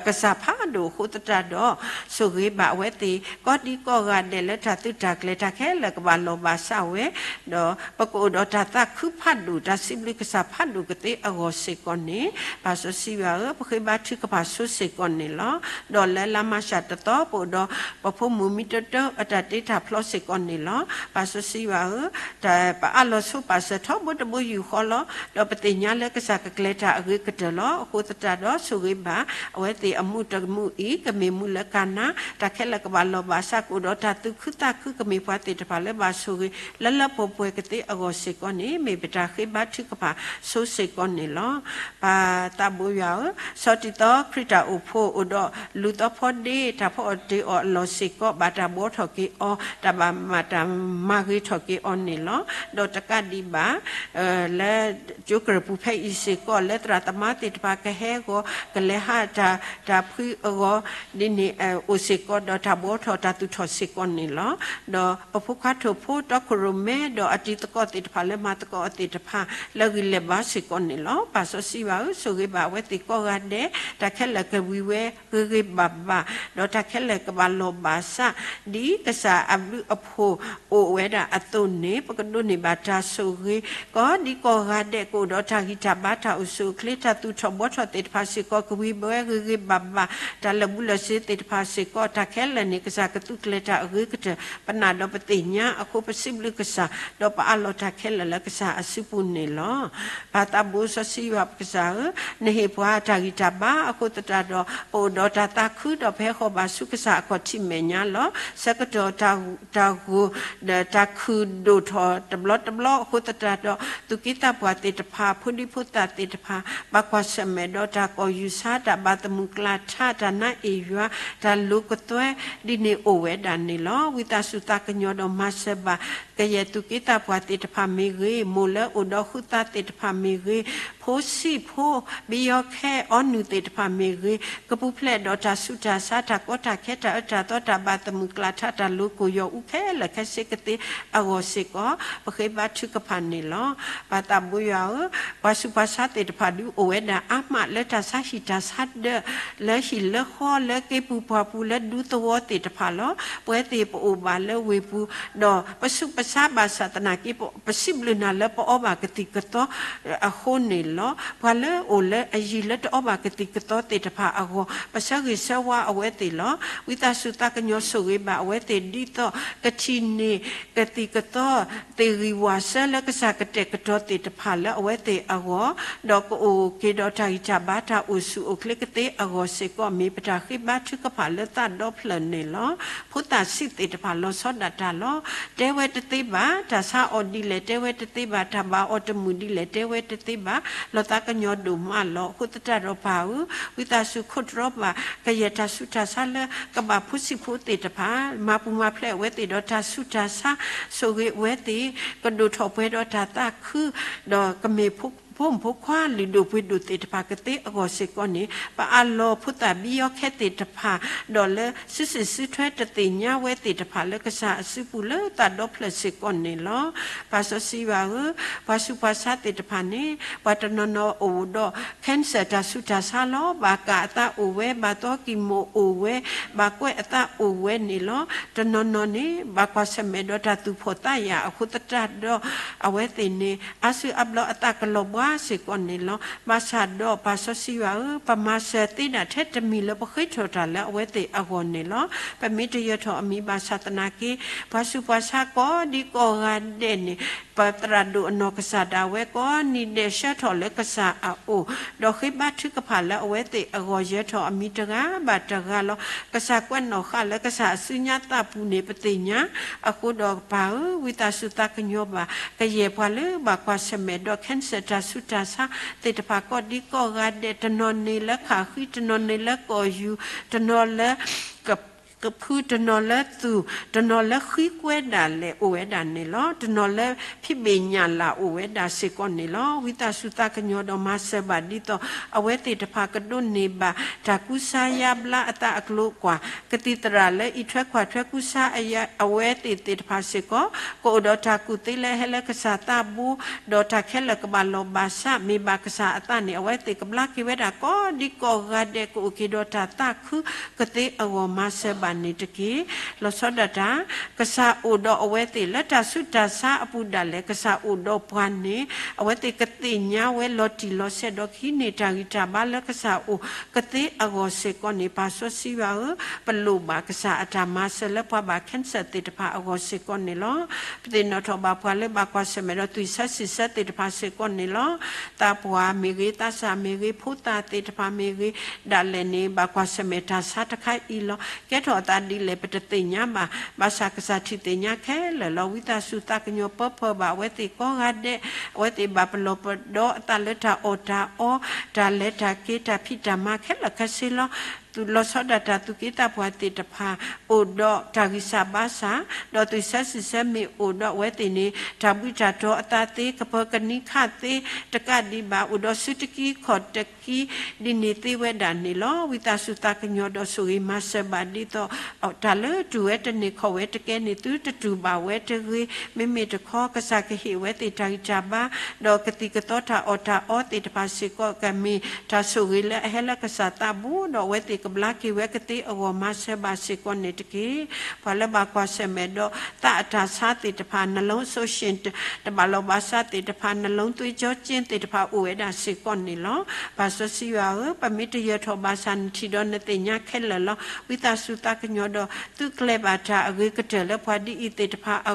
ကစၢ်ဖးဒိၣ်အဃိသတးဒီး ဆိၣ်ဂ့ၤဘၣ်အဝဲသ့ၣ် ကိးဒံကိးဂၤဒဲးလၢတၢ်သုးတၢ်ကျဲၤ တၢ်ခဲလၢာ်ကဘၣ်လီၢ်ဘၣ်စးဝဲ ဒီးပကအိၣ်ဒီးတၢ်သးခုဖးဒိၣ် တၢ်စံးဘျုးကစၢ်ဖးဒိၣ်ကသ့အဂီၢ်စ့ၢ်ကီးန့ၣ်, ပၢ်စီဆှံယွၤဧၢ, ပဃ့ဘါထုကဖၣ်ဆိစ့ၢ်ကီးန့ၣ်လီၤ. ဒီးလၢလါမၢ်ၡးတသီ ပအိၣ်ဒီးပဖိမုၣ်မံတၢတၢ အတၢ်တ့တၢ်ဖျီစ့ၢ်ကီးန့ၣ်လီၤ. ပၢ်စီဆှံယွၤဧၢ, ပအးလီၤဆိပာ်စၢၤထီဘိတဘိယူၢ်ဃီလီၤ. ဒီးပသ့ၣ်ညါလၢကစၢ်ကကျဲၤတၢ်အဂ့ၤကတၢၢ်လီၤ. အဃိသတးဒီးဆိၣ်ဂ့ၤဘၣ် အဝဲသ့ၣ်အမူးတမူးအံၤ ကမ့ၢ်မူးလၢကၤနါ, တၢ်ခဲလၢာ်ကဘၣ်လီၤဘၣ်စး ကအိၣ်ဒီးတၢ်သူၣ်ခုသးခု ကမ့ၢ်ပှၤသ့ၣ်တဖၣ်လၢဘၣ်ဆိၣ်ဂ့ၤ လၢလၢပှဲၤပှဲၤကသ့အဂီၢ်စ့ၢ်ကီးန့ၣ် မ့ၢ်ပတၢ်ဃ့ဘါထုကဖၣ်ဆိစ့ၢ်ကီးန့ၣ်လီၤ. ပၢ်သးဘိယွၤဧၢ, ဆီတံၢ်သီခရံာ်တၢ်အိၣ်ဖှိၣ် အိၣ်ဒီးလူၤသီဖီဒ့ တၢ်ဖီအီၣ်တ့ၢ်အီၣ်အလီၢ်စ့ၢ်ကီး ဘၣ်တၢ်ဘှီထီၣ်က့ၤအီၤ, တၢ်ဘၣ်မၤတၢ်မၤဂ့ၤထီၣ်က့ၤအီၤန့ၣ်လီၤ. ဒီးတကးဒံးဘၣ် လၢကၠိကရၢၢ်ပူၤဖဲအံၤစ့ၢ်ကီး လၢသရၣ်သမါသ့ၣ်တဖၣ်ကဟဲဂီၤ ကလဲၤဟးတၢ် တၢ်ဖှံအဂီၢ် ဒ်န့ၣ်အိၣ်စ့ၢ်ကီး ဒီးတၢ်ဘှီထီၣ်တၢ်သူၣ်ထီၣ်စ့ၢ်ကီးန့ၣ်လီၤ. ဒီးပဖိခွါထိၣ်ဖိ တီခိၣ်ရိၣ်မဲ ဒီးအတံၤသကိးသ့ၣ်တဖၣ်လၢမၤသကိးအီၤသ့ၣ်တဖၣ် လၢဂံၢ်လဲၤဘါစ့ၢ်ကီးန့ၣ်လီၤ. ပၢ်စီဆှံယွၤဧၢ, ဆိၣ်ဂ့ၤဘၣ်အဝဲသ့ၣ်ကိးဂၤဒဲး, တၢ်ခဲလၢာ်ကဝံၤဝဲဂ့ၤဂ့ၤဘၣ်ဘၣ်, ဒီးတၢ်ခဲလၢာ်ကဘၣ်လီၤဘၣ်စး ဒ်ကစၢ်အဘျုးအဖှိၣ်အိၣ်ဝဲဒၣ်အသိးန့ၣ် ပကဒိးန့ၢ်ဘၣ်တၢ်ဆိၣ်ဂ့ၤ ကိးဒံကိးဂၤဒဲး ကအိၣ်ဒီးတၢ်ဂံၢ်တၢ်ဘါ တၢ်အိၣ်ဆူၣ်အိၣ်ချ့ တၢ်သူၣ်ထီၣ်ဘှီထီၣ်သ့ၣ်တဖၣ်စ့ၢ်ကီး ကဝံၤဝဲဂ့ၤဂ့ၤဘၣ်ဘၣ်, တၢ်လၢာ်ဘူၣ်လၢာ်စ့ၤသ့ၣ်တဖၣ်စ့ၢ်ကီး တၢ်ခဲလၢာ်န့ၣ် ကစၢ်ကသူကျဲၤတၢ်အဂ့ၤကတၢၢ် ပနာ်ဒီးပသ့ၣ်ညါအဃိ ပစံးဘျုးကစၢ် ဒီးပအးလီၤတၢ်ခဲလၢာ်လၢကစၢ်အစုပူၤန့ၣ်လီၤ. ပၢ်သးဘိစီဆှံယွၤပကစၢ်ဧၢ, နဟ့ၣ်ပှၤတၢ်ဂံၢ်တၢ်ဘါအဃိသတးဒီး ပအိၣ်ဒီးတၢ်သးခု ဒီးပဟဲဃီၤဘၣ်ဆူကစၢ်အခီၣ်ထံးမဲာ်ညါလီၤ. ဆၢကတီၢ်တၢ်ဂိၢ် ဒီးတၢ်ခုၣ်ဒိၣ်ထီၣ်တဘျီတဘျီအဃိသတးဒီး သူၣ်က့သးပှၢ်သ့ၣ်တဖၣ် ဖိဒံဖိသၣ်သ့ၣ်တဖၣ် ဘၣ်ကွၢ်ဆၢၣ်မဲာ်ဒီးတၢ်ကီၢ်ယူၤဆါ တၢ်ဘၣ်သမုၣ်ကျၢ်ထါ တၢ်နါအ့ၣ်ယွၤ တၢ်လိာ်ကသွဲ ဒ်န့ၣ်အိၣ်ဝဲဒၣ်န့ၣ်လီၤ. ဝံသးစူၤသးကညီၤဒီးမၤစၢၤဘၣ် ကယဲၢ်သူၣ်က့သးပှၢ်သ့ၣ်တဖၣ်မ့ၢ်ဂ့ၤ, မိၢ်လၢအိၣ်ဒီးဃုသးသ့ၣ်တဖၣ်မ့ၢ်ဂ့ၤ, ဖိဆံးဖိ ဘံယီခဲအီနုၢ်သ့ၣ်တဖၣ်မ့ၢ်ဂ့ၤ, ကပူၤဖျဲးဒီးတၢ်ဆူးတၢ်ဆါ တၢ်ကီတၢ်ခဲ တၢ်အၢတၢ်သီ တၢ်ဘၣ်သမုၣ်ကျၢ်ထါ တၢ်လိၤကိၢ်ယီၤအူခဲလၢာ်ခဲဆ့ကသ့အဂီၢ်စ့ၢ်ကီး ပဃ့ဘါထုကဖၣ်န့ၣ်လီၤ. ပၢ်သးဘိယွၤဧၢ, ပှၤဆူးပှၤဆါသ့ၣ်တဖၣ်ဒုးအိၣ်ဝဲဒၣ်အါမး လၢတၢ်ဆါဟံၣ်တၢ်ဆါဒၢး လၢဟံၣ်လၢဃီ လၢက့ၤပူၤပှၢ်ပူၤ လၢဒူသဝီသ့ၣ်တဖၣ်လီၤ. ပဝဲသ့ၣ်ပအိၣ်ဘၣ်လၢဝ့ၢ်ပူၤ ဒီးပဆူးပဆါဘၣ်ဆၣ်သနာ်က့ ပစံးဘျုးနၤလၢပအီဘၣ်ကသံၣ်ကသီအဃိန့ၣ်လီၤ. ပှၤလၢအိၣ်လၢအယံၤလၢတအီဘၣ်ကသံၣ်ကသီသ့ၣ်တဖၣ်အဂီၢ် ပဆၢဂ့ၤဆၢဝါအဝဲသ့ၣ်လီၤ. ဝံသးစူၤသးကညီၤဆိၣ်ဂ့ၤဘၣ်အဝဲသ့ၣ် ဒ်သိးကထံၣ်န့ၢ်ကသံၣ်ကသီ သ့ၣ်ဂံၢ်ဝၢ်ဆၢလၢကစၢ်ကတဲာ်ကတီၤသ့ၣ်တဖၣ်လၢအဝဲသ့ၣ်အဂီၢ်, ဒီးကအိၣ်က့ၤဒီးတၢ်ဂံၢ်တၢ်ဘါ တၢ်အိၣ်ဆူၣ်အိၣ်ချ့ကသ့အဂီၢ်စ့ၢ်ကီး မ့ၢ်ပတၢ်ဃ့ဘါထုကဖၣ်လၢသးဒီဖျၢၣ်န့ၣ်လီၤ. ဖိသၣ်ဆံးသ့ၣ်တဖၣ်လီၤဆီဒၣ်တၢ်လီၤ. တဲဝဲတသ့ဘၣ်, တၢ်ဆါအီၤဒ်လဲၣ် တဲဝဲတသ့ဘၣ်, တၢ်ဘၣ်အီၤတမုာ်ဒ်လဲၣ် တဲဝဲတသ့ဘၣ်, လီၤသးကညီၤဒိၣ်မးလီၤ. အဃိသတးဒီးပၢ်ဧၢ, ဝံသးစူၤခိးတြီဘၣ် ကယဲၢ်တၢ်ဆူးတၢ်ဆါလၢကဘၣ်ဖိဆံးဖိသ့ၣ်တဖၣ်, မၤပူၤမၤဖျဲးအဝဲသ့ၣ်ဒီးတၢ်ဆူးတၢ်ဆါ, ဆိၣ်ဂ့ၤအဝဲသ့ၣ် ကဒိၣ်ထီၣ်ပှဲၤဒီးတၢ်သးခု, ဒီးကမ့ၢ်ဖိမုၣ်ဖိခွါလုၢ်ဒိၣ်ပှ့ၤဒိၣ်သ့ၣ်တဖၣ်ကသ့အဂီၢ်စ့ၢ်ကီးန့ၣ် ပအးလီၤဖိသၣ်ဘံယီခဲသ့ၣ်တဖၣ်, ဒီးလၢစုစ့ၣ်စုထွဲတသ့ၣ်ညါဝဲသ့ၣ်တဖၣ်လၢကစၢ်အစုပူၤလၢသးဒီဖျၢၣ်စ့ၢ်ကီးန့ၣ်လီၤ. ပၢ်စီဆှံယွၤဧၢ, ပှၤဆူးပှၤဆါသ့ၣ်တဖၣ်န့ၣ် ပှၤတနီၤနီၤအိၣ်ဒီး cancer တၢ်ဆူးတၢ်ဆါလီၤ. ဘၣ်ကၢ်အသးအိၣ်ဝဲ, ဘၣ်သီကံၢ်မိၣ်အိၣ်ဝဲ, ဘၣ်ကွဲးအသးအိၣ်ဝဲန့ၣ်လီၤ. တနီၤနီၤန့ၣ် ဘၣ်ကွၢ်ဆၢၣ်မဲာ်ဒီးတၢ်သူၣ်ဖှီၣ်သးယာ်အဃိသတးဒီး အဝဲသ့ၣ်န့ၣ် အါစုအါဘျီအသးကလီၤဘှါစ့ၢ်ကီးန့ၣ်လီၤ. ဘၣ်ဆၣ်ဒီးပၢ်စီဆှံယွၤဧၢ, ပမၤစၢၤသ့ဒၣ်ထဲတမံၤလၢပဃ့ထီၣ်တၢ်လၢအဝဲသ့ၣ်အဂီၢ်န့ၣ်လီၤ. ပမ့ၢ်တယၢၤထီၣ်အမံၤဘၣ်ဆၣ်သနာ်က့ ပှၤဆူးပှၤဆါကိးဒံကိးဂၤဒဲးန့ၣ် ပသရၣ်ဒိၣ်အနီၢ်ကစၢ်ဒၣ်ဝဲကိးနံၤဒဲးဆှၢထီၣ်လၢကစၢ်အအိၣ်, ဒီးဃ့ဘါထုကဖၣ်လၢအဝဲသ့ၣ်အဂီၢ် ယၢၤထီၣ်အမံၤတဂၤဘၣ်တဂၤလီၤ. ကစၢ်ကွဲးနီၣ်ဃာ်လၢကစၢ်အစုညါသးပူၤန့ၣ် ပသ့ၣ်ညါ. အဃိဒီးပၢ်ဧၢ, ဝံသးစူၤသးကညီၤဘၣ် ကယဲၢ်ပှၤလၢဘၣ်ကွၢ်ဆၢၣ်မဲာ်ဒီး cancer တၢ်ဆူးတၢ်ဆါသ့ၣ်တဖၣ်ကိးဒံကိးဂၤဒဲး, တနီၤန့ၣ်လၢခးဃံ, တနီၤန့ၣ်လၢကီၢ်ယူၤ, တနီၤလၢ ကဖု, တနီၤလၢသူၣ်, တနီၤလၢဃံကွဲဒၣ်လဲာ်အိၣ်ဝဲဒၣ်န့ၣ်လီၤ. တနီၤလၢဖံးဘ့ၣ်ညၣ်လၢ်အိၣ်ဝဲဒၣ်စ့ၢ်ကီးန့ၣ်လီၤ. ဝံသးစူၤသးကညီၤဒီးမၤစၢၤဘၣ်ဒ်သိး အဝဲသ့ၣ်တဖၣ်ကဒိးန့ၢ်ဘၣ်တၢ်ကူစါယါဘျါအသးအကျိၤအကွာ်, ကသံၣ်သရၣ်လၢအံးထွဲကွၢ်ထွဲကူစါ အဝဲသ့ၣ်သ့ၣ်တဖၣ်စ့ၢ်ကီး ကအိၣ်ဒီးတၢ်ကူၣ်သ့လၢဟဲလၢကစၢ်သးဘိ, ဒီးတၢ်ခဲလၢာ်ကဘၣ်လီၤဘၣ်စး, မ့ၢ်ဘၣ်ကစၢ်အသးန့ၣ် အဝဲသ့ၣ်ကဘျါက့ၤဝဲဒၣ်ကိးဒံကိးဂၤဒဲး ကအိၣ်က့ၤဒီးတၢ်သးခုကသ့အဂီၢ် မၤစၢၤဘၣ် မၤစၢၤဘၣ်န့ၣ်တက့ၢ်. လီၤဆီဒၣ်တၢ် ကစၢ်အိၣ်ဒီးအဝဲသ့ၣ်လၢတၢ်ဆူးတၢ်ဆါအပူၤဒၣ်လဲာ်, ကစၢ်အိၣ်ဒီးပှၤန့ၣ် အဝဲသ့ၣ်ကသ့ၣ်ညါဝဲလီၤတံၢ်လီၤဆဲးဒီးကဟံးန့ၢ်တၢ်ဂံၢ်တၢ်ဘါလၢကစၢ်အိၣ်ကသ့အဂီၢ်စ့ၢ်ကီးန့ၣ် ပၢ်စီဆှံယွၤဧၢ, ပလိၣ်ဘၣ်ကစၢ်အတၢ်မၤစၢၤလၢပှၤဘၣ် cancer သ့ၣ်တဖၣ်အဂီၢ်စ့ၢ်ကီးန့ၣ်လီၤ. ပသ့ၣ်နီၣ်ထီၣ်ဘၣ်ပှၤလၢဘၣ်ကွၢ်ဆၢၣ်မဲာ်ဒီးသွံၣ်ဆၢစံၣ်ဆၢသ့ၣ်တဖၣ်စ့ၢ်ကီးန့ၣ်လီၤ. သးပှၢ်မ့ၢ်ဂ့ၤ, သးစၢ်မ့ၢ်ဂ့ၤ, ဖိသၣ်သ့ၣ်တဖၣ်မ့ၢ်ဂ့ၤ, ဒၣ်လဲာ်န့ၣ် ဘၣ်ကွၢ်ဆၢၣ်မဲာ်တၢ်ဆါတခါအံၤလီၤ. ကဲထီၣ်အသးဒ်လဲၣ် ပတသ့ၣ်ညါဘၣ်. ဘၣ်ဆၣ်ကစၢ်ထံၣ်သ့ၣ်ညါခဲလၢာ်လီၤ. ဝံသးစူၤသးကညီၤပၢၤပၢၤဘၣ်အဝဲသ့ၣ်ကိးဂၤဒဲး, အဝဲသ့ၣ်ဘၣ်ပလီၢ်ပဒီအသးလၢတၢ်အီၣ်တၢ်အီ, တၢ်လဲၤတၢ်က့ၤ, တၢ်ဖံးတၢ်မၤခဲလၢာ်ခဲဆ့လီၤ. လီၤဆီဒၣ်တၢ်သူၣ်က့သးပှၢ်သ့ၣ်တဖၣ် အိၣ်ဒီးတၢ်ဂံၢ်စၢ်ဘါစၢ်, ဒီးသွံၣ်ဆၢစံၣ်ဆၢမ့ၢ်အိၣ်ဒီးအဝဲသ့ၣ်န့ၣ် တၢ်ဘှံးတၢ်တီၤအသးသ့, ကပၢၤကနံၤခၣ်သ့, တကးဒံးဘၣ် အိၣ်ဒီးစုတကံခီၣ်တကံ ဒ်န့ၣ်သ့ဝဲဒၣ်န့ၣ်လီၤ. ဝံသးစူၤသးကညီၤဒီးဆိၣ်ဂ့ၤမၤစၢၤဘၣ်ဒ်သိး တၢ်လၢတူၢ်ဝဲတန့ၢ်ခီၣ်ဝဲတကဲန့ၣ် သုတတူၢ်ဘၣ်ဝဲတဂ့ၤ. မ့မ့ၢ်တခီ ကစၢ်ကဟ့ၣ်ဝဲသ့ၣ်တၢ်ဂံၢ်တၢ်ဘါ, ဒီးကသံၣ်ကသီတၢ်အီၣ်တၢ်အီသ့ၣ်တဖၣ်စ့ၢ်ကီး ကမ့ၢ်တၢ်ဆိၣ်ဂ့ၤလၢအဟဲလၢကစၢ်သးဘိ, ဒီးအဝဲသ့ၣ်ကဘျါက့ၤဝဲကသ့အဂီၢ် မၤစၢၤဘၣ်စ့ၢ်ကီးန့ၣ်တက့ၢ်. ပှၤလၢဘၣ်ကွၢ်ဆၢၣ်မဲာ်ဒီးသးအတၢ်ဆါသ့ၣ်တဖၣ်, နှလုံးစိရှင်း တဘၣ်လီၢ်ဘၣ်စးသ့ၣ်တဖၣ်, နှလုံးသွေးကြောကျဉ်သ့ၣ်တဖၣ် အိၣ်ဝဲဒၣ်စ့ၢ်ကီးန့ၣ်လီၤ. ပၢ်စီဆှံယွၤဧၢ, ပမ့ၢ်တယၢၤထီၣ်ဘၣ်ဆၣ် နထံၣ်ဒီးနသ့ၣ်ညါခဲလၢာ်လီၤ. ဝံသးစူၤသးကညီၤဒီး သုကျဲၤဘၣ်တၢ်အဂ့ၤကတၢၢ်လၢပှၤဒ်အံၤသ့ၣ်တဖၣ်အ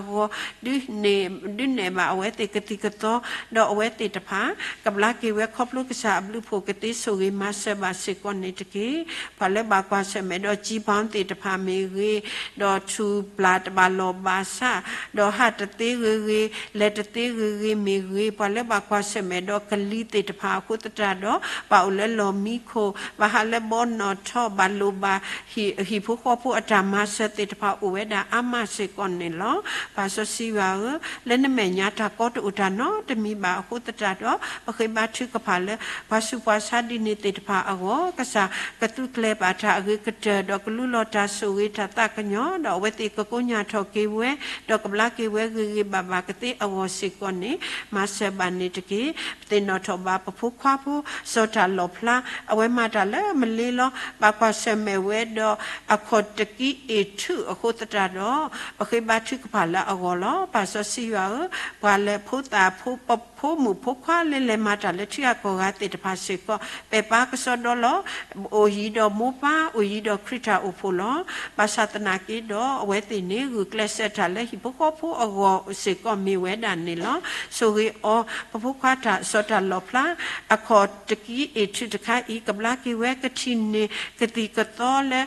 ဂီၢ်, ဒုးနဲၣ်ဘၣ်အဝဲသ့ၣ်ကသံၣ်ကသီ, ဒီးအဝဲသ့ၣ်တဖၣ် ကဘျါက့ၤဝဲခီဖျိကစၢ်အဘျုးအဖှိၣ် ကသ့ဆိၣ်ဂ့ၤမၤစၢၤဘၣ်စ့ၢ်ကီးန့ၣ်တက့ၢ်. ပှၤလၢဘၣ်ကွၢ်ဆၢၣ်မဲာ်ဒီး ကျည်ပွင်းသ့ၣ်တဖၣ်မ့ၢ်ဂ့ၤ, ဒီးထူၣ်ပျၢ်တဘၣ်လီၢ်ဘၣ်စး, ဒီးဟးတသ့ဂ့ၤဂ့ၤ, လဲၤတသ့ဂ့ၤဂ့ၤမ့ၢ်ဂ့ၤ, ပှၤလၢဘၣ်ကွၢ်ဆၢၣ်မဲာ်ဒီးကလံၤသ့ၣ်တဖၣ်အဃိသတးဒီး ဘၣ်အိၣ်လၢလီၢ်မံခိၣ်, ဘၣ်ဟးလၢဘီနီၣ်ထီ, ဘၣ်လိၣ်ဘၣ်ဟံၣ်ဖိဃီဖိအတၢ်မၤစၢၤသ့ၣ်တဖၣ် အိၣ်ဝဲဒၣ်အါမးစ့ၢ်ကီးန့ၣ်လီၤ. ပၢ်စီဆှံယွၤဧၢ, လၢနမဲာ်ညါတၢ်ကီတအိၣ်တၢ်နီတမံၤဘၣ်အဃိသတးဒီး ပဃ့ဘါထုကဖၣ်လၢ ပှၤဆူးပှၤဆါဒ်န့ၣ်သ့ၣ်တဖၣ်အဂီၢ်, ကစၢ်ကသူကျဲၤဘၣ်တၢ်အဂ့ၤကတၢၢ်, ဒီးကလူလီၤတၢ်ဆိၣ်ဂ့ၤတၢ်သးကညီၤ, ဒီးအဝဲသ့ၣ်ကကိညၢ်ထီၣ်က့ၤဝဲ, ဒီးကဘျါက့ၤဝဲဂ့ၤဂ့ၤဘၣ်ဘၣ်ကသ့အဂီၢ်စ့ၢ်ကီးန့ၣ် မၤစၢၤဘၣ်န့ၣ်တက့ၢ်. ပသ့ၣ်နီၣ်ထီၣ်ဘၣ်ပဖိခွါဖိ စီၤတၢ်လီၣ်ဖျါ, အဝဲမၤတၢ်လၢမလ့လီၤ. ဘၣ်ကွၢ်ဆၢၣ်မဲာ်ဝဲဒီး အခီၣ်တကံအ့ၣ်ထူၣ်အဃိသတးဒီး ပဃ့ဘါထုကဖၣ်လၢအဂီၢ်လီၤ. ပၢ်စီဆှံယွၤဧၢ, ပှၤလၢဖိသၣ်ဖိ ပဖိမုၣ်ဖိခွါလၢလဲၤမၤတၢ်လၢထံဂၤကီၢ်ဂၤသ့ၣ်တဖၣ်စ့ၢ်ကီး ပဲာ်ပာ်ကစီဒီလီၤ. အိၣ်ယံၤဒီးမိၢ်ပၢ်, အိၣ်ယံၤဒီးခရံာ်တၢ်အိၣ်ဖှိၣ်လီၤ. ဘၣ်ဆၣ်သနာ်က့ဒီး အဝဲသ့ၣ်န့ၣ် ဂုာ်ကျဲးစၢးတၢ်လၢဟံၣ်ဖိဃီဖိအဂီၢ်စ့ၢ်ကီးမ့ၢ်ဝဲဒၣ်န့ၣ်လီၤ. ဆိၣ်ဂ့ၤအီၤ, ပဖိခွါတၢ်စီၤတၢ်လီၣ်ဖျါ အခီၣ်တကံအ့ၣ်ထူၣ်တခါအံၤ ကဘျါက့ၤဝဲကထံၣ်န့ၢ် ကသံၣ်ကသီလၢ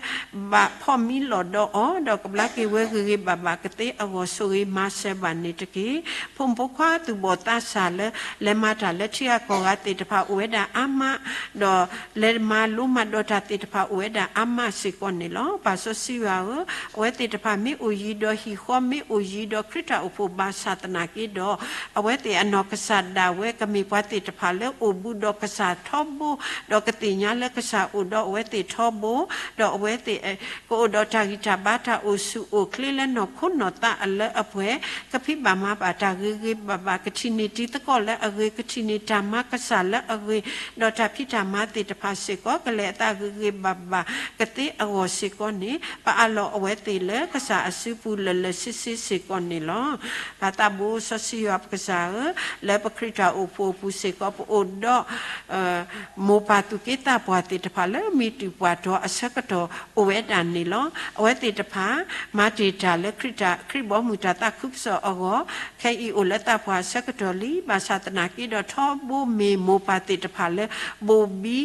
ဘၣ်ဖီၣ်မံလီၤဒီးအီၤ, ဒီးကဘျါက့ၤဝဲဂ့ၤဂ့ၤဘၣ်ဘၣ်ကသ့အဂီၢ် ဆိၣ်ဂ့ၤမၤစၢၤဘၣ်န့ၣ်တက့ၢ်. ဖိမုၣ်ဖိခွါသူၣ်ဘီၣ်သးစၢ်လၢ လဲၤမၤတၢ်လၢထံဂၤကီၢ်ဂၤသ့ၣ်တဖၣ် အိၣ်ဝဲဒၣ်အါမး, ဒီးလဲၤမၤလိမၤဒိးတၢ်သ့ၣ်တဖၣ် အိၣ်ဝဲဒၣ်အါမးစ့ၢ်ကီးန့ၣ်လီၤ. ပၢ်စီဆှံယွၤဧၢ, အဝဲသ့ၣ်တဖၣ်မ့ၢ်အိၣ်ယံၤဒီးဟံၣ်ဃီ, မ့ၢ်အိၣ်ယံၤဒီးခရံာ်တၢ်အိၣ်ဖှိၣ်ဘၣ်ဆၣ်သနာ်က့ဒီး အဝဲသ့ၣ်အနီၢ်ကစၢ်ဒၣ်ဝဲ ကမ့ၢ်ပှၤသ့ၣ်တဖၣ်လၢအိၣ်ဘူးဒီးကစၢ်ထီဘိ, ဒီးကသ့ၣ်ညါလၢကစၢ်အိၣ်ဒီးအဝဲသ့ၣ်ထီဘိ, ဒီးအဝဲသ့ၣ် ကအိၣ်ဒီးတၢ်ဂံၢ်တၢ်ဘါ တၢ်အိၣ်ဆူၣ်အိၣ်ချ့လၢနီၢ်ခိနီၢ်သးအလၢအပှဲၤ, ကဖံးဘၣ်မၤဘၣ်တၢ်ဂ့ၤဂ့ၤဘၣ်ဘၣ်, ကထံၣ်န့ၢ်တံၤသကိးလၢအဂ့ၤ, ကထံၣ်န့ၢ်တၢ်မၤကစၢ်လၢအဂ့ၤ, ဒီးတၢ်ဖံးတၢ်မၤသ့ၣ်တဖၣ်စ့ၢ်ကီး ကလဲၤအသးဂ့ၤဂ့ၤဘၣ်ဘၣ်ကသ့အဂီၢ်စ့ၢ်ကီးန့ၣ် ပအးလီၤအဝဲသ့ၣ်လၢကစၢ်အစုပူၤလၢာ်လၢာ်ဆ့ဆ့စ့ၢ်ကီးန့ၣ်လီၤ. ပၢ်သးဘိစီဆှံယွၤပကစၢ်ဧၢ, လၢပခရံာ်တၢ်အိၣ်ဖှိၣ်အပူၤစ့ၢ်ကီး ပအိၣ်ဒီး မိၢ်ပၢ်သူၣ်က့သးပှၢ်သ့ၣ်တဖၣ်လၢမ့ၢ်တုၤပှၤတီၤအဆၢကတီၢ်အိၣ်ဝဲဒၣ်န့ၣ်လီၤ. အဝဲသ့ၣ်တဖၣ် မၤတ့ၢ်တၢ်လၢခရံာ်တၢ် ခရံာ်ဘီမုၢ်တၢ်သးခုကစီၣ်အဂီၢ်, ခဲအံၤအိၣ်လၢသးပှၢ်အဆၢကတီၢ်လံ. ဘၣ်ဆၣ်သနာ်က့ဒီး ထီဘိမ့ၢ်မိၢ်ပၢ်သ့ၣ်တဖၣ်လၢ ဘိၣ်ဘံ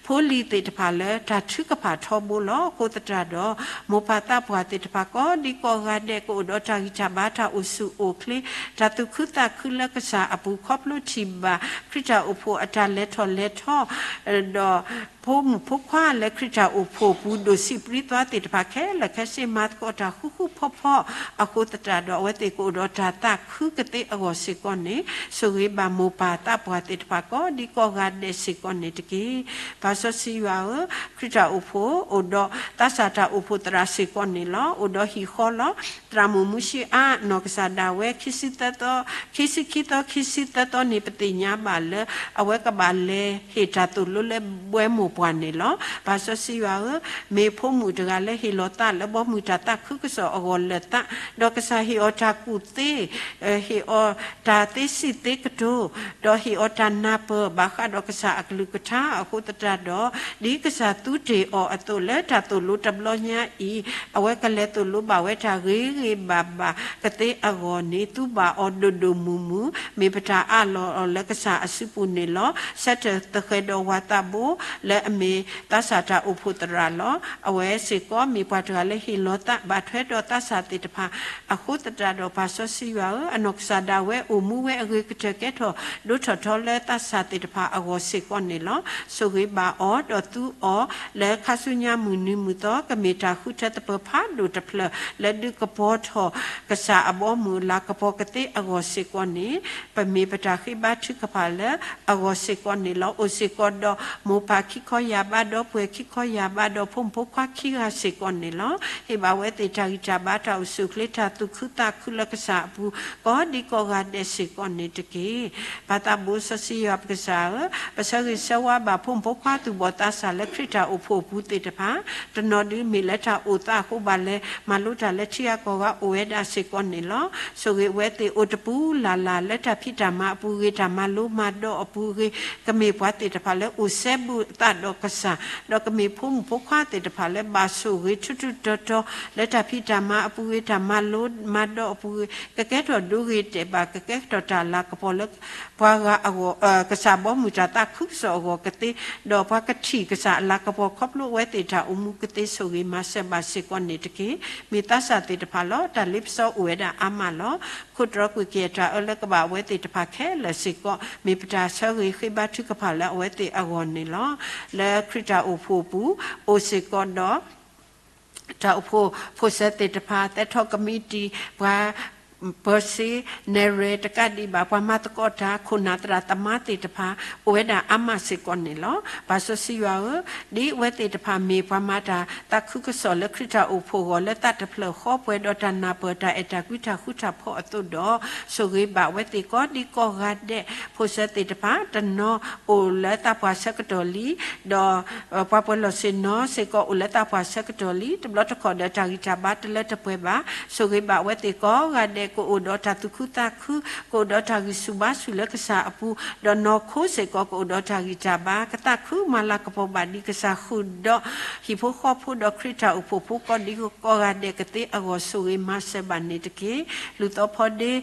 ဖိလံၤသ့ၣ်တဖၣ်လၢတၢ်ထုကဖၣ်ထီဘိလီၤ. အဃိသတးဒီး မိၢ်ပၢ်သးပှၢ်သ့ၣ်တဖၣ်ကိးဒံကိးဂၤဒဲး ကအိၣ်ဒီးတၢ်ဂံၢ်တၢ်ဘါ တၢ်အိၣ်ဆူၣ်အိၣ်ချ့, တၢ်သူၣ်ခုသးခုလၢကစၢ်အပူၤ ခီဖျိထံၣ်ဘၣ် ခရံာ်တၢ်အိၣ်ဖှိၣ်အတၢ်လဲၤထီၣ်လဲၤထီ, ဒီး ဖိမုၣ်ဖိခွါလၢခရံာ်တၢ်အိၣ်ဖှိၣ်ပူၤ ဒိၣ်စံးပြံသွါသ့ၣ်တဖၣ်ခဲလၢာ်ခဲဆ့ မၤသကိးတၢ်ဃူဃူဖိးဖိးအဃိသတးဒီး အဝဲသ့ၣ်ကအိၣ်ဒီးတၢ်သးခုကသ့အဂီၢ်စ့ၢ်ကီးန့ၣ် ဆိၣ်ဂ့ၤဘၣ်မိၢ်ပၢ်သးပှၢ်သ့ၣ်တဖၣ်ကိးဒံကိးဂၤဒဲးစ့ၢ်ကီးန့ၣ်တက့ၢ်. ပၢ်စီဆှံယွၤဧၢ, ခရံာ�တၢ်အိၣ်ဖှိၣ် အိၣ်ဒီးသးစၢ်တၢ်အိၣ်ဖှိၣ်သရၣ်စ့ၢ်ကီးန့ၣ်လီၤ. အိၣ်ဒီးဟံၣ်ဃီလီၤ. သရၣ်မုၣ်မူၡ့အါ နီၢ်ကစၢ်ဒၣ်ဝဲ ခံဆံသၢသီ, ခံဆံခံသီ ခံဆံသၢသီန့ၣ် ပသ့ၣ်ညါဘၣ်လၢ အဝဲကဘၣ်လဲၤဟ့ၣ်တၢ်သိၣ်လိလၢဘှဲမိၢ် ပှၤန့ၣ်လီၤ. ပၢ်စီဆှံယွၤဧၢ, မ့ၢ်ဖိမုၣ်တဂၤလၢဟ့ၣ်လီၤသးလၢဘီမုၢ်တၢ်သးခုကစီၣ်အဂီၢ်လၢာ်သး, ဒီးကစၢ်ဟ့ၣ်အီၤတၢ်ကူၣ်သ့, ဟ့ၣ်အီၤတၢ်သ့စံၣ်သ့ကတိၤ, ဒီးဟ့ၣ်အီၤတၢ်နၢ်ပၢၢ် ဘၣ်ဃးဒီးကစၢ်အကလုၢ်ကထါအဃိသတးဒီး, ဒ်ကစၢ်သူတ့ၢ်အီၤအသိးလၢတၢ်သိၣ်လိတဘျီညါအံၤ, အဝဲကလဲၤသိၣ်လိဘၣ်ဝဲတၢ်ဂ့ၤဂ့ၤဘၣ်ဘၣ်ကသ့အဂီၢ်န့ၣ် သူဘၣ်အီၤဒိၣ်ဒိၣ်မုၢ်မုၢ်, မ့ၢ်ပတၢ်အးလီၤအီၤလၢကစၢ်အစုပူၤန့ၣ်လီၤ. ဆၢထၢၣ်သဃဲၤဒီးဝၤသးဘိလၢအမ့ၢ်သးစၢ်တၢ်အိၣ်ဖှိၣ်သရၣ်လီၤ. အဝဲစ့ၢ်ကီးမ့ၢ်ပှၤတဂၤလၢဟ့ၣ်လီၤသးဘၣ်ထွဲဒီးသးစၢ်သ့ၣ်တဖၣ်အဃိသတးဒီး ပၢ်စီဆှံယွၤဧၢ, အနီၢ်ကစၢ်ဒၣ်ဝဲအိၣ်မူဝဲအဂ့ၤကတၢၢ်ကဲထီၣ်ဒိၣ်ထီၣ်ထီလၢသးစၢ်သ့ၣ်တဖၣ်အဂီၢ်စ့ၢ်ကီးန့ၣ်လီၤ. ဆိၣ်ဂ့ၤဘၣ်အီၤဒီးသူအီၤလၢခါဆူညါမုၢ်နံၤမုၢ်သီ ကမ့ၢ်တၢ်ဃုထၢသပၢၤဖးဒိၣ်တဖျၢၣ် လၢဒုးကပီၤထီၣ်ကစၢ်အဘီအမုၢ်အလၤကပီၤကသ့အဂီၢ်စ့ၢ်ကီးန့ၣ် ပမ့ၢ်ပတၢ်ဃ့ဘါထုကဖၣ်လၢအဂီၢ်စ့ၢ်ကီးန့ၣ်လီၤ. အိၣ်စ့ၢ်ကီးဒီးမိၢ်ပၢ်ခံခီယၢ်ဘါဒီးပှဲၤခံခီယၢ်ဘါဒီးဖိမုၣ်ဖိခွါခံဂၤစ့ၢ်ကီးန့ၣ်လီၤ. ဟ့ၣ်ဘၣ်ဝဲသ့ၣ်တၢ်ဂံၢ်တၢ်ဘါတၢ်အိၣ်ဆူၣ်အိၣ်ချ့တၢ်သူၣ်ခုသးခုလၢကစၢ်အပူၤ ကိးဒံကိးဂၤဒဲးစ့ၢ်ကီးန့ၣ်တက့ၢ်. ပၢ်သးဘိစီဆှံယွၤပကစၢ်ဧၢ, ပဆၢဂ့ၤဆၢဝါဘၣ်ဖိမုၣ်ဖိခွါသူၣ်ဘီၣ်သးစၢ်လၢခရံာ်တၢ်အိၣ်ဖှိၣ်အပူၤသ့ၣ်တဖၣ်, တနီၤဒုးမ့ၢ်လၢတၢ်အိၣ်သးအဃိဘၣ်လဲၤ မၤလိတၢ်လၢထံဂၤကီၢ်ဂၤအိၣ်ဝဲဒၣ်စ့ၢ်ကီးန့ၣ်လီၤ. ဆိၣ်ဂ့ၤဝဲသ့ၣ်အိၣ်တပူၤလၢ်လၢ်လၢတၢ်ဖံးတၢ်မၤအပူၤအဂ့ၤ တၢ်မၤလိမၤဒိးအပူၤအဂ့ၤ ကမ့ၢ်ပှၤသ့ၣ်တဖၣ်လၢအိၣ်စဲဘူးအသးဒီးကစၢ်, ဒီးကမ့ၢ်ဖိမုၣ်ဖိခွါသ့ၣ်တဖၣ်လၢဘၣ်ဆိၣ်ဂ့ၤထူထူတီတီ လၢတၢ်ဖံးတၢ်မၤအပူၤအဂ့ၤ တၢ်မၤလိမၤဒိးအပူၤအဂ့ၤ ကကဲထီၣ်ဒိဂ့ၤတဲာ်ဘၣ် ကကဲထီၣ်တၢ်လၤကပီၤလၢ ပှၤဂၤအဂီၢ်, ကစၢ်ဘီမုၢ်တၢ်သးခုကစီၣ်အဂီၢ်ကသ့, ဒီးပှၤကထံၣ်ကစၢ်အလၤကပီၤခီဖျိအဝဲသ့ၣ်တၢ်အိၣ်မူကသ့ ဆိၣ်ဂ့ၤမၤစၢၤဘၣ်စ့ၢ်ကီးန့ၣ်တက့ၢ်. မ့ၢ်သးစၢ်သ့ၣ်တဖၣ်လီၤ. တၢ်လ့ပစီအိၣ်ဝဲဒၣ်အါမးလီၤ. ခိၣ်တြီကွံာ်ကယဲၢ်တၢ်အၢလၢကဘၣ်အဝဲသ့ၣ်တဖၣ်ခဲလၢာ်စ့ၢ်ကီး မ့ၢ်ပတၢ်ဆၢဂ့ၤဃ့ဘါထုကဖၣ်လၢအဝဲသ့ၣ်အဂီၢ်န့ၣ်လီၤ. လၢခရံာ်တၢ်အိၣ်ဖှိၣ်အပူၤ အိၣ်စ့ၢ်ကီးဒီး တၢ်အိၣ်ဖှိၣ်ဖိၣ်စၢၤသ့ၣ်တဖၣ်, သဲထီၣ်ကမံးတံာ်, ပှၤ ပၢၤစ့, နဲၣ်ရွဲၣ်တကးဒံးဘၣ် ပှၤမၤသကိးတၢ် ခိၣ်နၢ်သရၣ်သမါသ့ၣ်တဖၣ် အိၣ်ဝဲဒၣ်အါမးစ့ၢ်ကီးန့ၣ်လီၤ. ပၢ်စီဆှံယွၤဧၢ, ဒ်အဝဲသ့ၣ်တဖၣ်မ့ၢ်ပှၤမၤတၢ်သးခုကစီၣ်လၢခရံာ်တၢ်အိၣ်ဖှိၣ်အဂီၢ် လၢသးတဖျၢၣ်ဃီပှဲၤဒီးတၢ်နၢ်ပၢၢ်တၢ်အဲၣ်တၢ်ကွံတၢ်ဃူတၢ်ဖိးအသိးဒီး, ဆိၣ်ဂ့ၤဘၣ်အဝဲသ့ၣ်ကိးဒံကိးဂၤဒဲး, ဖိၣ်စၢၤသ့ၣ်တဖၣ် တနီၤအိၣ်လၢသးပှၢ်ဆၢကတီၢ်လံ ဒီး ပှၤပၢၤလီၢ်ဆ့ၣ်နီၤစ့ၢ်ကီးအိၣ်လၢသးပှၢ်ဆၢကတီၢ်လံ, တဘျီတခီၣ်ဒီးတၢ်ဂံၢ်တၢ်ဘါတလၢတပှဲၤဘၣ်. ဆိၣ်ဂ့ၤဘၣ်အဝဲသ့ၣ်ကိးဂၤဒဲး ကအိၣ်ဒီးတၢ်သူၣ်ခုသးခု, ကအိၣ်ဒီးတၢ်ဂံၢ်ဆူၣ်ဘါဆူၣ်လၢကစၢ်အပူၤ, ဒီးနီၢ်ခိစ့ၢ်ကီးကအိၣ်ဒီးတၢ်ဂံၢ်တၢ်ဘါ, ကသးခုမၤလၤကပီၤဘၣ်ဒံးကစၢ်ဃုာ်ဒီး ဟံၣ်ဖိဃီဖိဒီးခရံာ်တၢ်အိၣ်ဖှိၣ်ဖိကိးဒံကိးဂၤဒဲးကသ့အဂီၢ် ဆိၣ်ဂ့ၤမၤစၢၤဘၣ်န့ၣ်တက့ၢ်. လူၤသီဖီဒ့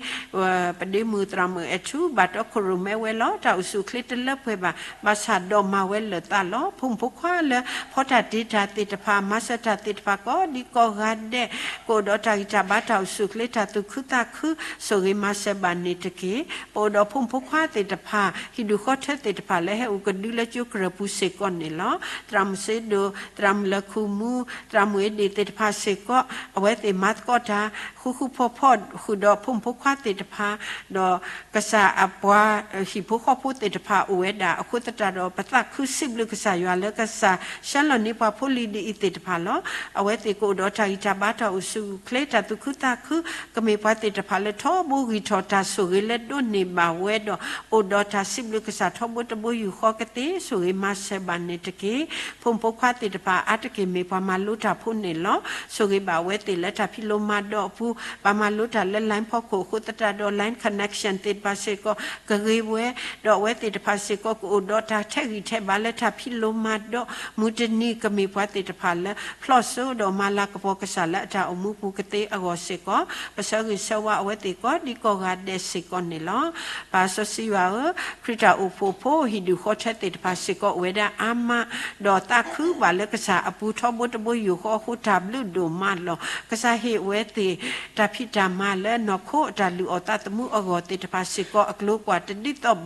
ပဒ့မုၣ်သရၣ်မုၣ်အဲၣ်ထူ ဘၣ်တီခိၣ်ရိၣ်မဲဝဲလီၤ. တၢ်အိၣ်ဆူၣ်အိၣ်ချ့တလၢပှဲၤဘၣ်, ဘၣ်ဆၣ်ဒီးမၤဝဲလၢာ်သးလီၤ. ဖိမုၣ်ဖိခွါလၢ ဖီတၢ်တ့တၢ်သ့ၣ်တဖၣ်, မၤစၢၤတၢ်သ့ၣ်တဖၣ်ကိးဒံကိးဂၤဒဲး, ကအိၣ်ဒီးတၢ်ဂံၢ်တၢ်ဘါတၢ်အိၣ်ဆူၣ်အိၣ်ချ့တၢ်သူၣ်ခုသးခု, ဆိၣ်ဂ့ၤမၤစၢၤဘၣ်န့ၣ်တက့ၢ်. ပအိၣ်ဒီးဖိမုၣ်ဖိခွါသ့ၣ်တဖၣ်, ဟံၣ်ဒူၣ်ဃီထၢသ့ၣ်တဖၣ်လၢဟဲအိၣ်ကဒုလၢကၠိကရၢၢ်ပူၤစ့ၢ်ကီးန့ၣ်လီၤ. သရၣ်မုၣ်စ့ဒိၣ်, သရၣ်မုၣ်လၢၢ်ခူၣ်မူ, သရၣ်မုၣ်အ့ဒ့ၣ်သ့ၣ်တဖၣ်စ့ၢ်ကီး, အဝဲသ့ၣ်မၤသကိးတၢ် ဃူဃူဖိးဖိးဃုာ်ဒီးဖိမုၣ်ဖိခွါသ့ၣ်တဖၣ်, ဒီးကစၢ်အပှၤဟံၣ်ဖိဃီဖိသ့ၣ်တဖၣ်အိၣ်ဝဲဒၣ်အဃိသတးဒီး ပသးခုစံးဘျုးကစၢ်ယွၤလၢကစၢ်ဆှၢလီၤန့ၢ်ပှၤဖိလံၤဒ်အံၤသ့ၣ်တဖၣ်လီၤ. အဝဲသ့ၣ်ကအိၣ်ဒီးတၢ်ဂံၢ်တၢ်ဘါတၢ်အိၣ်ဆူၣ်အိၣ်ချ့တၢ်သူၣ်ခုသးခု, ကမ့ၢ်ပှၤသ့ၣ်တဖၣ်လၢထီဘိဂံၢ်ထီၣ်တၢ်ဆိၣ်ဂ့ၤလၢဒိးန့ၢ်ဘၣ်ဝဲဒီး အိၣ်ဒီးတၢ်စံးဘျုးကစၢ်ထီဘိတဘိယူၢ်ဃီကသ့ ဆိၣ်ဂ့ၤမၤစၢၤဘၣ်န့ၣ်တက့ၢ်. ဖိမုၣ်ဖိခွါသ့ၣ်တဖၣ်အါတက့ၢ်မ့ၢ်ပှၤမၤလိတၢ်ဖိန့ၣ်လီၤ. ဆိၣ်ဂ့ၤဘၣ်အဝဲသ့ၣ်လၢတၢ်ဖံးလိမၤဒိးအပူၤ, ဘၣ်မၤလိတၢ်လၢ line ဖီခိၣ်အဃိသတးဒီး line connection သ့ၣ်တဖၣ်စ့ၢ်ကီး ကဂ့ၤဝဲ, ဒီးအဝဲသ့ၣ်တဖၣ်စ့ၢ်ကီး ကအိၣ်ဒီးတၢ်ထဲးဂံၢ်ထဲးဘါလၢတၢ်ဖံးလိမၤဒိး, မုၢ်တနံၤကမ့ၢ်ပှၤသ့ၣ်တဖၣ်လၢ ဖျီၣ်စိဒီးမၤလၤကပီၤကစၢ်လၢအတၢ်အိၣ်မူပူၤကသ့အဂီၢ်စ့ၢ်ကီး, ပဆၢဂ့ၤဆၢဝါအဝဲသ့ၣ်ကိးဒံကိးဂၤဒဲးစ့ၢ်ကီးန့ၣ်လီၤ. ပၢ်စီဆှံယွၤဧၢ, ခရံာ်တၢ်အိၣ်ဖှိၣ်ဖိဟံၣ်ဒူၣ်ဃီထၢသ့ၣ်တဖၣ်စ့ၢ်ကီးအိၣ်ဝဲဒၣ်အါမး, ဒီးသးခုဘၣ်လၢကစၢ်အပူၤထီဘိတဘိယူၢ်ဃီအဃိ တၢ်ဘျုးဒိၣ်မးလီၤ. ကစၢ်ဟ့ၣ်အဝဲသ့ၣ် တၢ်ဖံးတၢ်မၤလၢနီၢ်ခိအတၢ်လုၢ်အီၣ်သးသမူအဂီၢ်သ့ၣ်တဖၣ်စ့ၢ်ကီး အကျိၤကွၢ်တဒ်သိးဘၣ်.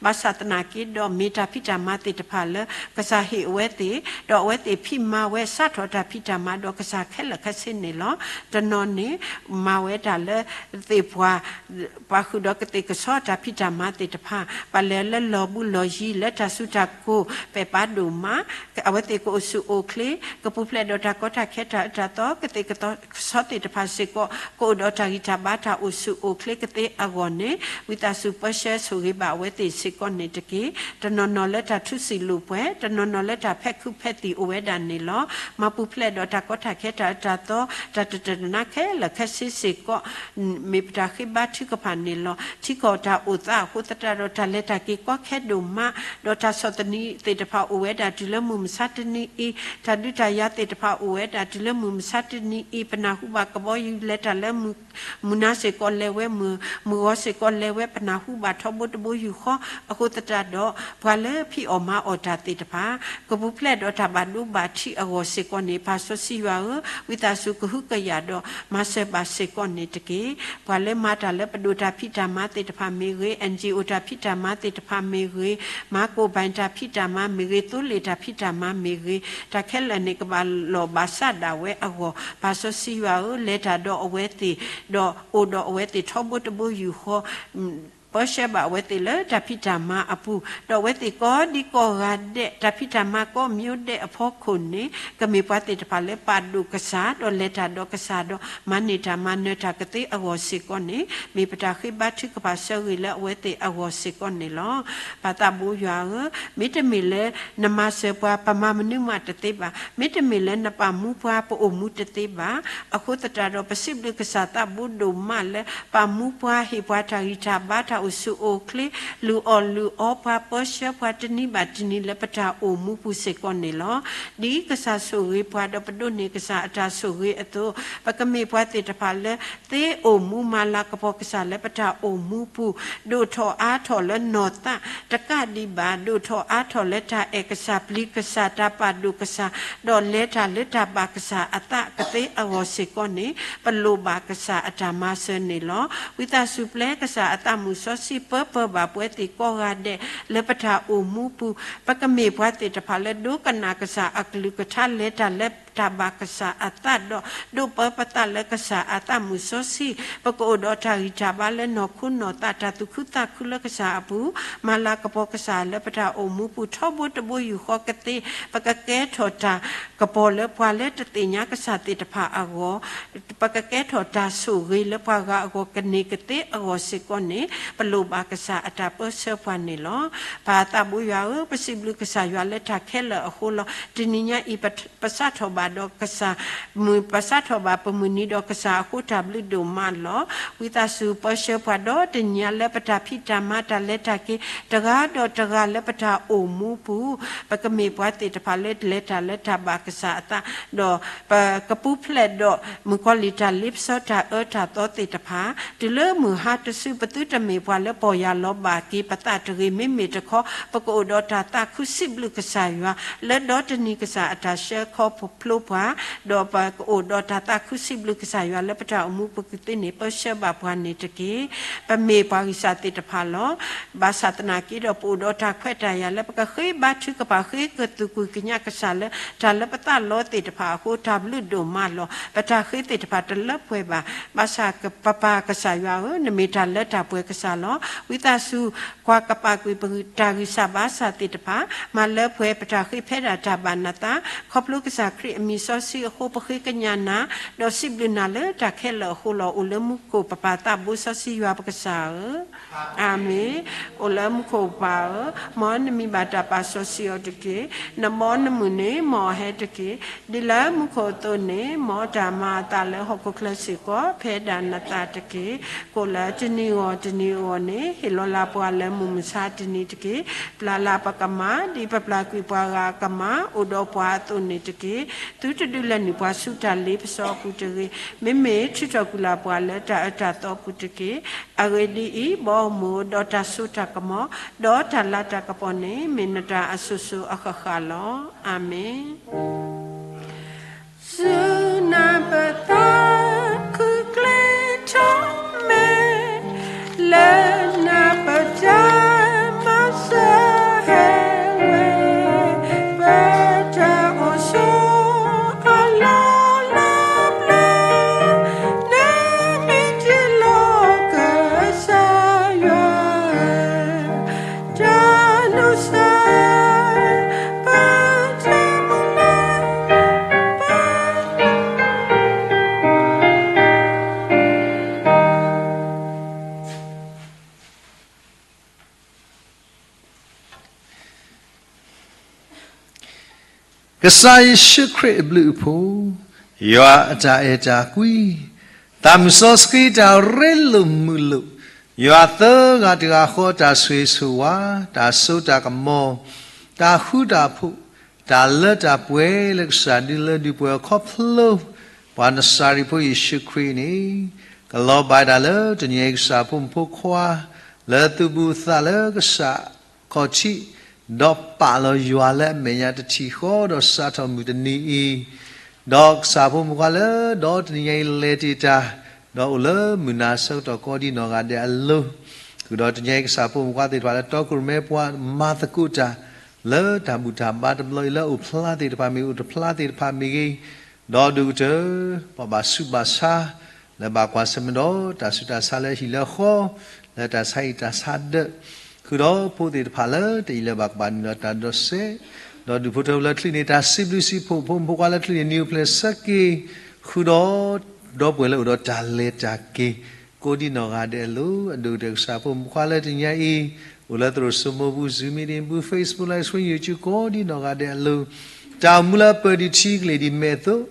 ဘၣ်ဆၣ်သနာ်က့ဒီး မ့ၢ်တၢ်ဖံးတၢ်မၤသ့ၣ်တဖၣ်လၢကစၢ်ဟ့ၣ်အဝဲသ့ၣ်, ဒီးအဝဲသ့ၣ်ဖံးမၤဝဲစးထီၣ်တၢ်ဖံးတၢ်မၤဒီးကစၢ်ခဲလၢာ်ခဲဆ့န့ၣ်လီၤ. တနီၤန့ၣ် မၤဝဲဒၣ်လၢ သ့ၣ်ပှၢ် ပာ်ဃုာ်ဒီးကသ့ၣ်ကဆီတၢ်ဖံးတၢ်မၤသ့ၣ်တဖၣ်, ပှၤလဲၤလၢလီၢ်ဘူးလီၢ်ယံၤ လၢတၢ်စုတၢ်ကိၢ် ပဲာ်ပာ်ဒိၣ်မး, အဝဲသ့ၣ်ကအိၣ်ဆူၣ်အိၣ်ချ့, ကပူၤဖျဲးဒီးတၢ်ကီတၢ်ခဲတၢ်အၢတၢ်သီ, ကသ့ၣ်ကဆီသ့ၣ်တဖၣ်စ့ၢ်ကီး ကအိၣ်ဒီးတၢ်ဂံၢ်တၢ်ဘါတၢ်အိၣ်ဆူၣ်အိၣ်ချ့ကသ့အဂီၢ်န့ၣ်, ဝံသးစူၤပၢဆှၢဆိၣ်ဂ့ၤဘၣ်အဝဲသ့ၣ်စ့ၢ်ကီးန့ၣ်တက့ၢ်. တနီၤနီၤလၢတၢ်ထူစံၣ်လိာ်ပှဲၤ, တနီၤနီၤလၢတၢ်ဖဲးခုးဖဲးသံၣ်အိၣ်ဝဲဒၣ်န့ၣ်လီၤ. မၤပူၤဖျဲးဒီးတၢ်ကီတၢ်ခဲတၢ်အၢတၢ်သီ တၢ်တတနါခဲလၢာ်ခဲဆ့စ့ၢ်ကီး မ့ၢ်ပတၢ်ဃ့ဘါထုကဖၣ်န့ၣ်လီၤ. ထံကီၢ်တၢ်အိၣ်သးအဃိသတးဒီး တၢ်လဲၤတၢ်က့ၤကီခဲဒိၣ်မး, ဒီးတၢ်ဆီၣ်သနံးသ့ၣ်တဖၣ်အိၣ်ဝဲဒၣ်တုၤလၢမုၢ်မဆါတနံၤအံၤ, တၢ်ဒုးတၢ်ယၤသ့ၣ်တဖၣ်အိၣ်ဝဲဒၣ်တုၤလၢမုၢ်မဆါတနံၤအံၤ, ပနၢ်ဟူဘၣ်ကဘီယူၤလဲၤတၢ်လၢမုၢ် မုၢ်နၤစ့ၢ်ကီးလဲၤဝဲမုၢ်, မုၢ်ဂီၤစ့ၢ်ကီးလဲၤဝဲ ပနၢ်ဟူဘၣ်ထီဘိတဘိယူၢ်ဃီ, အဃိသတးဒီး ပှၤလၢဖံးအီၣ်မၤအီၣ်တၢ်သ့ၣ်တဖၣ် ကပူၤဖျဲးဒီးတၢ်ဘၣ်ဒိဘၣ်ထံးအဂီၢ်စ့ၢ်ကီးန့ၣ် ပၢ်စီဆှံယွၤဧၢ, ဝံသးစူၤကဟုကယာ်ဒီးမၤစၢၤဘၣ်စ့ၢ်ကီးန့ၣ်တက့ၢ်. ပှၤလၢမၤတၢ်လၢပဒိၣ်တၢ်ဖံးတၢ်မၤသ့ၣ်တဖၣ်မ့ၢ်ဂ့ၤ, အၣ်အၣ်အိၣ် တၢ်ဖံးတၢ်မၤသ့ၣ်တဖၣ်မ့ၢ်ဂ့ၤ, မၤကိၣ်ဘၣ်တၢ်ဖံးတၢ်မၤမ့ၢ်ဂ့ၤ, သိလ့ၣ်တၢ်ဖံးတၢ်မၤမ့ၢ်ဂ့ၤ, တၢ်ခဲလၢာ်န့ၣ် ကဘၣ်လိာ်ဘၣ်စးဒၣ်ဝဲအဂီၢ်, ပၢ်စီဆှံယွၤဧၢ, လဲၤတၢ်ဒီးအဝဲသ့ၣ်, ဒီးအိၣ်ဒီးအဝဲသ့ၣ်ထီဘိတဘိယူၢ်ဃီ ပၢဆှၢဘၣ်အဝဲသ့ၣ်လၢတၢ်ဖံးတၢ်မၤအပူၤ, ဒီးအဝဲသ့ၣ်ကိးဒံကိးဂၤဒဲး တၢ်ဖံးတၢ်မၤကိးမံၤဒဲးအဖီခိၣ်န့ၣ် ကမ့ၢ်ပှၤသ့ၣ်တဖၣ်လၢပာ်ဒိၣ်ကစၢ်, ဒီးလဲၤတၢ်ဒီးကစၢ်ဒီးမၤန့ၢ်တၢ်မၤနၢၤတၢ်ကသ့အဂီၢ်စ့ၢ်ကီးန့ၣ် မ့ၢ်ပတၢ်ဃ့ဘါထုကဖၣ်ဆၢဂ့ၤလၢအဝဲသ့ၣ်အဂီၢ်စ့ၢ်ကီးန့ၣ်လီၤ. ပၢ်သးဘိယွၤဧၢ, မ့တမ့ၢ်လၢနမၤစၢၤပှၤ ပမၤမနုၤမးတသ့ဘၣ်. မ့တမ့ၢ်လၢနပာ်မူပှၤ ပအိၣ်မူတသ့ဘၣ်. အဃိသတးဒီး ပစံးဘျုးကစၢ်သးဘိဒိၣ်မးလၢ ပာ်မူပှၤ ဟ့ၣ်ပှၤတၢ်ဂံၢ်တၢ်ဘါ တၢ်အိၣ်ဆူၣ်အိၣ်ချ့, လုၢ်အီၣ်လုၢ်အီပှၤ ပၢဆှၢပှၤတနံၤဘၣ်တနံၤလၢပတၢ်အိၣ်မူပူၤစ့ၢ်ကီးန့ၣ်လီၤ. ဒ်ကစၢ်ဆိၣ်ဂ့ၤပှၤဒီးပဒိးန့ၢ်ကစၢ်အတၢ်ဆိၣ်ဂ့ၤအသိး, ပကမ့ၢ်ပှၤသ့ၣ်တဖၣ်လၢ သ့အိၣ်မူမၤလၤကပီၤကစၢ်လၢပတၢ်အိၣ်မူပူၤ, ဒိၣ်ထီၣ်အါထီၣ်လၢနီၢ်သးတကးဒံးဘၣ်, ဒိၣ်ထီၣ်အါထီၣ်လၢတၢ်အဲၣ်ကစၢ် ပျံၤကစၢ် တၢ်ပာ်ဒိၣ်ကစၢ်, ဒီးလဲၤတၢ်လၢတၢ်ဘၣ်ကစၢ်အသးကသ့အဂီၢ်စ့ၢ်ကီးန့ၣ် ပလိၣ်ဘၣ်ကစၢ်အတၢ်မၤစၢၤန့ၣ်လီၤ. ဝံသးစူၤပျဲကစၢ်အသးမုၢ်စီဆှံ ပၢပၢဘၣ်ပဝဲသ့ၣ်ကိးဂၤဒဲး လၢပတၢ်အိၣ်မူပူၤ, ပကမ့ၢ်ပှၤသ့ၣ်တဖၣ်လၢဒိကနၣ်ကစၢ်အကလုၢ်ကထါ လဲၤတၢ်လၢတၢ်ဘၣ်ကစၢ်အသးဒီး ဒိးပၢပသးလၢကစၢ်အသးမုၢ်စီဆှံ, ပကအိၣ်ဒီးတၢ်ဂံၢ်တၢ်ဘါလၢနီၢ်ခိနီၢ်သး တၢ်သူၣ်ခုသးခုလၢကစၢ်အပူၤ, မၤလၤကပီၤကစၢ်လၢပတၢ်အိၣ်မူပူၤ ထီဘိတဘိယူၢ်ဃီကသ့, ပကကဲထီၣ်တၢ်ကပီၤလၢပှၤလၢတသ့ၣ်ညါကစၢ်သ့ၣ်တဖၣ်အဂီၢ် ပကကဲထီၣ်တၢ်ဆိၣ်ဂ့ၤလၢပှၤဂၤအဂီၢ် ကန့ၢ်ကသ့အဂီၢ်စ့ၢ်ကီးန့ၣ် ပလိၣ်ဘၣ်ကစၢ်အတၢ်ပၢဆှၢပှၤန့ၣ်လီၤ. ပၢ်သးဘိယွၤဧၢ, ပစံးဘျုးကစၢ်ယွၤလၢတၢ်ခဲလၢာ်အဃိလီၤ. တနံၤညါအံၤ ပ ပစးထီၣ်ဘၣ်ဒီးကစၢ်, မုၢ် ပစးထီၣ်ဘၣ်ပမုၢ်နံၤဒီးကစၢ်အဃိ တၢ်ဘျုးဒိၣ်မးလီၤ. ဝံသးစူၤပၢဆှၢပှၤဒီးတနံၤညါလၢပတၢ်ဖံးတၢ်မၤ တၢ်လဲၤတၢ်က့ၤ တဂၤဒီးတဂၤလၢပတၢ်အိၣ်မူပူၤ ပကမ့ၢ်ပှၤသ့ၣ်တဖၣ်လၢလဲၤတၢ်လၢတၢ်ဘၣ်ကစၢ်အသး, ဒီးပကပူၤဖျဲးဒီးမုၣ်ကီၤလံၢ်တၢ်လ့ပစီတၢ်အၢတၢ်သီသ့ၣ်တဖၣ်, တုၤလၢမုၢ်ဟါတစု ပသုတမ့ၢ်ပှၤလၢပီၢ်ယၢ်လီၤဘၣ်က့ၤပသးတဂ့ၤ, မ့မ့ၢ်တခီ ပကအိၣ်ဒီးတၢ်သးခုစံးဘျုးကစၢ်ယွၤ လၢဒီတနံၤကစၢ်အတၢ်ဆှၢခီဖျိပှၤ, ဒီးပကအိၣ်ဒီးတၢ်သးခုစံးဘျုးကစၢ်ယွၤလၢပတၢ်အိၣ်မူပူၤကသ့န့ၣ် ပၢဆှၢဘၣ်ပှၤန့ၣ်တက့ၢ်. ပမ့ၢ်ပှၤဂံၢ်စၢ်သ့ၣ်တဖၣ်လီၤ. ဘၣ်ဆၣ်သနာ်က့ဒီး ပအိၣ်ဒီးတၢ်ခွဲးတၢ်ယာ်လၢပကဃ့ဘါထုကဖၣ် ဃ့ကသူၣ်ကွံာ်ကညးကစၢ်လၢ တၢ်လၢပသးလီသ့ၣ်တဖၣ်အဃိ တၢ်ဘျုးဒိၣ်မးလီၤ. ပတၢ်ဃ့သ့ၣ်တဖၣ်တလၢပှဲၤဘၣ်. ဘၣ်ဆၣ်ပပၢ်ကစၢ်ယွၤဧၢ, နမ့ၢ်တၢ်လၢတၢ်ပှဲၤကစၢ်လီၤ. ဝံသးစူၤ ကွၢ်ကပာ်ကွံာ်ပတၢ်ဂံၢ်စၢ်ဘါစၢ်သ့ၣ်တဖၣ်, မၤလၢပှဲၤပတၢ်ဃ့ဖဲဒၣ်တၢ်ဘၣ်နသး, ခီဖျိကစၢ်ခရံာ်အမံၤစီဆှံအဃိ ပဃ့ကညးနၤ, ဒီးစံးဘျုးနၤလၢတၢ်ခဲလၢာ်အဃိလီၤ. အိၣ်လၢမူခိၣ်ပပၢ်သးဘိစီဆှံယွၤပကစၢ်ဧၢ, အၤမ့ၣ်. အိၣ်လၢမူခိၣ်ပပၢ်ဧၢ, မ်နမံၤဘၣ်တၢ်ပာ်စီဆှံအီၤတက့ၢ်. နဘီနမုၢ်န့ၣ် မ်အဟဲတက့ၢ်. ဒ်လၢမူခိၣ်အသိးန့ၣ်, မ်တၢ်မၤအသးလၢဟီၣ်ခိၣ်ချၢစ့ၢ်ကီး ဖဲဒၣ်နသးတက့ၢ်. ကိၣ်လၢတနံၤအဂီၢ်တနံၤအဂီၢ်န့ၣ်, ဟ့ၣ်လီၤလၢ်ပှၤလၢမုၢ်မဆါတနံၤတက့ၢ်. ပျၢ်လၢ်ပကမၢ်, ဒ်ပပျၢ်ကွံာ်ပှၤဂၤအကမၢ်, အိၣ်ဒီးပှၤအသိးန့ၣ်တက့ၢ်. သုတဒုးလဲၤနုာ်ပှၤဆူတၢ်လ့ပစီအပူၤတဂ့ၤ. မ့မ့ၢ်ထုးထီၣ်ကွံာ်လၢ်ပှၤလၢတၢ်အၢတၢ်သီအပူၤတက့ၢ်. အဂ့ၢ်ဒ်အံၤ, ဘီမုၢ်ဒီးတၢ်စိတၢ်ကမီၤ, ဒီးတၢ်လၤတၢ်ကပီၤန့ၣ် မ့ၢ်နတၢ်အစိၤစိၤအဃၣ်ဃၣ်လီၤ. အၤမ့ၣ်. ကစၢ်ယ့ၣ်ၡူးခရံာ်အဘျုးအဖှိၣ်, ယွၤအတၢ်အဲၣ်တၢ်ကွံ, သးမုၢ်စီဆှံတၢ်ရ့လိာ်မုာ်လိာ်, ယွၤသၢဂၤတဂၤဃီတၢ်ဆိၣ်ဂ့ၤဆိၣ်ဝါ, တၢ်စိတၢ်ကမီၤ, တၢ်ဃူတၢ်ဖိး, တၢ်လၢတၢ်ပှဲၤလၢကစၢ်ဒုးလၢဒုးပှဲၤအခီဖျိ ပှၤနစၤရ့းဖိယ့ၣ်ၡူးခရံာ်န့ၣ်, ကလီၤဘၣ်တၢ်လၢတနံၤအံၤကစၢ်ဖိမုၣ်ဖိခွါ, လၢသူၣ်ဘူၣ်သးလၢကစၢ်ခီၣ်ထံး, ဒီးပာ်လီၤယွၤလၢအမဲာ်ညါတထံၣ်ဃီဒီးစးထီၣ်မုၢ်တနံၤအံၤ, ဒီးကစၢ်ဖိမုၣ်ဖိခွါလၢဒီတနံၤအံၤလဲၤတ့ၢ်တၢ်, ဒီးအိၣ်လၢမုၢ်နၤဆၢကတီၢ်ကိးဒံနီၢ်ဂၤဒဲးအလိၤ, ဃုာ်ဒီးတနံၤအံၤကစၢ်ဖိမုၣ်ဖိခွါသ့ၣ်တဖၣ်လၢတီခိၣ်ရိၣ်မဲပှၤမၤသကိးတၢ်, လၢတၢ်ဘူၣ်တၢ်ဘါတဘျီအံၤလၢအိၣ်ဖျါသ့ၣ်တဖၣ်မ့ၢ်ဂ့ၤ အိၣ်တဖျါသ့ၣ်တဖၣ်မ့ၢ်ဂ့ၤ, ဒီးဒိၣ်ကတၢၢ် ပှၤဘၣ်ဆူးဘၣ်ဆါ လၢဘၣ်ကွၢ်ဆၢၣ်မဲာ်ဒီးတၢ်ဆူးတၢ်ဆါလၢဟံၣ်လၢဃီ, လၢတၢ်ဆါဟံၣ်တၢ်ဆါဒၢး, ဃုာ်ဒီးဖိသ့ၣ်တဖၣ်လၢတအံၤလၢၤဘၣ်ကဘၣ်နုာ်လီၤတၢ်ဒိးစဲး, ဒီးဒုးဖိထၢလၢချုးန့ၢ်တၢ်စံးဘျုးစံးဖှိၣ် ဖိမုၣ်ဖိခွါလၢချုးန့ၢ်နံၤအိၣ်ဖျဲၣ်ဆၢက့ၤ, ဃုာ်ဒီး ဒီပုၢ်ဝဲၢ်လၢအိၣ်ဒီးတၢ်လဲၤတၢ်က့ၤ ကိးဒံနီၢ်ဂၤဒဲးအလိၤ, အဒိၣ်ကတၢၢ်ကစၢ်ဖိမုၣ်ဖိခွါလၢတနံၤအံၤ, အိၣ်လၢသရိာ်စိမိပူၤ Zoom meeting ပူၤ Facebook Live Stream YouTube ကိးဒံနီၢ်ဂၤဒဲးအလိၤ, တၢ်အိၣ်မူလၢအပၢၢ်ဒံးထံကလ့ၢ်ဒံးမဲာ်အသိး,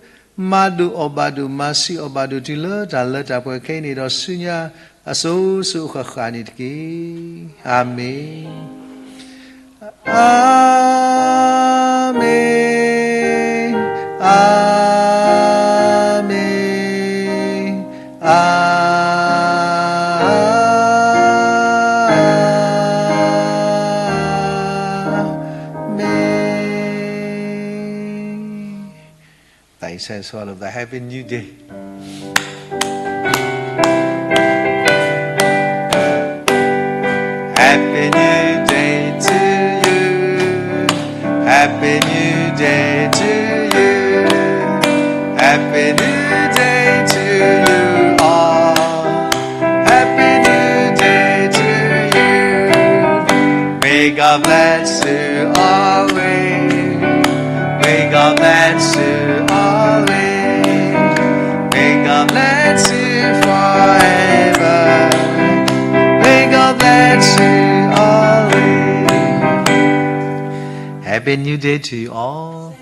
မၤဒိၣ်အီၣ်ဘၣ်ဒိၣ် မၤဆံးအီၣ်ဘၣ်ဒိၣ်တုၤလၢတၢ်လၢတၢ်ပှဲၤခဲအံၤန့ၣ်ဒီးဆူညါ အစိၤစိၤအဃၣ်ဃၣ်န့ၣ်တက့ၢ်. အၤမ့ၣ်. အၤမ့ၣ်, အၤမ့ၣ်, အၤမ့ၣ်. Thanks, and all of the Happy New Day. Happy New Day to you. Happy New Day to you. Happy New Day to you all. Happy New Day to you. May God bless you always. May God bless you always. May God bless you forever. May God bless you always. Happy New Day to you all.